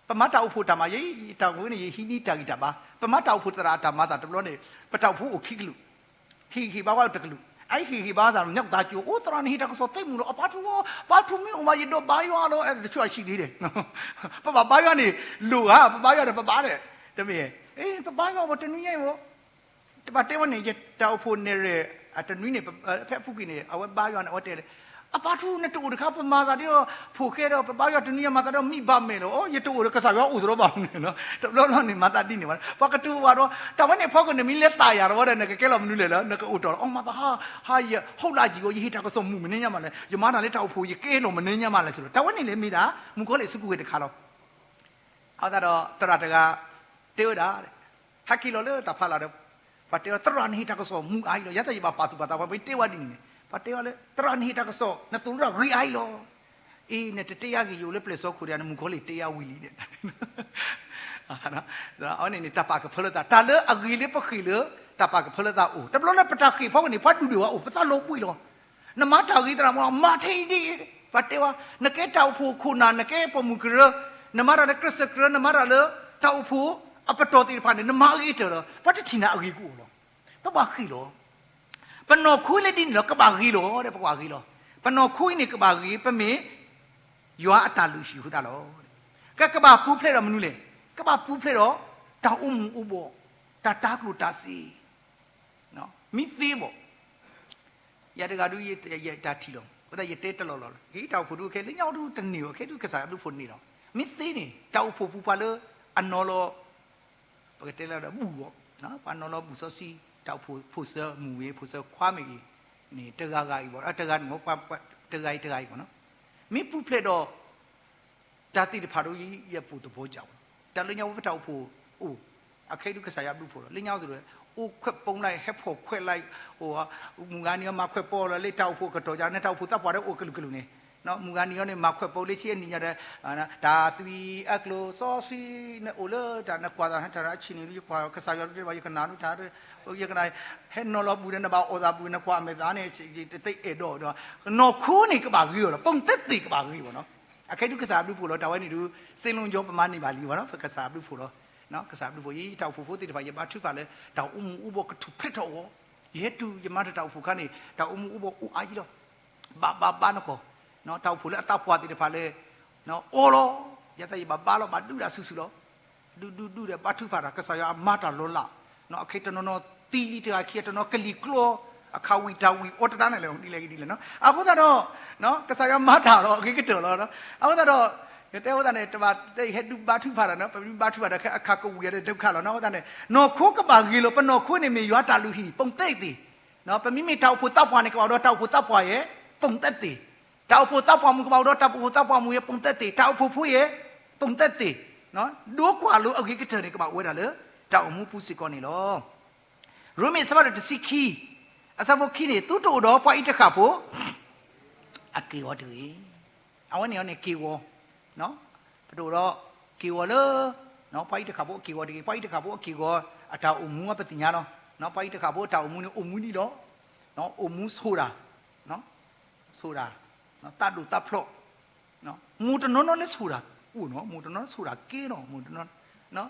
ပမၤတၢ်အိၣ်ဖှိၣ်တၢ်မၤ ယတၢ်ဝဲန့ၣ် ယဟံးန့ၢ်တၢ်ဂံၢ်တၢ်ဘါ, ပမၤတၢ်အိၣ်ဖှိၣ်သရၣ်တၢ်မၤသးတဘျီန့ၣ် ပတၢ်အိၣ်ဖှိၣ်အိၣ်ခံကလုာ်, ဟ့ၣ်ဂံၢ်ဟ့ၣ်ဘါဝဲတကလုာ်, အဟ့ၣ်ဂံၢ်ဟ့ၣ်ဘါသး ညၣ်သးကၠိ အိၣ်သရၣ်န့ၣ်ဟ့ၣ်တၢ်ကစီၣ်သ့မူလီၤ, အပၢ်ထူ, ပၢ်ထူမ့ၢ်အိၣ်မး ယဒိးဘါယွၤလီၤ, တဆိအဆံးဒ်န့ၣ်, ပဘၣ်ဘါယွၤန့ၣ် လိၣ်ဧါ, ပဘါယွၤဒီးပဘါဒီး, တမ့ၢ်, ပဘါယွၤအိၣ်တနွံညါအံၤ, တဘၣ်တဲဝဲန့ၣ် ယတၢ်အိၣ်ဖှိၣ်နဲၣ်ရဲၣ် အတနွံန့ၣ် ဖဲအပူၤကွံာ်န့ၣ် အဝဲဘါယွၤန့ၣ် အဝဲတဲလၢ အပၢ်ထူ နတအိၣ်တခါ ပမၤသးဒီး ဖိၣ်ဃဲဒီး ပဘါယွၤတနွံညါမၤသးဒီး မံဘၣ်မဲာ်လီၤ, အိ ယတအိၣ်ဒီးကစၢ်ယွၤအိၣ်သရီဘၣ်န့ၣ်, တဘျီဘျီန့ၣ် မၤသးဒ်န့ၣ်ဘၣ်, ပှၤကတိၤဘၣ်ဒီး တၢ်ဝဲန့ၣ်အဖီခိၣ်န့ၣ် မ့ၢ်လဲၤသးယာ်တဝီဒီး နကကဲလီၤမနုၤလဲၣ်လၢ နကအိၣ်တီၢ်လီၤ, အီ မၤသးဟါ, ဟါ ယ ဟုတ်လားကြီးကို ယဟ့ၣ်တၢ်ကစီၣ်မုာ်မနုၤညါမးလဲၣ်, ယမၤတၢ်လၢတၢ်အိၣ်ဖှိၣ်ယကဲလီၤမနုၤညါမးလဲၣ်စ့ၢ်ကီး, တၢ်ဝဲန့ၣ်လဲၣ်မ့ၢ်ဒၣ် မုၣ်ကီၤလံၢ်အစုကဝဲၤတခါလီၤ. အဃိသတးဒီး သရၣ်တဂၤ တဲဝဲဒၣ် ဟဲက့ၤလီၤလၢတၢ်ဖးလၢ်ဒီး ပှၤတဲအီၤ သရၣ်န့ၣ်ဟ့ၣ်တၢ်ကစီၣ်မုာ်အါအံၤလီၤ, ယဲသးယဘၣ်ပာ်သူၣ်ပာ်သး ပှၤမ့ၢ်တဲဝဲဒ်န့ၣ်န့ၣ် ပှၤတဲအီၤလၢ သရၣ်န့ၣ်ဟ့ၣ်တၢ်ကစီၣ် နသိၣ်လိတၢ်ဂ့ၤအါအံၤလီၤ. အ့ နတတဲယၤဂ့ၤ ယအိၣ်လၢပျဲၢ်စီခိၣ်ဒီး နမုၣ်ကီၤလံၢ်တဲယၤဝံၤလံန့ၣ် အဝဲန့ၣ်န့ၣ် တၢ်ပာ်ကဖၢလၢသး တၢ်လၢအဂ့ၤလၢပဃ့ၢ်လၢ တၢ်ပာ်ကဖၢလၢသးအိၣ်, တဘျီလၢပတၢ်ဃ့ၢ်ဖီခိၣ်န့ၣ် ပှၤဒုၣ်ဒွဲၣ်ဝဲအိၣ် ပသးလီၤဘှံးလီၤ. နမၤတၢ်ဂ့ၤသရၣ်မုၣ် မၤထဲအံၤဒ်အံၤ, ပှၤတဲဝဲ နကဲတၢ်အိၣ်ဖှိၣ်ခိၣ်နၢ် နကဲပိာ်မုၣ်ကရၢ, နမၤတၢ်လၢကြၢးစၢးကြၢး နမၤတၢ်လၢ တၢ်အိၣ်ဖှိၣ်အပတီၢ်သ့ၣ်တဖၣ်န့ၣ် နမၤအဂ့ၤကတၢၢ်လီၤ. ပှၤတထံၣ်နၤအဂ့ၤကအိၣ်လီၤ. ပဘၣ်ဃ့ၢ်လီၤ. ပနီၢ်ခိလၢဒ်န့ၣ်လီၤ ကဘၣ်ဂ့ၤလီၤဒီး ပကဘၣ်ဂ့ၤလီၤ. ပနီၢ်ခိအံၤန့ၣ် ကဘၣ်ဂ့ၤ ပမ့ၢ်ယွၤအတၢ်လုၢ်ဟံၣ်အဃိသတးလီၤ. ကဲ ကဘၣ်ပူၤဖျဲးဒီးမနုၤလဲၣ်, ကဘၣ်ပူၤဖျဲးဒီး တၢ်အိၣ်မူအိၣ်ဘှီၣ်, တၢ်တၤကျိၣ်တၤစ့ မ့ၢ်သ့ဘၣ်. ယၤတဂၤဒုး ယတၢ်ထံၣ်လီၤ, အဃိသတးယတဲတလီၢ်လီၢ်လီၤ. ယတၢ်အိၣ်ဖှိၣ်ဒုးခဲ လၢညါဒုးတန့ၢ်အီၤ ခဲဒုးကစၢ်ယွၤဘျုးဖှိၣ်န့ၢ်လီၤ. မ့ၢ်သ့န့ၣ် တၢ်အိၣ်ဖှိၣ်ပူၤပှၤလၢအနီၤလီၤ ပကတဲလၢဒီးဘူၣ်ဘၣ်, ပှၤနီၤလီၤဘူၣ်စီဆှံ, တၢ်အိၣ်ဖှိၣ်ဖိစၢမုၢ်ဂ့ၤ ဖိစၢခွါမ့ၢ်ဂ့ၤန့ၣ် တဂၤဂၤအံၤဘၣ်, တဂၤန့ၣ် တဂၤအံၤတဂၤအံၤဘၣ်နီၤ. မ့ၢ်ပူၤဖျဲးဒီး တၢ်သ့ၣ်တဖၣ်ဒီး ယဲယပိာ်သဘီကၠးဘၣ်. တၢ်လၢညါဝဲပတၢ်အိၣ်ဖှိၣ်အိၣ်, အခဲဒုးကစၢ်ယွၤဘျုးဖှိၣ်လီၤ. လၢညါဝဲသိးဒီး အိၣ်ခွဲးပူလၢ် ဟဲဖီၣ်ခွဲးလၢ်, အိၣ်, မုၢ်ဂၤနံၤအီၤမၤခွဲးပူလီၤ လၢတၢ်အိၣ်ဖှိၣ်အကတီၢ်ကၢ် နတၢ်အိၣ်ဖှိၣ်သးပှၢ်ဒီးအိၣ်ကလုာ်ကလုာ်န့ၣ်, မုၢ်ဂၤနံၤအီၤန့ၣ် မၤခွဲးပူလၢဆံအနံၣ်ညါဒီး တၢ်သွံၣ်အကျိၤစီဆှံ နအိၣ်လၢတၢ်နကွၢ်သး တၢ်အဆံးန့ၣ် ယကွၢ်ကစၢ်ယွၤဒုးတဲဘၣ် ယကနၣ်ဒုးတၢ် ယကနၣ် ဟဲနီၤလီၤဘူၣ်ဒီး နဘၣ်အီၣ်သးဘူၣ် နကွၢ်အမဲာ်သးန့ၣ် တသ့အဲၣ်ဒိးဒီး နီၢ်ခိန့ၣ်ကဘၣ်ဂ့ၤအီၤလီၤ. ပိာ်မုၣ်သ့သ့ၣ်ကဘၣ်ဂ့ၤအီၤနီၤ. အခဲဒုးကစၢ်ဘျုးဖှိၣ်လီၤ. တၢ်ဝဲန့ၣ်ဒုး စ့လူၤယီၤပမၤန့ၢ်ဘၣ်လံဘၣ်နီၤ. ပကစၢ်ဘျုးဖှိၣ်လီၤ. ကစၢ်ဘျုးဖှိၣ်အံၤ တၢ်အိၣ်ဖှိၣ်ဖိသ့ၣ်တဖၣ် ယဘါထုကဖၣ်လၢ တၢ်အိၣ်မူအိၣ်ဘှီၣ်ကထူၣ်ဖျဲးထီၣ်အဂီၢ်, ယဟဲတုၤယမၤတၢ်အိၣ်ဖှိၣ်အခါန့ၣ် တၢ်အိၣ်မူအိၣ်ဘှီၣ်အိၣ်အါယံလီၤ. ဘၣ်ဘၣ်ဘၣ်နကီၢ် တၢ်အိၣ်ဖှိၣ်လၢအသးပှၢ်သ့ၣ်တဖၣ်လၢ အီလီၤ. ယသးယဘၣ်ဘါလီၤ ဘၣ်ဒုးဒၣ်စုာ်စုာ်လီၤ. ဒုးဒုးဒုးဒီးဘါထုကဖၣ်တၢ် ကစၢ်ယွၤအမၤတၢ်လီၤလး, အခဲတနီၤနီၤသံလံတဂၤခံ တနီၤကလံၤကျီ အခးဝံၣ်တၢ်ဝံၣ်အီတဒါန့ၣ်လဲၣ် ဒ်လဲၣ်ဒ်လဲၣ်နီၤ. အဃိသတးဒီး ကစၢ်ယွၤမၤတၢ်လီၤ အဂ့ၤကတၢၢ်လီၤ. အဃိသတးဒီး ယတဲအဃိသတးန့ၣ် တဘၣ်တဲယဟဲဒုးဘါထုကဖၣ်တၢ်နီၤ, ပမ့ၢ်ဘါထုကဖၣ်တၢ်ခဲအခါကဝံၣ်အီၤဒီးဒုးခးလီၤနီၤ. အဃိသတးန့ၣ် နီၢ်ခိကဘၣ်ဂ့ၤလီၤ. ပနီၢ်ခိန့ၣ်မ့ၢ်ယွၤတၢ်လုၢ်ဟံၣ် ပိာ်မုၣ်သ့သ့ၣ် ပမ့မ့ၢ်တၢ်အိၣ်ဖှိၣ်သးပှၢ်န့ၣ် ကဘၣ်အိၣ်ဒီးတၢ်အိၣ်ဖှိၣ်သးပှၢ်ယဲၢ် ပိာ်မုၣ်သ့သ့ၣ်, တၢ်အိၣ်ဖှိၣ်သးပှၢ်မူ ကဘၣ်အိၣ်ဒီးတၢ်အိၣ်ဖှိၣ်သးပှၢ်မူယဲၢ် ပိာ်မုၣ်သ့သ့ၣ်, တၢ်အိၣ်ဖှိၣ်ဖိယဲၢ် ပိာ်မုၣ်သ့သ့ၣ်, ဒိကွၢ်လိအဂ့ၤကတၢၢ်န့ၣ် ကဘၣ်အိၣ်ဝဲဒၣ်လၢ တၢ်အိၣ်မူပူၤစ့ၢ်ကီးန့ၣ်လီၤ. ရိမ့ၤအဆၢဖးဒိၣ်တဆံခံ, အဆၢဖိခံန့ၣ် သုတအိၣ်ဒီးပှၤအံၤတဃၣ်ဖိ အက့ၢ်အဂီၤတဂ့ၤ. အဝဲန့ၣ်အီၤန့ၣ်က့ၢ်ဂီၤ, ပတအိၣ်ဒီးက့ၢ်ဂီၤလၢ ပှၤအံၤတဃာ်ဖိအက့ၢ်အဂီၤတဂ့ၤ, ပှၤအံၤတဃာ်ဖိအက့ၢ်အဂီၤ အတၢ်အိၣ်မူအပသ့ၣ်ညါလီၤ. ပှၤအံၤတဃာ်ဖိအတၢ်အိၣ်မူန့ၣ် အိၣ်မူဒ်လီၤ. အိၣ်မူဆိၣ်တၢ်, ဆိၣ်တၢ်, သးဒိၣ်သးဖျိး, မိၢ်တနီၤနီၤလၢဆိၣ်တၢ်အိၣ်နီၤ, မိၢ်တနီၤဆိၣ်တၢ်ကဲနီၤ, မိၢ်တနီၤ,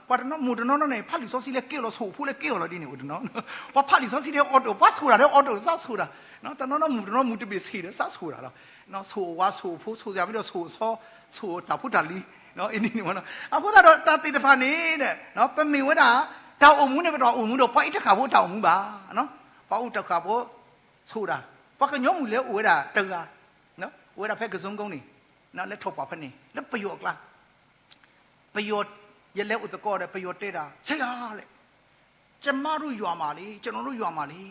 ပှၤတနီၤ မိၢ်တနီၤနီၤန့ၣ် ဖးလံာ်စီဆှံလၢကဲလီၤ ဆိၣ်ဖိလၢကဲအီၤလီၤဒ်န့ၣ် အိၣ်တနီၤ, ပှၤဖးလံာ်စီဆှံဒီးအီၣ်တိၣ်, ပှၤဆိၣ်တၢ်ဒီးအီၣ်တိၣ် သးဆိၣ်တၢ်, တနီၤနီၤ မိၢ်တနီၤ မိၢ်တဘ့ၣ်ဆံးဒီးသးဆိၣ်တၢ်လီၤ. ဆိၣ်ဝါဆိၣ်ဖိ ဆိၣ်သးဖဲဒီးဆိၣ်ဆီ, ဆိၣ်တၢ်ဖိတၢ်လံၤ, အံၤန့ၣ်န့ၣ်, အဃိသတးဒီးတၢ်သ့ၣ်တဖၣ်န့ၣ် ပမ့ၢ်ဝဲဒၣ် တၢ်အိၣ်မူန့ၣ် ပတအိၣ်မူဒီးပှၤအံၤတဃာ်ဖိတၢ်အိၣ်မူဘၣ်. ပှၤအံၤတဃာ်ဖိ ဆိၣ်တၢ်, ပှၤကညီမုၣ်လၢအိၣ်ဝဲဒၣ်တဂၤ, အိၣ်ဝဲဒၣ်ဖဲကစိကီန့ၣ်, လၢထိၣ်ပှၢ်ဖဲန့ၣ် လၢပယီၤအကျါ, ပယီၤ, ယလဲၤအိၣ်သကိးဒီး ပယီၤတဲဒၣ် ဆရာလဲၣ်, ကျမတို့ရွာမှာလေ, ကျွန်တော်တို့ရွာမှာလေ,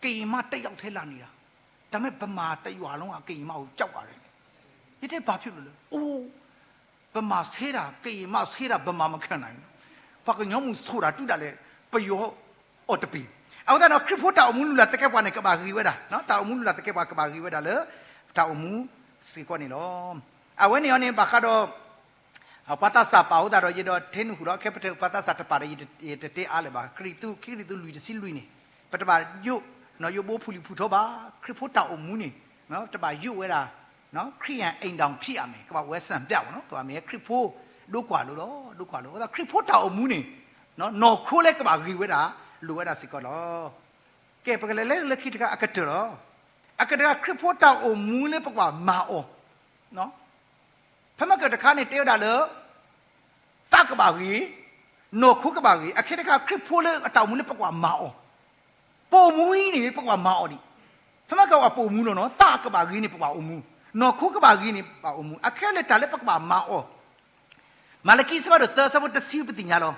ကရင်မတစ်ယောက်ထဲလာနေတာ, ဒါပေမဲ့ဗမာတစ်ရွာလုံးက ကရင်မကိုကြောက်ပါတယ်. ယတဲ ဘာဖြစ်လို့လဲ, အိုး, ဗမာဆဲတာ ကရင်မဆဲတာ ဗမာမခံနိုင်ဘူး. ပှၤကညီမုၣ်ဆိၣ်တၢ်တုၤဒၣ်လဲာ် ပယီၤအီၣ်တပ့ၤ. အဃိသတးဒီး ခရံာ်ဖိတၢ်အိၣ်မူလုၢ်လၢ်သကဲးပဝးန့ၣ် ကဘၣ်ဂ့ၤဝဲဒၣ်, တၢ်အိၣ်မူလုၢ်လၢ်သကဲးပဝး ကဘၣ်ဂ့ၤဝဲဒၣ်လၢ တၢ်အိၣ်မူစ့ၢ်ကီးန့ၣ်လီၤ. အဝဲန့ၣ်အီၤန့ၣ် ဘၣ်ဃးဒီး ပှၤသးစၢ်ပာ်အဃိသတးဒီး ယဒိးထဲနုာ်ဟူးဒီး ခဲပတဲပှၤသးစၢ်တပာ်ဒီး ယတတဲအါလၢၤဘၣ်. ကရံၣ်သူး ခံကရံၣ်သူး လွံၢ် တဆံလွံၢ်န့ၣ် ပတဘၣ်ယိၣ်, ယိၣ်ဘိဖုလံၤဖုထီဘၣ်. ခရံာ်ဖိတၢ်အိၣ်မူန့ၣ် တဘၣ်ယိၣ်ဝဲဒၣ် ခရံာ်အိမ်ထောင်ဖြစ်ရမယ်, ကဘၣ်အိၣ်ဝဲစံပြဘၣ်နီၤ, ကဘၣ်မ့ၢ်ခရံာ်ဖိ ဒိကွၢ်လိလီၤ, ဒိကွၢ်လိ. အဃိသတး ခရံာ်ဖိတၢ်အိၣ်မူန့ၣ် နီၢ်ခိလၢကဘၣ်ဂ့ၤဝဲဒၣ် လိၣ်ဝဲဒၣ်စ့ၢ်ကီးလီၤ. ကဲ ပကလဲၤလၢလၢခံတခါ အကတၢၢ်လီၤ. အကတၢၢ် ခရံာ်ဖိတၢ်အိၣ်မူလၢပကဘၣ်မၤအီၤ ဖဲမ့ၢ်ကတခါန့ၣ် တဲဝဲဒၣ်လၢ သးကဘၣ်ဂ့ၤ, နီၢ်ခိကဘၣ်ဂ့ၤ, အခဲတခါ ခရံာ်ဖိလၢအတၢ်အိၣ်မူလၢပကဘၣ်မၤအီၤ, ပအိၣ်မူအံၤန့ၣ် ပကဘၣ်မၤအီၤဒံး. ဖဲမ့ၢ်ကဘၣ်ပအိၣ်မူလီၤနီၤ, သးကဘၣ်ဂ့ၤန့ၣ် ပကဘၣ်အိၣ်မူ, နီၢ်ခိကဘၣ်ဂ့ၤန့ၣ် ပဘၣ်အိၣ်မူ, အခဲလၢာ်တၢ်လၢပကဘၣ်မၤအီၤ မၤလကံ အဆၢဒိၣ်သၢ အဆၢဖိတဆံ ပသ့ၣ်ညါလီၤ.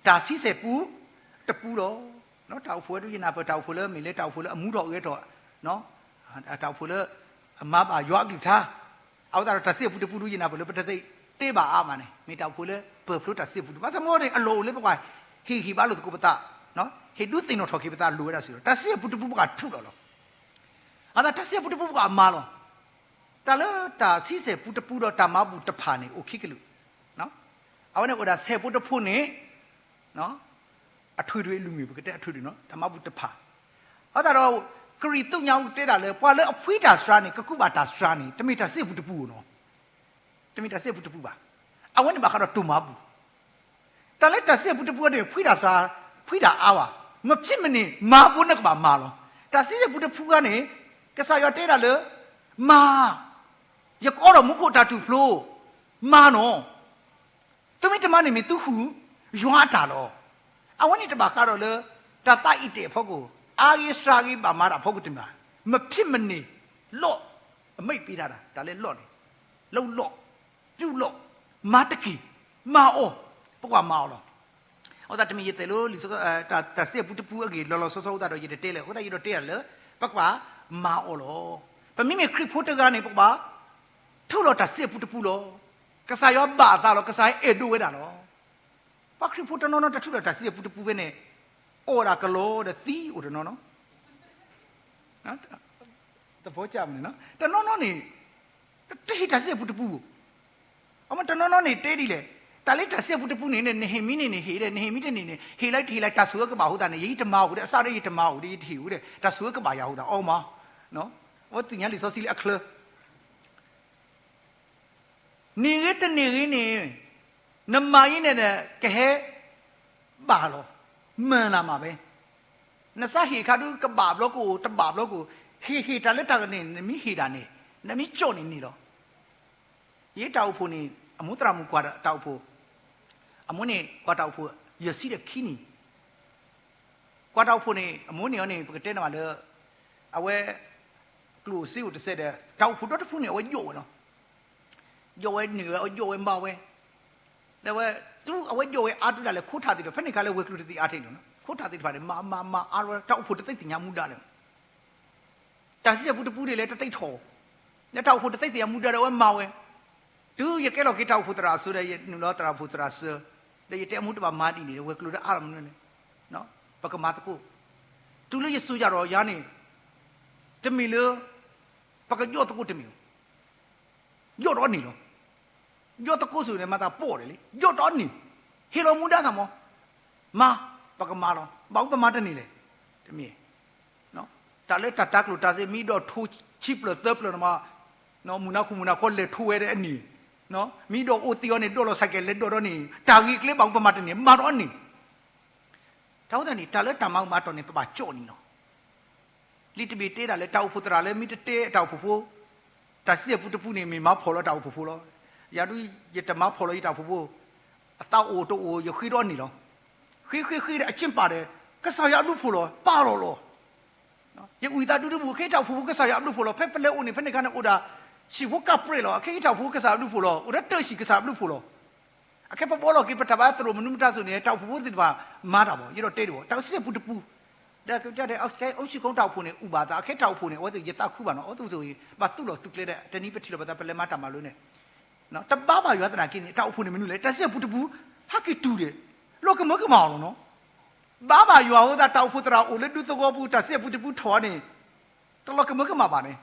တၢ်ဆံဆဲၣ်ပူတပူလီၤ. တၢ်အိၣ်ဖှိၣ်ဝဲဒၣ်ယနၢ်ပၢၢ် တၢ်အိၣ်ဖှိၣ်လၢမ့ၢ်လၢတၢ်အိၣ်ဖှိၣ်လၢအမူထီၣ်အဂဲၤထီၣ်, တၢ်အိၣ်ဖှိၣ်လၢ အမၤဘၣ်ယွၤအကလုၢ်ကထါ, အဃိသတးဒီး တၢ်ဆံဆဲၣ်ပူတပူဒုးယနၢ်ပၢၢ်လၢပတသ့တဲဘၣ်အါမးန့ၣ် မ့ၢ်တၢ်အိၣ်ဖှိၣ်လၢပၢၢ်ဖျိတၢ်ဆံဆဲၣ်ပူတပူ, ဘၣ်ဆၣ်မ့ၢ်န့ၣ် အလီၢ်အိၣ်လၢပကဘၣ်ဟ့ၣ်ဂံၢ်ဘါလိာ်သကိးပသး, ဟ့ၣ်ဒုးသ့ၣ်နီၣ်ထီၣ်က့ၤပသး လိၣ်ဝဲဒၣ်စ့ၢ်ကီး တၢ်ဆံဆဲၣ်ပူတပူပကဘၣ်ထူးလီၤလီၤ. အဃိသတး တၢ်ဆံဆဲၣ်ပူတပူပကဘၣ်မၤလီၤ. တၢ်လၢတၢ်ဆံဆဲၣ်ပူတပူဒီးတၢ်မၤဘူၣ်တဖၣ်န့ၣ် အိၣ်ခံကလုာ်, အဝဲန့ၣ်အိၣ်ဒၣ်ဆဲၣ်ပူတပူန့ၣ် အထွံၣ်တဘ့ၣ်အလုၢ်မ့ၢ် ပကတဲအထွံၣ်တဘ့ၣ်နီၤ တၢ်မၤဘူၣ်တဖၣ်, အဃိသတးဒီး ကရံၣ်သူးညါအူတဲဒၣ်လၢ ပှၤလၢအဖှံတၢ်စှၤန့ၣ် ကကူးဘၣ်တၢ်စှၤန့ၣ် တမ့ၢ်တၢ်ဆံဆဲၣ်ပူတပူနီၤ, တမ့ၢ်တၢ်ဆံဆဲၣ်ပူတပူဘၣ်, အဝဲန့ၣ်ဘၣ်ဃးဒီးတိၢ်မၤဘူၣ် တၢ်လၢတၢ်ဆံဆဲၣ်ပူတပူန့ၣ် ဖှံတၢ်စှၤ, ဖှံတၢ်အါဘၣ်, မ့ၢ်ဖဲမ့ၢ်န့ၣ် မၤဖိန့ၣ်ကဘၣ်မၤလီၤ. တၢ်ဆံဆဲၣ်ပူတပူခါန့ၣ် ကစၢ်ယွၤတဲဒၣ်လၢ မၤ, ယကအီဒီးမူခိၣ်တၢ်တူၢ်ဖျိ, မၤနီၤ သုမ့ၢ်တမၤန့ၣ် မ့ၢ်သုဃုာ်ယွၤအတၢ်လီၤ. အဝဲန့ၣ်တဘၣ်ဃးဒီးလၢ တၢ်သးအံၤတဲာ်အဖီခိၣ်, အါဂ့ၤစှၤဂ့ၤဘၣ်မၤတၢ်အဖီခိၣ်တမ့ၢ်ဘၣ်, မ့ၢ်ဖဲမ့ၢ်န့ၣ် လီၢ်, အမ့ၢ်ပ့ၤတၢ် တၢ်လၢလီၢ်န့ၣ်, လၢလီၢ်, တူၢ်လီၢ်, မၤတက့ၢ်, မၤအီၤ, ပကွၢ်မၤအီၤလီၤ. အဃိသတးတမ့ၢ်ယတဲလိၤလံာ်စီဆှံ တၢ်ဆံဆဲၣ်ပူတပူအဂ့ၢ်လီၤလီၤဆီဆီအဃိသတးဒီး ယတတဲလၢၤ, အဃိသတးယဒိးတဲဒၣ်လၢ ပကဘၣ်မၤအီၤလီၤ. ပမ့မ့ၢ်ခရံာ်ဖိတဂၤန့ၣ် ပကဘၣ် ထုးလီၤတၢ်ဆံဆဲၣ်ပူတပူလီၤ. ကစၢ်ယွၤဘၣ်အသးလီၤ, ကစၢ်ယွၤအဲၣ်ဒိးဝဲဒၣ်လီၤ. ပှၤခရံာ်ဖိတနီၤနီၤ တထုးလီၤတၢ်ဆံဆဲၣ်ပူတပူဖဲန့ၣ်, အီၣ်ဒၣ်ကလီဒီးသံအိၣ်တနီၤနီၤ, သဖီကၢ်န့ၣ်, တနီၤနီၤန့ၣ် တဟ့ၣ်တၢ်ဆံဆဲၣ်ပူတပူ, အမ့ၢ်တနီၤနီၤန့ၣ်တဲဒ်လဲၣ်, တၢ်လၢတၢ်ဆံဆဲၣ်ပူတပူန့ၣ် နဟ့ၣ်မ့ၢ်န့ၣ်န့ၣ်ဟ့ၣ်ဒီး နဟ့ၣ်မ့ၢ်တန့ၣ်န့ၣ် ဟ့ၣ်လၢတဟ့ၣ်လၢတၢ်ဆိၣ်ဂ့ၤကဘၣ်အဃိသတးန့ၣ် ယတမၤအိၣ်ဒီး အစၢ်ဒီး ယတမၤအိၣ်ဒီး ယတဟ့ၣ်အိၣ်ဒီး တၢ်ဆိၣ်ဂ့ၤကဘၣ်ယၤအဃိသတး အီမး, အဝဲသ့ၣ်ညါလံာ်စီဆှံလၢအချၢ န့ၢ်ဂ့ၤတန့ၢ်ဂ့ၤန့ၣ် နမၤအံၤန့ၣ်ဒီး ကဟဲဘၣ်လီၤ, မၤနၤမးဖဲ, နစးဟ့ၣ်အခါဒုး ကဘၣ်ဘျီကအိၣ် တဘၣ်ဘျီကအိၣ်, ဟ့ၣ်ဟ့ၣ်တၢ်လၢတၢ်ကန့ၣ် နမ့ၢ်ဟ့ၣ်ဒၣ်န့ၣ် နမ့ၢ်ကၠီၣ်န့ၣ်န့ၣ်လီၤ. ယတၢ်အိၣ်ဖှိၣ်န့ၣ် အမိၢ်သရၣ်မုၣ်ကွၢ်တၢ်အိၣ်ဖှိၣ်, အမိၢ်န့ၣ် ကွၢ်တၢ်အိၣ်ဖှိၣ် ယဲၢ်ဆံဒီးခံနံၣ် ကွၢ်တၢ်အိၣ်ဖှိၣ်န့ၣ် အမိၢ်န့ၢ်အီၤန့ၣ် ပကတဲန့ၢ်ဘၣ်လၢ အဝဲ ကျိၣ်စ့အိၣ်တစဲးဒီး တၢ်အိၣ်ဖှိၣ်ဒီတဖုန့ၣ် အဝဲယိာ်ဝဲလီၤ. ယိာ်ဝဲန့ၢ်ဝဲ အဝဲယိာ်ဝဲမၤဝဲ, ဒီးဝဲတုၤအဝဲယိာ်ဝဲအါတုၤဒၣ်လဲာ် ခိးထးသ့ၣ်တဖၣ် ဖဲန့ၣ်အခါလၢဝဲၤကျိၤတသ့ၣ်အါထဲန့ၣ်လီၤ. ခိးထးသ့ၣ်တဖၣ်န့ၣ် မၤမၤမၤအါဝဲ တၢ်အိၣ်ဖှိၣ်တသ့ၣ်ညါမူဒါလၢ တၢ်ဆံဆဲၣ်ပူတပူဒ်လဲၣ် တသ့ထီၣ်, လၢတၢ်အိၣ်ဖှိၣ်တသ့ၣ်ညါမူဒါဒီး အဝဲမၤဝဲ, တုၤယကဲလီၤက့ၤတၢ်အိၣ်ဖှိၣ်သရၣ်အစိၤဒီး ယနုာ်လီၤသရၣ်ဖှိၣ်သရၣ်စၢၤ, ဒီးယတဲအမူတဘၣ်မၤဒ်န့ၣ်ဒီး ဝဲၤကျိၤဒီးအါလီၤမနုၤန့ၣ်, ပကမၤသကိး, တုၤလၢယစိၤယၤဒီးယၤန့ၣ်, တမ့ၢ်လၢ ပကယီၢ်သကိးတမ့ၢ်, ယီၢ်ဒီးန့ၣ်လီၤ. ယီၢ်သကိးစ့ၢ်န့ၣ် မၤသးပီၣ်ဒဲးလံ, ယီၢ်ဒီးန့ၣ်, ဟ့ၣ်လီၤမူဒါသးမး, မၤ, ပကမၤလီၤ. ဘၣ်မနုၤပမၤတန့ၢ်လဲၣ်. တမ့ၢ် တၢ်လၢတၢ်တၤကျိၣ်တၤစ့ မ့ၢ်ဒိးထိဆံပျၢၢ်သၢပျၢၢ်န့ၣ်မး, မုၢ်နၤခိၣ်မုၢ်နၤခီလဲၤထိဝဲဒၣ်အန့ၣ်, မ့ၢ်ဒိးအိၣ်သံအီၤန့ၣ် ဒိးလီၤစဲးကဲးလဲၤဒိးဒီးန့ၣ် တၢ်ဂ့ၢ်ကျဲဘၣ်မနုၤပမၤတန့ၢ် မၤဒီးအန့ၣ်. တၢ်ဝဲသတးန့ၣ် တၢ်လၢတၢ်မၤအုၣ်မၤတီၢ်န့ၣ် ပဘၣ်ကၠီၣ်န့ၣ်လီၤ. လံာ်တဘ့ၣ်တဲဒၣ်လၢ တၢ်အိၣ်ဖှိၣ်သရၣ်လၢမ့ၢ်တတဲတၢ်အိၣ်ဖှိၣ်ဖိ, တၢ်စံးအပူတပူန့ၣ် မ့ၢ်မၤဖှီၣ်လီၤတၢ်အိၣ်ဖှိၣ်ဖိလီၤ. ယၤဒုး ယတမၤဖှီၣ်လီၤယတၢ်အိၣ်ဖှိၣ်ဖိ, အသးအိၣ်တအိၣ် ယဃ့ဒီးအန့ၣ်လီၤ. ဃ့ဃ့ဃ့ဒီးအကၠ့ပာ်ဒီး ကစၢ်ယွၤအဘျုးဖှိၣ်လီၤ ပာ်လီၤလီၤ. ယအုၣ်သးဒူတဘူၣ် ခဲအံၤတၢ်အိၣ်ဖှိၣ်ဖိ ကစၢ်ယွၤအဘျုးဖှိၣ်လီၤ. ဖဲပလဲၤအိၣ်န့ၣ် ဖဲန့ၣ်အခါန့ၣ် အိၣ်ဒၣ် ဟံၣ်ဖိကၢ်ပြဲးလီၤ. အခဲအံၤတၢ်အိၣ်ဖှိၣ်ဖိ ကစၢ်ယွၤအဘျုးဖှိၣ်လီၤ. အိၣ်ဒီးတၢ်ဟံၣ် ကစၢ်ယွၤအဘျုးဖှိၣ်လီၤ. အခဲပဘှီလီၤက့ၤ ပတၢ်ဘါသရိာ်မနုၤမတၤစိၤန့ၣ် တၢ်အိၣ်ဖှိၣ်ဖိသ့ၣ်တဖၣ်မၤတၢ်ဘၣ်. ယအဲၣ်ဒိးတဲဒၣ် တၢ်စံးအပူတပူ, ဒီးကတဲဒၣ် အခဲအိၣ်ဆံးကိတၢ်အိၣ်ဖှိၣ်န့ၣ် အုၣ်ဘၣ်သး အခဲတၢ်အိၣ်ဖှိၣ်န့ၣ် အဝဲသ့ၣ်ယသးခုဘၣ်နီၤ အဝဲသ့ၣ် ဘၣ်သူၣ်လီၤသူၣ်ကျဲဒီး တနံၤပထံၣ်လိာ်ပသး ပလဲၤမၤတၢ်မၤလိာ်န့ၣ် တဘါဘၣ်ယွၤသနာ်က့န့ၣ် တၢ်အိၣ်ဖှိၣ်န့ၣ်မနုၤလဲၣ်. တၢ်စံးအပူတပူ ဟဲက့ၤတူၢ်ဒံး လီၤကမၢကမၣ်အီၤလီၤနီၤ. ဘါဘၣ်ယွၤအဃိသတး တၢ်အိၣ်ဖှိၣ်သရၣ်အိၣ်လၢဒူသဝီပူၤ တၢ်စံးအပူတပူထီၣ်န့ၣ် တလီၤကမၢကမၣ်ဘၣ်န့ၣ်,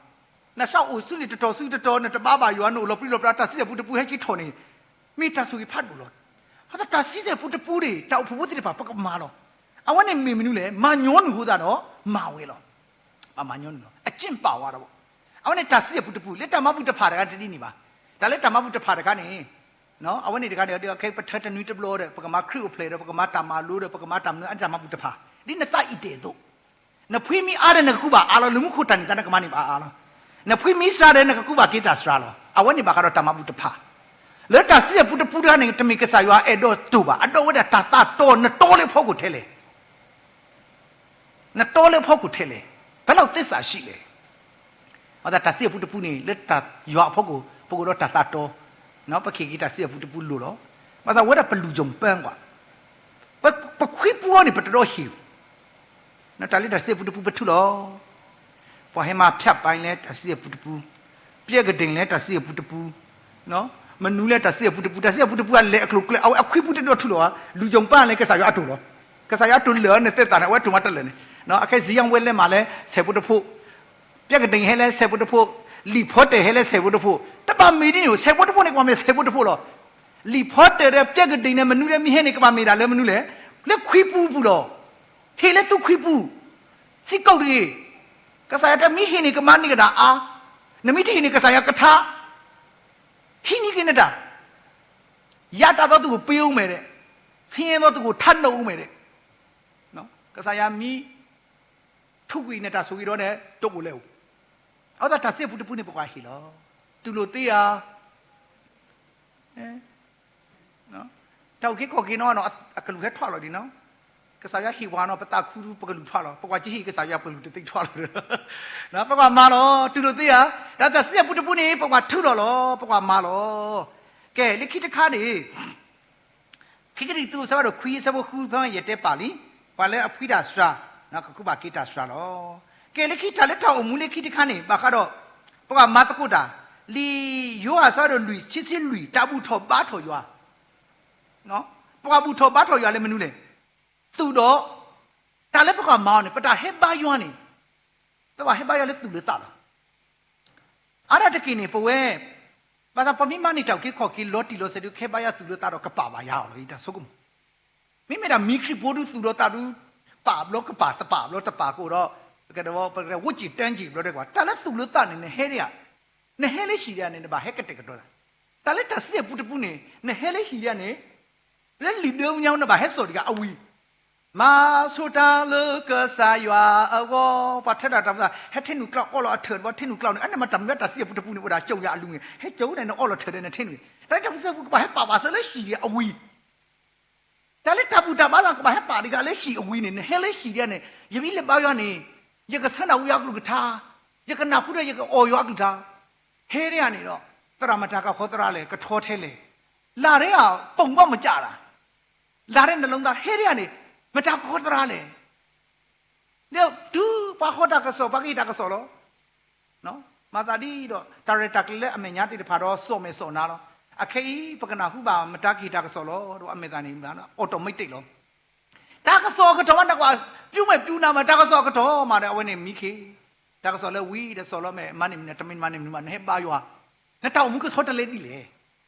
နစးအိၣ်ဆူန့ၣ်တတီၤဆူတတီၤ နတဘါဘၣ်ယွၤ နအိၣ်လီၤပြံလီၤပြါ တၢ်စံးအပူတပူဟဲက့ၤထီၣ်န့ၣ် မ့ၢ်တၢ်ဆိၣ်ဂ့ၤဖးဒိၣ်လီၤ. အဃိသတး တၢ်စံးအပူတပူန့ၣ် တၢ်အိၣ်ဖှိၣ်ဖိသ့ၣ်တဖၣ် ပကမၤလီၤ. အဝဲန့ၣ်မ့ၢ်မနုၤလဲၣ်. မၤညီနုၢ်အဃိသတးဒီး မၤဝဲလီၤ. မၤညီနုၢ်လီၤ အကၠ့ပာ်ဝဲဒီး အဝဲန့ၣ်တၢ်စံးအပူတပူ လၢတၢ်မၤဘူၣ်တဖၣ်တခါတဒ်န့ၣ်ဘၣ်. တၢ်လၢတၢ်မၤဘူၣ်တဖၣ်တခါန့ၣ် အဝဲန့ၣ်တခါန့ၣ် ပထၢတနွံတဘျီဒီး ပကမၤခရံာ်အိၣ်ဖျဲၣ်ဒီး ပကမၤတၢ်မၤလိဒီး ပကမၤတၢ်မနုၤ အတၢ်မၤဘူၣ်တဖၣ် ဒ်နသးအံၤတဲာ်အသိး, နဖှံမ့ၢ်အါဒီး နကကူးဘၣ်အါလီၤ. လၢမူခိၣ်တၢ်န့ၢ်သါ နကမၤန့ၢ်ဘၣ်အါလီၤ. နဖှံမ့ၢ်စှၤဒီး နကကူးဘၣ်က့ၤတၢ်စှၤလီၤ. အဝဲန့ၣ်ဘၣ်ဃးဒီးတၢ်မၤဘူၣ်တဖၣ်. လၢတၢ်စံးအပူတပူတခါန့ၣ် တမ့ၢ်ကစၢ်ယွၤအဲၣ်ဒိးတိၢ်ဘၣ်, အဒိးဝဲဒၣ်တၢ်သးတီ နတီလၢဖီခိၣ်ထဲလဲၣ် နတီလၢဖီခိၣ်ထဲလဲၣ်, ဘယ်လောက်သစ္စာရှိလဲၣ်. အဃိသတး တၢ်စံးအပူတပူန့ၣ် လၢတၢ်ယွၤအဖီခိၣ် ပကအိၣ်ဒီးတၢ်သးတီ, ပကဟ့ၣ်က့ၤတၢ်စံးအပူတပူလိၣ်လီၤ. ဘၣ်ဆၣ်ဝဲဒၣ်ပလူၤ ယိၤပၢကွၢ်, ပခွံပူအီၤန့ၣ် ပတဒီဟ့ၣ်, တၢ်လၢတၢ်စံးအပူတပူပထူလီၤ. ပှၤဟဲမၤဖၠးပာ်လၢတၢ်စံးအပူတပူ, ပျဲကဒ့ၣ်လၢတၢ်စံးအပူတပူ, မနုၤလၢတၢ်စံးအပူတပူ, တၢ်စံးအပူတပူအလဲၤအကျိၤကျဲ အဝဲအခွံပူတဒိၣ်ထူလီၤဘၣ်. လူၤ ယိၤပၢလၢကစၢ်ယွၤအတိၢ်လီၤ. ကစၢ်ယွၤတိၢ်လၢာ်န့ၣ်သ့ၣ်သၣ်န့ၣ် အဝဲတိၢ်မးတလၢာ်န့ၣ်, အခဲစံယါဝဲလဲၤမးလၢဆဲးဖိတဖိ, ပျဲကဒ့ၣ်ဟဲလၢဆဲးဖိတဖိ, လံာ်ဖီတၢၣ်ဟဲလၢဆဲးဖိတဖိ, တဘၣ်မ့ၢ်ဒ်န့ၣ် ဆဲးဖိတဖိန့ၣ် ကဘၣ်မ့ၢ်ဆဲးဖိတဖိလီၤ. လံာ်ဖီတၢၣ်ဒီးပျဲကဒ့ၣ်န့ၣ် မနုၤလၢမ့ၢ်ဟဲန့ၣ် ကဘၣ်မ့ၢ်ဒၣ်လၢမနုၤလဲၣ်, လၢခွံပူပူၤလီၤ. ဟ့ၣ်လၢသုခွံပူ, စံးကိးတဂ့ၤ, ကစၢ်ယွၤတမ့ၢ်ဟ့ၣ်န့ၣ် ကမၤန့ၢ်ကဒၣ်အါ, နမ့ၢ်တဟ့ၣ်န့ၣ် ကစၢ်ယွၤကထါ, ဟံးန့ၢ်က့ၤနတၢ်, ယၤတၢ်သီသူၣ်ကိၣ်ပ့အိၣ်မဲာ်ဒီး, ဆင်းရဲသောသူကို ထပ်နှုတ်ဦးမယ်ဒီး, ကစၢ်ယွၤမ့ၢ် ထုးကွံာ်နတၢ်ဆိၣ်ဂ့ၤဒီးန့ၣ် တအိၣ်လၢၤ. အဃိသတးတၢ်စံးအပူတပူန့ၣ် ပကွၢ်ဟ့ၣ်လီၤ. တူၢ်လိာ်သ့ဧါ. တၢ်အုၣ်က့ၤခီၣ်က့ၤနီၤ အကလူးဟဲထွးလီၤဒံးနီၤ. ကစၢ်ယွၤဟ့ၣ်ပှၤနီၤ ပသးခုဒုး ပကလူးထွးလီၤ. ပကွၢ်ကဟ့ၣ်ကစၢ်ယွၤပကလူးတသ့ထွးလီၤ. ပကွၢ်မၤလီၤ တူၢ်လိာ်သ့ဧါ. တၢ်တၢ်စံးအပူတပူန့ၣ် ပကွၢ်ထုးလီၤလီၤ ပကွၢ်မၤလီၤ. ကဲ လၢခံတခါန့ၣ် ခံကရံၣ်သူး အဆၢဖးဒိၣ်ခွံ အဆၢဖိဃု ဖဲယတဲပာ်လံ, ပှၤလၢအဖှံတၢ်စှၤ ကကူးဘၣ်က့ၤတၢ်စှၤလီၤ. ကဲ လၢခံတၢ်လၢတၢ်အိၣ်မူလၢခံတခါန့ၣ် ဘၣ်ဃးဒီး ပကမၤသကိးတၢ်, လံာ်ယိၤဟၣ်အဆၢဖးဒိၣ်လွံၢ် ခံဆံလွံၢ် တၢ်ဘူၣ်ထီၣ်ဘါထီၣ်ယွၤ, ပကဘူၣ်ထီၣ်ဘါထီၣ်ယွၤလၢမနုၤလဲၣ်. သူၣ်ဒီး တၢ်လၢပကမၤအီၤန့ၣ် ပတၢ်ဟဲဘါယွၤန့ၣ် ပဘၣ်ဟဲဘါယွၤလၢသူၣ်လၢသးလီၤ. အါဒၣ်တက့ၢ်န့ၣ် ပဝဲ ဘၣ်ဆၣ်ပမ့ၢ်မၤန့ၢ်တၢ်အုၣ်က့ၤခီၣ်က့ၤလီၤတံၢ်လီၤဆဲးဒုး ကဟဲဘါယွၤသူၣ်လၢသးဒီး ကပာ်ဘၣ်ယွၤအီၤလီၤ တၢ်ဆိကမိၣ်. မ့မ့ၢ်ဒၣ်မံခရံာ်ဖိဒုးသူၣ်ဒီးသးဒုး ပာ်ဘျီကပာ် တပာ်ဘျီတပာ်ကအိၣ်ဒီး ပကတဲဝဲ ပကတဲဝဲ ဝို့်ကၠံၣ်တၢကၠံၣ်ဘျီဒဲးကွၢ် တၢ်လၢသူၣ်လၢသးန့ၣ် နဟဲဒ်ဧါ, နဟဲလၢဟံၣ်ဒ်ဧါန့ၣ် နဘၣ်ဟဲကတဲာ်ကတီၤတၢ်. တၢ်လၢတၢ်စံးအပူတပူန့ၣ် နဟဲလၢဟံၣ်ဒ်ဧါန့ၣ် လၢလံာ်ဒၢညါ နဘၣ်ဟဲစိာ်တဂၤအဝံၤ မၤဆိတၢ်လၢကစၢ်ယွၤအဂီၢ်, ပှၤထၢတၢ်တၢ်မၤ ဟဲထံနုာ်ကျါအီၣ်လီၤအထၢၣ်တဘျီ ထံနုာ်ကျါန့ၣ် အန့ၣ်မ့ၢ်တၢ်မနုၤတၢ်စံးအပူတပူန့ၣ် အိၣ်ဒၣ်ကၠိယၤအလူၤန့ၣ် ဟဲကၠိန့ၣ် နအီၣ်လီၤထၢၣ်ဒီးနထံနုာ်, တၢ်လၢတၢ်စံးအပူကဘၣ်ဟဲပာ်ဘၣ်စၢၤလၢဟံၣ်အဝံၤ တၢ်လၢတၢ်ဘူၣ်တၢ်ဘါလီၤ ကဘၣ်ဟဲပာ်တဂၤလၢဟံၣ်အဝံၤန့ၣ် နဟဲလၢဟံၣ်ဒ်န့ၣ် ယမ့ၢ်လဲၤဘါယွၤန့ၣ် ယကဆၢနၢ်ဟူယွၤကလုၢ်ကထါ, ယကနၢ်ဟူဒီးယကအီၣ်ယွၤကလုၢ်ကထါ, ဟဲဒ်ဧါန့ၣ်ဒီး သရၣ်မတၤကဃီသရၣ်လဲၣ် ကထီထဲလဲၣ်, လၢ်ဒ်ဧါ ပိာ်ဘၣ်မကၢ်ဒၣ် လၢ်ဒ်နလိသး ဟဲဒ်ဧါန့ၣ် မတၤကဃီသရၣ်လဲၣ် ဒီးတုၤပှၤဃီတၢ်ကစီၣ် ပှၤကဟ့ၣ်တၢ်ကစီၣ်လီၤ. မၤသးဒ်ဒီး တၢ်ရဲၣ်တၢ်ကျဲၤလၢအမဲာ်ညါသ့ၣ်တဖၣ်ဒီး စိာ်မဲာ်စိာ်နါလီၤ. အခဲအံၤ ပကနၢ်ဟူဘၣ် မတၤကဟ့ၣ်တၢ်ကစီၣ်လီၤ ဒီးအမဲာ်သးန့ၣ် automatic လီၤ. တၢ်ကစီၣ်အကတီၢ်မး နကွၢ် ပျူမဲာ်ပျူနါမး တၢ်ကစီၣ်အကတီၢ်မးဒီး အဝဲန့ၣ်မံခ့ တၢ်ကစီၣ်လၢဝံၤဒီးစိာ်လီၤမဲာ် မၤန့ၢ်မနုၤ တမ့ၢ်မၤန့ၢ်မနုၤမး နဟဲဘါယွၤ, နတၢ်အိၣ်မူကဆီတလဲဒ်လဲၣ်.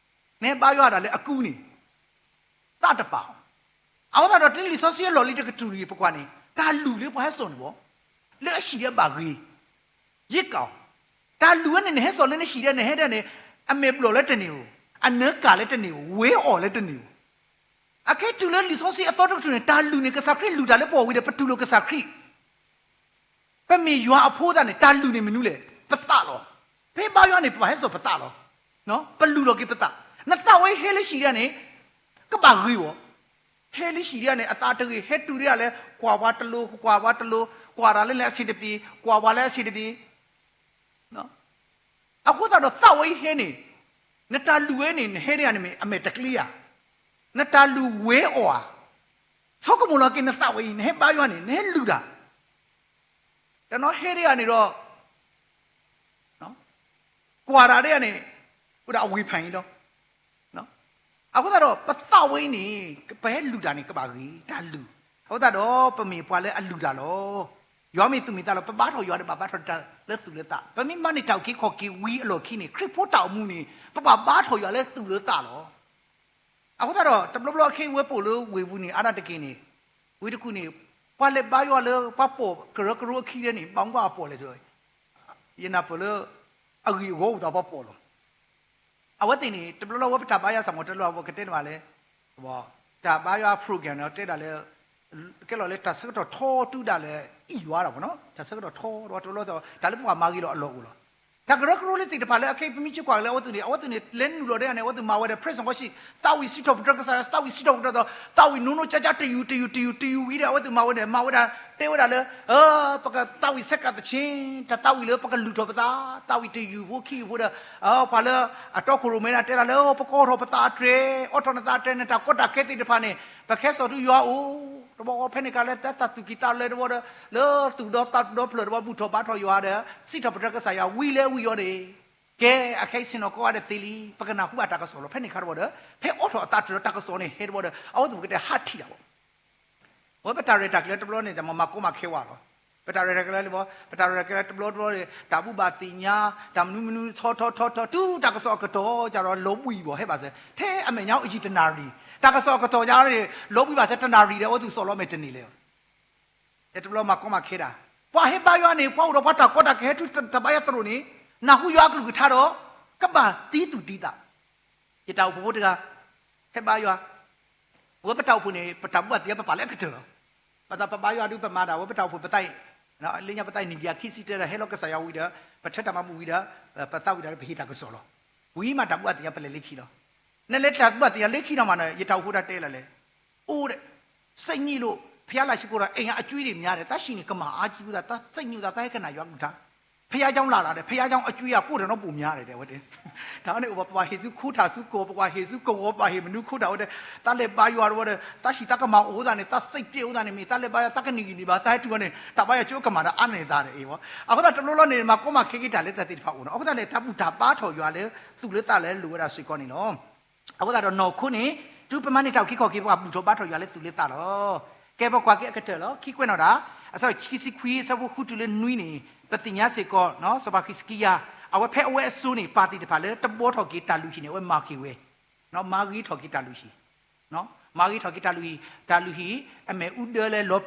နဟဲဘါယွၤဒၣ်လၢအကူန့ၣ် သးတပာ်အီၤ. အဃိသတးဒီး တုၤလံာ်စီဆှံအလီၢ်လံၤတကတြူၢ်တဂ့ၤ ပကွၢ်န့ၣ် တၢ်လုၢ်လၢပှၤဟဲစိာ်န့ၣ်ဘၣ်, လၢအဟံၣ်ဒံးအဘၣ်ဂ့ၤ, ယဲၢ်ကီး, တၢ်လုၢ်ဝဲန့ၣ် နဟဲစိာ်လၢနဟံၣ်ဒံးန့ၣ် ဟဲဒၣ်န့ၣ် အမဲာ်ဘျီၣ်လၢတန့ၢ်ဧိၤ, အနၢကၢ်လၢတန့ၢ်ဧိၤ, ဝဲအီၣ်လၢတန့ၢ်ဧိၤ. အခဲတုၤလၢလံာ်စီဆှံအသီတကတြူၢ်န့ၣ် တၢ်လုၢ်န့ၣ် ကစၢ်ခရံာ်လုၢ်တၢ်လၢပဂီၢ်ဝံၤဒီး ပတူၢ်လိာ်ကစၢ်ခရံာ် ပမ့ၢ်ယွၤအဖိသတးန့ၣ် တၢ်လုၢ်န့ၣ်မနုၤလဲၣ်, ပသးလီၤ. ပဟဲဘါယွၤန့ၣ် ပဘၣ်ဟဲစိာ်ပသးလီၤ. ပလုၢ်လီၤက့ၤပသး. နသးဝဲအံၤဟဲလၢဟံၣ်ဒံးန့ၣ် ကဘၣ်ဂ့ၤအီၤ, ဟဲလၢဟံၣ်ဒံးန့ၣ် အသးတဂ့ၤ, ဟဲတုၤဒံးလၢ ကွၢ်ပှၤတလိၤ, ကွၢ်ပှၤတလိၤ, ကွၢ်တၢ်လၢအဆံးတပံၤ, ကွၢ်ပှၤလၢအဆံးတပံၤ. အဃိသတးဒီးသးဝဲအံၤဟဲန့ၣ်, နတၢ်လုၢ်ဝဲန့ၣ် နဟဲဒံးန့ၣ် အမဲာ်တကျ့ဧါ, နတၢ်လုၢ်ဝဲအီၣ်ဧါ. ဆိကမိၣ်လီၤက့ၤနသးဝဲအံၤ နဟဲဘါယွၤန့ၣ် နဟဲလုၢ်တၢ် တနီၤဟဲဒံးန့ၣ်ဒီး ကွၢ်တၢ်ဒံးန့ၣ် အိၣ်ဒၣ်အဝ့ၢ်ဖးအံၤဒီး, အဃိသတးဒီး ပသးဝဲအံၤန့ၣ် ပဟဲလုၢ်တၢ်န့ၣ် ကဘၣ်ဂ့ၤတၢ်လုၢ်. အဃိသတးဒီး ပမ့ၢ်ပှၤလၢအလုၢ်တၢ်လီၤ. ယွၤမ့ၢ်သူၣ်မ့ၢ်သးလီၤ, ပဘါထီၣ်ယွၤဒီး ဘၣ်ဘါထီၣ်တၢ်လၢသူၣ်လၢသး. ပမ့ၢ်မၤန့ၢ်တၢ်အုၣ်က့ၤခီၣ်က့ၤဝံၤအလီၢ်ခံန့ၣ် ခရံာ်ဖိတၢ်အိၣ်မူန့ၣ် ပဘၣ်ဘါထီၣ်ယွၤလၢသူၣ်လၢသးလီၤ. အဃိသတးဒီး တဘျီဘျီခဲအံၤဝဲပိာ်လၢဝ့ၢ်ပူၤန့ၣ် အါဒၣ်တက့ၢ်န့ၣ်, ဝံၤတကူၣ်န့ၣ် ပှၤလဲၤဘါယွၤလၢပှၤပိာ်ကရၢကရိအခံန့ၣ် ဘၣ်မူဘၣ်အပိာ်လဲၣ်, ယနၢ်ပၢၢ်လၢ အဂ့ၢ်အဂီၢ်အိၣ်သးပှၤပိာ်လီၤ. အဝဲသ့ၣ်န့ၣ် တဘျီဘျီဝဲပတၢ်ဘါယွၤစ့ၢ်ကီး တလီၤဝဲကတဲန့ၣ်ဘၣ်လဲၣ်, တၢ်ဘါယွၤ program န့ၣ် တဲဒၣ်လၢ ကဲလီၤလၢတၢ်ဆၢကတီၢ်ထီတုၤဒၣ်လဲာ် အံၣ်ယွၤဒၣ်ဝဲနီၤ, တၢ်ဆၢကတီၢ်ထီဒီးတဘျီဘျီ တၢ်လၢပှၤမၤဂ့ၤလီၤအလီၢ်အိၣ်လီၤ. တၢ်ကရၢကရိလၢသ့ၣ်တဖၣ်လၢအခဲအံၤ ပမ့ၢ်ကကွၢ်လၢအဝဲသ့ၣ်န့ၣ် အဝဲသ့ၣ်န့ၣ် လဲၤနုာ်လီၤဒၣ်န့ၣ် အဝဲသ့ၣ်မၤဝဲဒၣ် praise and worship, သးဝံၣ်စံးထီၣ်ပတြၢၤကစၢ်ယွၤ, သးဝံၣ်စံးထီၣ်ပတြၢၤဒီး သးဝံၣ်နိးနိးကၠါကၠါ တယူၤတယူၤတယူၤတယူၤဝံၤဒီး အဝဲသ့ၣ်မၤဝဲန့ၣ် မၤဝဲဒၣ် တဲဝဲဒၣ်လၢ ပကသးဝံၣ်ဆဲးကးသဆ့, တၢ်သးဝံၣ်လၢပကလုၢ်ထီၣ်ပသး, သးဝံၣ်တယူၤဖိခံယူၤဖိဒီး ပှၤလၢအတီခိၣ်ရိၣ်မဲဒၣ်တဲဒၣ်လၢ ပကအီၣ်ထီၣ်ပသးအတြဲၤ, အီၣ်ထီၣ်နသးအတြဲၤ နတၢ်ကီတၢ်ခဲသ့ၣ်တဖၣ်န့ၣ် ပကဟဲစိာ်တုၤယွၤအအိၣ်, တဘျီဃီဖဲန့ၣ်အခါလၢတၢ်သူၣ်ကံၢ်သးလဲတဘျီဒီး လၢသူၣ်ဒီသးဒီဖျၢၣ်တဘျီ ဘူၣ်ထီၣ်ဘါထီၣ်ယွၤဒီး စံးထီၣ်ပတြၢၤကစၢ်ယွၤ ဝံၤလၢဝံၤအီၤန့ၣ် ကဲ အခဲအံၤဆ့ၣ်နီၤကိးဂၤဒဲးသ့လံ, ပကနၢ်ဟူဘၣ်တၢ်ကစီၣ်လီၤ. ဖဲန့ၣ်အခါတဘျီဒီး ဖဲအီၣ်ထီၣ်အသးတြဲၤဒီးတၢ်ကစီၣ်န့ၣ်ဟဲတဘျီဒီး အဝဲသ့ၣ်ပကတဲဟးထံၣ်တၢ်ဘၣ် အဝဲပတၢ်ရဲၣ်တၢ်ကျဲၤတဘျီန့ၣ် မၤကိးမၤခဲဝဲလီၤ. ပတၢ်ရဲၣ်တၢ်ကျဲၤလံဘၣ်, ပတၢ်ရဲၣ်တၢ်ကျဲၤတဘျီတဘျီန့ၣ် တၢ်ဘူၣ်ဘၣ်သ့ၣ်ညါ, တၢ်မနုၤမနုၤ ထီထီထီထီ တုၤတၢ်ကစီၣ်အကတီၢ် ကဒီးလီၤဘှံးဘၣ် ဟဲဘၣ်စၢၤ ထဲအမဲာ်ညါအိၣ်ယံၤတနၣ်ရံၣ်, တၢ်ကစီၣ်အကတီၢ်ညါန့ၣ် လီၤဘှံးဘၣ်စၢၤတနၣ်ရံၣ်ဒီး အဝဲသ့ၣ်စီၤလီၤမဲာ်တန့ၢ်လဲၣ် တဘျီမၤကိးမၤခဲဒၣ်, ပှၤဟဲဘါယွၤန့ၣ် ပှၤအိၣ်ဒီးပှၤတၢ်ကီတၢ်ခဲ ဟဲတုၤတၢ်ဘါယွၤသရိာ်န့ၣ် နၢ်ဟူယွၤအကလုၢ်ကထါဒီး ကဘၣ်သံသူၣ်သံသး, ယတၢ်အိၣ်ဖှိၣ်ဖိတဂၤ ဟဲဘါယွၤ, ဝဲပတၢ်အိၣ်ဖှိၣ်န့ၣ် ပတၢ်ဘူၣ်ဘၣ်သ့ၣ်ညါ ပပာ်လၢအကတၢၢ်လီၤ. ဘၣ်ဆၣ်ပဘါယွၤဒုးပမၤဒၣ် ဝဲပတၢ်အိၣ်ဖှိၣ်ပသးအံၤ, လၢညါပသးအံၤ နံၣ်ဒံးယၤခံဆံတၢဒီး ဟဲလီၤကစၢ်ယွၤဝံၤဒီး ပထၢတၢ်မၤဘူၣ်ဝံၤဒီး ပသးဝံၣ်ဒီး ပဟ့ၣ်တၢ်ကစီၣ်လီၤ. ဝံၤမးတၢ်ဘူၣ်ဘၣ်သ့ၣ်ညါ ပလဲၤလၢခံလီၤ. နလဲၤတၢ်ဘူၣ်ဘၣ်သ့ၣ်ညါလၢခံနီၤမးန့ၣ် ယတၢ်အိၣ်ဖှိၣ်တၢ်တဲလၢလဲၣ်, အိၣ်ဒီး စိတ်ညစ်လို့ ဘုရားလာရှိခိုးတာ အိမ်ကအကြွေးတွေများတယ်, သးဟံၣ်န့ၣ် ကမၣ်အါကံပူၤသး, သးစိတ်ညစ် သးဟဲကနၣ်ယွၤကလုၢ်ကထါ, ဘုရားကျောင်းလာလာတယ်, ဘုရားကျောင်းအကြွေးက ကိုယ့်ထံတော့ပိုများတယ် တဲဝဲတဲ, တၢ်န့ၣ်အိၣ်ဘၣ် ပှၤဟ့ၣ်ဆူခိတၢ်ဆူကဝီၤ, ပှၤဟ့ၣ်ဆူကဝီၤ ပှၤဟ့ၣ်မနုၤခိတၢ်ဝဲတဲ, သးလဲၤဘါယွၤတဝဲဒီး သးဟံၣ်သးကမၣ်အိၣ်သးန့ၣ် သးစိတ်ပျက်အိၣ်သးန့ၣ် မ့ၢ်သးလဲၤဘါယွၤ သးကနံၣ်ဂံၢ်နံၣ်ဘၣ် သးဟဲတုၤဝဲန့ၣ် တၢ်ဘါယွၤကၠိကမၣ်ဒီးအါန့ၢ်သးဒီးအံၤဝဲ, အဃိသတးတဘျီဘျီန့ၣ် မၤကိးမၤခဲက့ၤတၢ်လၢတၢ်သ့ၣ်တဖၣ်အိၣ်နီၤ, အဃိသတးန့ၣ် တၢ်ဘူၣ်တၢ်ဘါထီၣ်ယွၤလၢသူၣ်လၢသးလၢလိၤဝဲဒၣ်စ့ၢ်ကီးန့ၣ်လီၤ. အဃိသတးဒီးနီၢ်ခိန့ၣ် တုၤပမၤန့ၢ်တၢ်အုၣ်က့ၤခီၣ်က့ၤ ပကဘူၣ်ထီၣ်ဘါထီၣ်ယွၤလၢသူၣ်လၢသးလီၤ. ကဲပကွၢ်က့ၤအကတၢၢ်လီၤ. ခံကွဲးနီၣ်တၢ်, အဆၢခံဆံခွံ အဆၢဖိဃုတုၤလၢနွံန့ၣ် ပသ့ၣ်ညါစ့ၢ်ကီး စီၤပၤဟံးစကံယၤ အဝဲဖဲအဝဲအစိၤန့ၣ် ပၢ်သ့ၣ်တဖၣ်လၢတဘှီထီၣ်က့ၤတၢ်လုၢ်ဟံၣ်န့ၣ် အဝဲမၤက့ၤဝဲ, မၤဂ့ၤထီၣ်က့ၤတၢ်လုၢ်ဟံၣ် မၤဂ့ၤထီၣ်က့ၤတၢ်လုၢ်ဟံၣ်, တၢ်လုၢ်ဟံၣ် အမဲာ်အူဒၢလၢလီၤပံာ်လံ,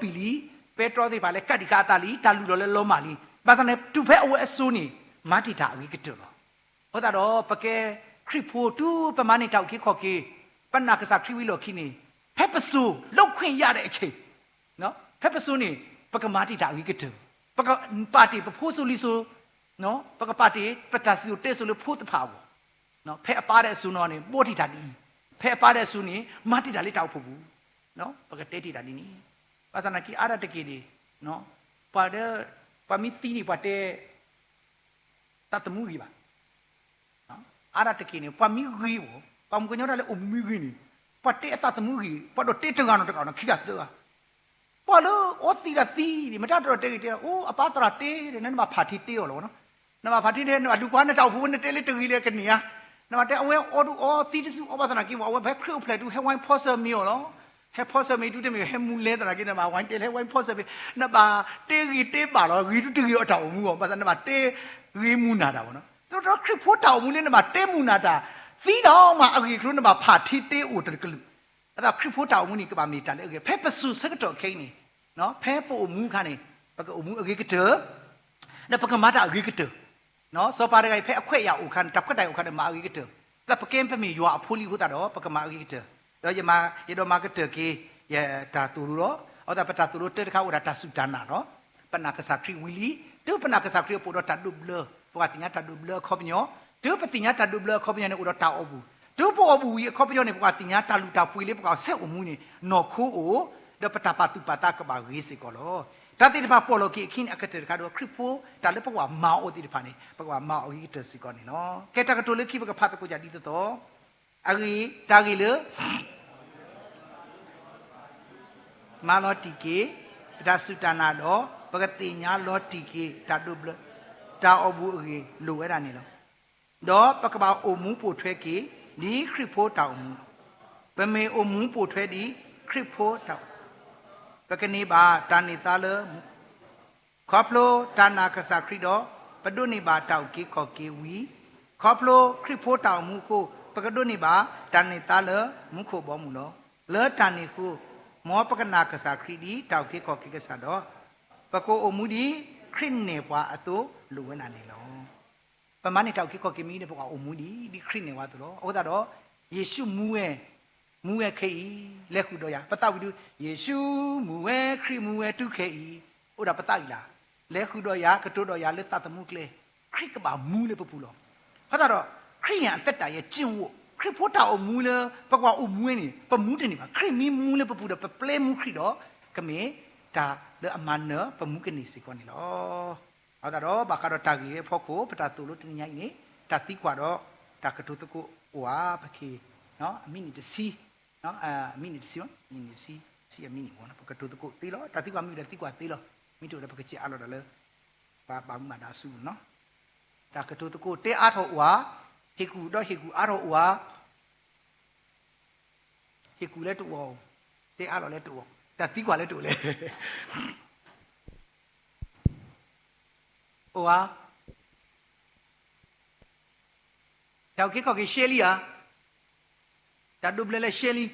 ပဲတြီသ့ၣ်တဖၣ်လၢကးဒံးဃာ်အသးလံ, တၢ်လုၢ်လီၤလၢလီၤမၢ်လံ. ဘၣ်ဆၣ်န့ၣ် တုၤဖဲအဝဲအစိၤန့ၣ် မၤတ့ၢ်တၢ်အဂ့ၤကတၢၢ်လီၤ. အဃိသတးဒီး ပကဲခရံာ်ဖိ တုၤပမၤန့ၢ်တၢ်အုၣ်က့ၤခီၣ်က့ၤ, ပနာ်ကစၢ်ခရံာ်ဝံၤလီၢ်ခံန့ၣ် ဖဲပစိၤ လုပ်ခွင့်ရတဲ့အချိန် ဖဲပစိၤန့ၣ် ပကမၤတ့ၢ်တၢ်အဂ့ၤကတၢၢ်, ပကပာ်တ့ၢ်ပဖိစိၤလံၤစိၤ, ပကပာ်တ့ၢ်ပတၢ်စံၣ်စိၤတဲစိၤလၢဖိသ့ၣ်တဖၣ်အဂီၢ်, ဖဲအပၢ်ဒဲးအစိၤနီၤန့ၣ် ဘှီတ့ၢ်တၢ်ဒ်အံၤ, ဖဲအပၢ်ဒဲးအစိၤန့ၣ် မၤတ့ၢ်တၢ်လၢတၢ်အိၣ်ဖှိၣ်ပူၤ, ပကတဲတ့ၢ်တၢ်ဒ်န့ၣ်, ဘၣ်ဆၣ်သနာ်က့ အါဒၣ်တက့ၢ်န့ၣ် ပှၤလၢ ပှၤမ့ၢ်သံန့ၣ် ပှၤတဲ သးသမူဂ့ၤဘၣ်. အါဒၣ်တက့ၢ်န့ၣ် ပှၤမ့ၢ်ဂ့ၤဘၣ်, ပှၤမုၣ်ကညီတၢ်လၢအိၣ်မူဂ့ၤန့ၣ် ပှၤတဲအသးသမူဂ့ၤ, ပှၤဒီးတဲတဂၤနီတဂၤနီၤ ခံဂၤသၢဂၤ, ပှၤလၢအီသံးတၢ်သံန့ၣ် မတၤတရီၤတဲဂ့ၤတဲ, အိၣ် အပၢ်သရၣ်တဲဒီး နဘၣ်ဖးထံတဲအီၤလီၤနီၤ, နဘၣ်ဖးထံတဲ နဘၣ်ဒုးကွၢ် နတၢ်အိၣ်ဖှိၣ်ဖိနတဲလၢတဂ့ၤလၢကန့ၢ်ဧါ, နဘၣ်တဲ အဝဲအီဒုးအီသံတစုအီဘၣ်သနာ်က့ အဝဲဖဲခရံာ်အိၣ်ဖျဲၣ်တုၤ ဟဲဝဲဖီစၢၤမ့ၤအီၤလီၤ. ဟဲဖီစၢၤမ့ၤတုၤတမ့ၢ် ဟဲမူလဲသနာ်က့ နဘၣ်ဝဲတဲလၢဟဲဝဲဖီစၢၤမ့ၤ, နဘၣ်တဲဂ့ၤတဲဘၣ်လီၤ, ဂ့ၤတုၤတဂ့ၤအတၢ်အိၣ်မူအီၤ, ဘၣ်ဆၣ်နဘၣ်တဲဂ့ၤမုၢ်နၤတၢ်ဘၣ်နီၤ, ဒီးခရံာ်ဖိတၢ်အိၣ်မူလၢနဘၣ်တဲမုၢ်နၤတၢ်, သံဒီးမးအဂ့ၢ်အကျိၤ နဘၣ်ဖးထံတဲအိၣ်တကလုာ် အသးခရံာ်ဖိတၢ်အိၣ်မူန့ၣ် ကဘၣ်မ့ၢ်တၢ်လၢအဂ့ၤ, ဖဲပစိၤဆၢကတီၢ်ခဲအံၤန့ၣ်, ဖဲပအိၣ်မူအခါန့ၣ်, ပကအိၣ်မူအဂ့ၤကတၢၢ်, ဒီးပကမၤတၢ်အဂ့ၤကတၢၢ်. စီၤပၤတဂၤအံၤ ဖဲအခွဲးယာ်အိၣ်အခါန့ၣ်, တၢ်ခွဲးတၢ်ယာ်အိၣ်အခါန့ၣ် မၤအဂ့ၤကတၢၢ်. သးပကဲပမ့ၢ်ယွၤအဖိလံအဃိသတးဒီး ပကမၤအဂ့ၤကတၢၢ်. ဒီးယမၤ, ယဒိးမၤကတၢၢ်က့ၤ ယတၢ်သိၣ်လိလီၤ. အဃိသတး ပတၢ်သိၣ်လိတၢတခါအိၣ်ဒၣ် တၢ်စူၢ်တၢ်နာ်လီၤ. ပနာ်ကစၢ်ခရံာ်ဝံၤလံ, တုၤပနာ်ကစၢ်ခရံာ်အပူၤဒီးတၢ်ဒိးဘျၢ, ပကသ့ၣ်ညါတၢ်ဒိးဘျၢအခီပညီ, တုၤပသ့ၣ်ညါတၢ်ဒိးဘျၢအခီပညီန့ၣ် အိၣ်ဒီးတၢ်အီၣ်ဘူၣ်, တုၤပအီၣ်ဘူၣ်ဝံၤအခီပညီန့ၣ် ပကသ့ၣ်ညါတၢ်လုၢ်တၢ်ပှ့ၤလၢပကဆဲးအိၣ်မူန့ၣ် နီၢ်ခိအိၣ်, ဒီးပတၢ်ပာ်သူၣ်ပာ်သးကဘၣ်ဂ့ၤစ့ၢ်ကီးလီၤ. တၢ်သ့ၣ်တဖၣ်ပီၣ်လီၤက့ၤအခံန့ၣ် အကတၢၢ်တခါဒီး ခရံာ်ဖိတၢ်လၢပကဘၣ်မၤအီၤသ့ၣ်တဖၣ်န့ၣ် ပကဘၣ်မၤအီၤအဂ့ၤကတၢၢ်စ့ၢ်ကီးန့ၣ်လီၤ. ကဲ တၢ်ကတိၤလၢခံ ပကဖးသကိးဒ်သိးသိး, အဂ့ၢ်, တၢ်ဂ့ၢ်လၢ မၤလီၤတံၢ်က့ၤ ပတၢ်စူၢ်တၢ်နာ်ဒီး ပကသ့ၣ်ညါလီၤတံၢ်က့ၤတၢ်ဒိးဘျၢ, တၢ်အီၣ်ဘူၣ်အဂ့ၢ်လိၣ်ဝဲဒၣ်န့ၣ်လီၤ. ဒီးပကဘၣ်အိၣ်မူပိာ်ထွဲက့ၤ ဒ်ခရံာ်ဖိတၢ်အိၣ်မူလီၤ. ပမ့ၢ်အိၣ်မူပိာ်ထွဲဒ်ခရံာ်ဖိတၢ်အိၣ်မူ, ပကန့ၢ်ဘၣ်တၢ်န့ၢ်သါလၢ ခီဖျိတၢ်နာ်ကစၢ်ခရံာ်ဒီး ပဒိးန့ၢ်ဘၣ်တၢ်အုၣ်က့ၤခီၣ်က့ၤဝံၤ, ခီဖျိခရံာ်ဖိတၢ်အိၣ်မူအဃိ ပကဒိးန့ၢ်ဘၣ်တၢ်န့ၢ်သါလၢမူခိၣ်ဘီမုၢ်လီၤ. လၢတၢ်န့ၣ်အဃိ, မ်ပကနာ်ကစၢ်ခရံာ်ဒ်တၢ်အုၣ်က့ၤခီၣ်က့ၤကစၢ်ဒီး ပကအိၣ်မူဒ်ခရံာ်နဲၣ်ပှၤအသိးလိၣ်ဝဲဒၣ်န့ၣ်လီၤ. ပမၤန့ၢ်တၢ်အုၣ်က့ၤခီၣ်က့ၤမ့ၢ်ဒီး ပကအိၣ်မူဒ်, ဒ်ခရံာ်နဲၣ်ပှၤအသိးလီၤ. အဃိသတးဒီး ယ့ၣ်ၡူးမူဝဲ, မူဝဲခဲအံၤ, လဲၤဃုာ်ဒီးယၤ, ပသးဝံၤဒုး ယ့ၣ်ၡူးမူဝဲ, ခရံာ်မူဝဲတုၤခဲအံၤ, အိၣ်ဒၣ်ပသးအံၤလၢ်, လဲၤဃုာ်ဒီးယၤ, ကတိၤဒီးယၤလၢသးသမူကျဲ, ခရံာ်ကဘၣ်မူလၢပပူၤလီၤ. အဃိသတးဒီး ခရံာ်အသက်တာရဲ့ကျင့်ဝတ်, ခရံာ်ဖိတၢ်အိၣ်မူလၢ ပကဘၣ်အိၣ်မူဝဲန့ၣ် ပမူတန့ၢ်ဘၣ်. ခရံာ်မ့ၢ်မူလၢပပူၤဒီး ပပျဲမူခရံာ်ဒီး ကမ့ၢ်တၢ်လၢအမၤနၢၤပမူကန့ၢ်စ့ၢ်ကီးန့ၣ်လီၤ. အဃိသတးဒီး ဘၣ်ဃးဒီးတၢ်ဂ့ၢ်အဖီခိၣ် ပတၢ်သိၣ်လိတနံၤညါအံၤန့ၣ် တၢ်သံကွၢ်ဒီးတၢ်ကတိၤသကိးအိၣ်ဧါ, ပက့ၤ, အမံးနံးတဆံ, အမံးနံးတဆံ, မံးနံးတဆံ, ဆံအမံးနံး, ပကတိၤသကိးသ့လီၤ. တၢ်သံကွၢ်မ့ၢ်ဝံၤဒီးသံကွၢ်သ့လီၤ. မ့ၢ်တအိၣ်ဒီး ပကစံးအါလီၤတၢ်လၢ ပှၤဘၣ်မူဘၣ်ဒါဆူလီၤ. တၢ်ကတိၤသကိးတဲအါထီၣ်အိၣ်ဧါ, ဟ့ၣ်ကူၣ်ဒီးဟ့ၣ်ကူၣ်အါထီၣ်အိၣ်ဧါ, ဟ့ၣ်ကူၣ်လၢတအိၣ်, တဲအါထီၣ်လၢတအိၣ်, တၢ်သံကွၢ်လၢတအိၣ်လဲၣ်. အိၣ်ဧါ. တၢ်အုၣ်က့ၤခီၣ်က့ၤရှဲလံဧါ. တၢ်ဒိးဘျၢလၢရှဲလံ,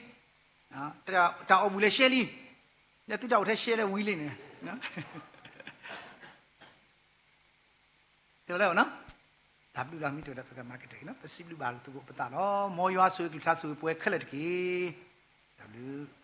တၢ်အီၣ်ဘူၣ်လၢရှဲလံ, ဒီးသုတၢ်အိၣ်ထဲရှဲလၢဝံၤလံန့ၣ်, တလၢ, တၢ်ဘျုးလီၤ. မ့ၢ်တအိၣ်ဒီး ပကမၤကတၢၢ်အံၤလီၤ. ပစံးဘျုးဘၣ်သကိးပသးလီၤ. မ်ယွၤဆိၣ်ဂ့ၤကလုၢ်ကထါ ဆိၣ်ဂ့ၤပှၤခဲလၢာ်တက့ၢ်. တၢ်ဘျုး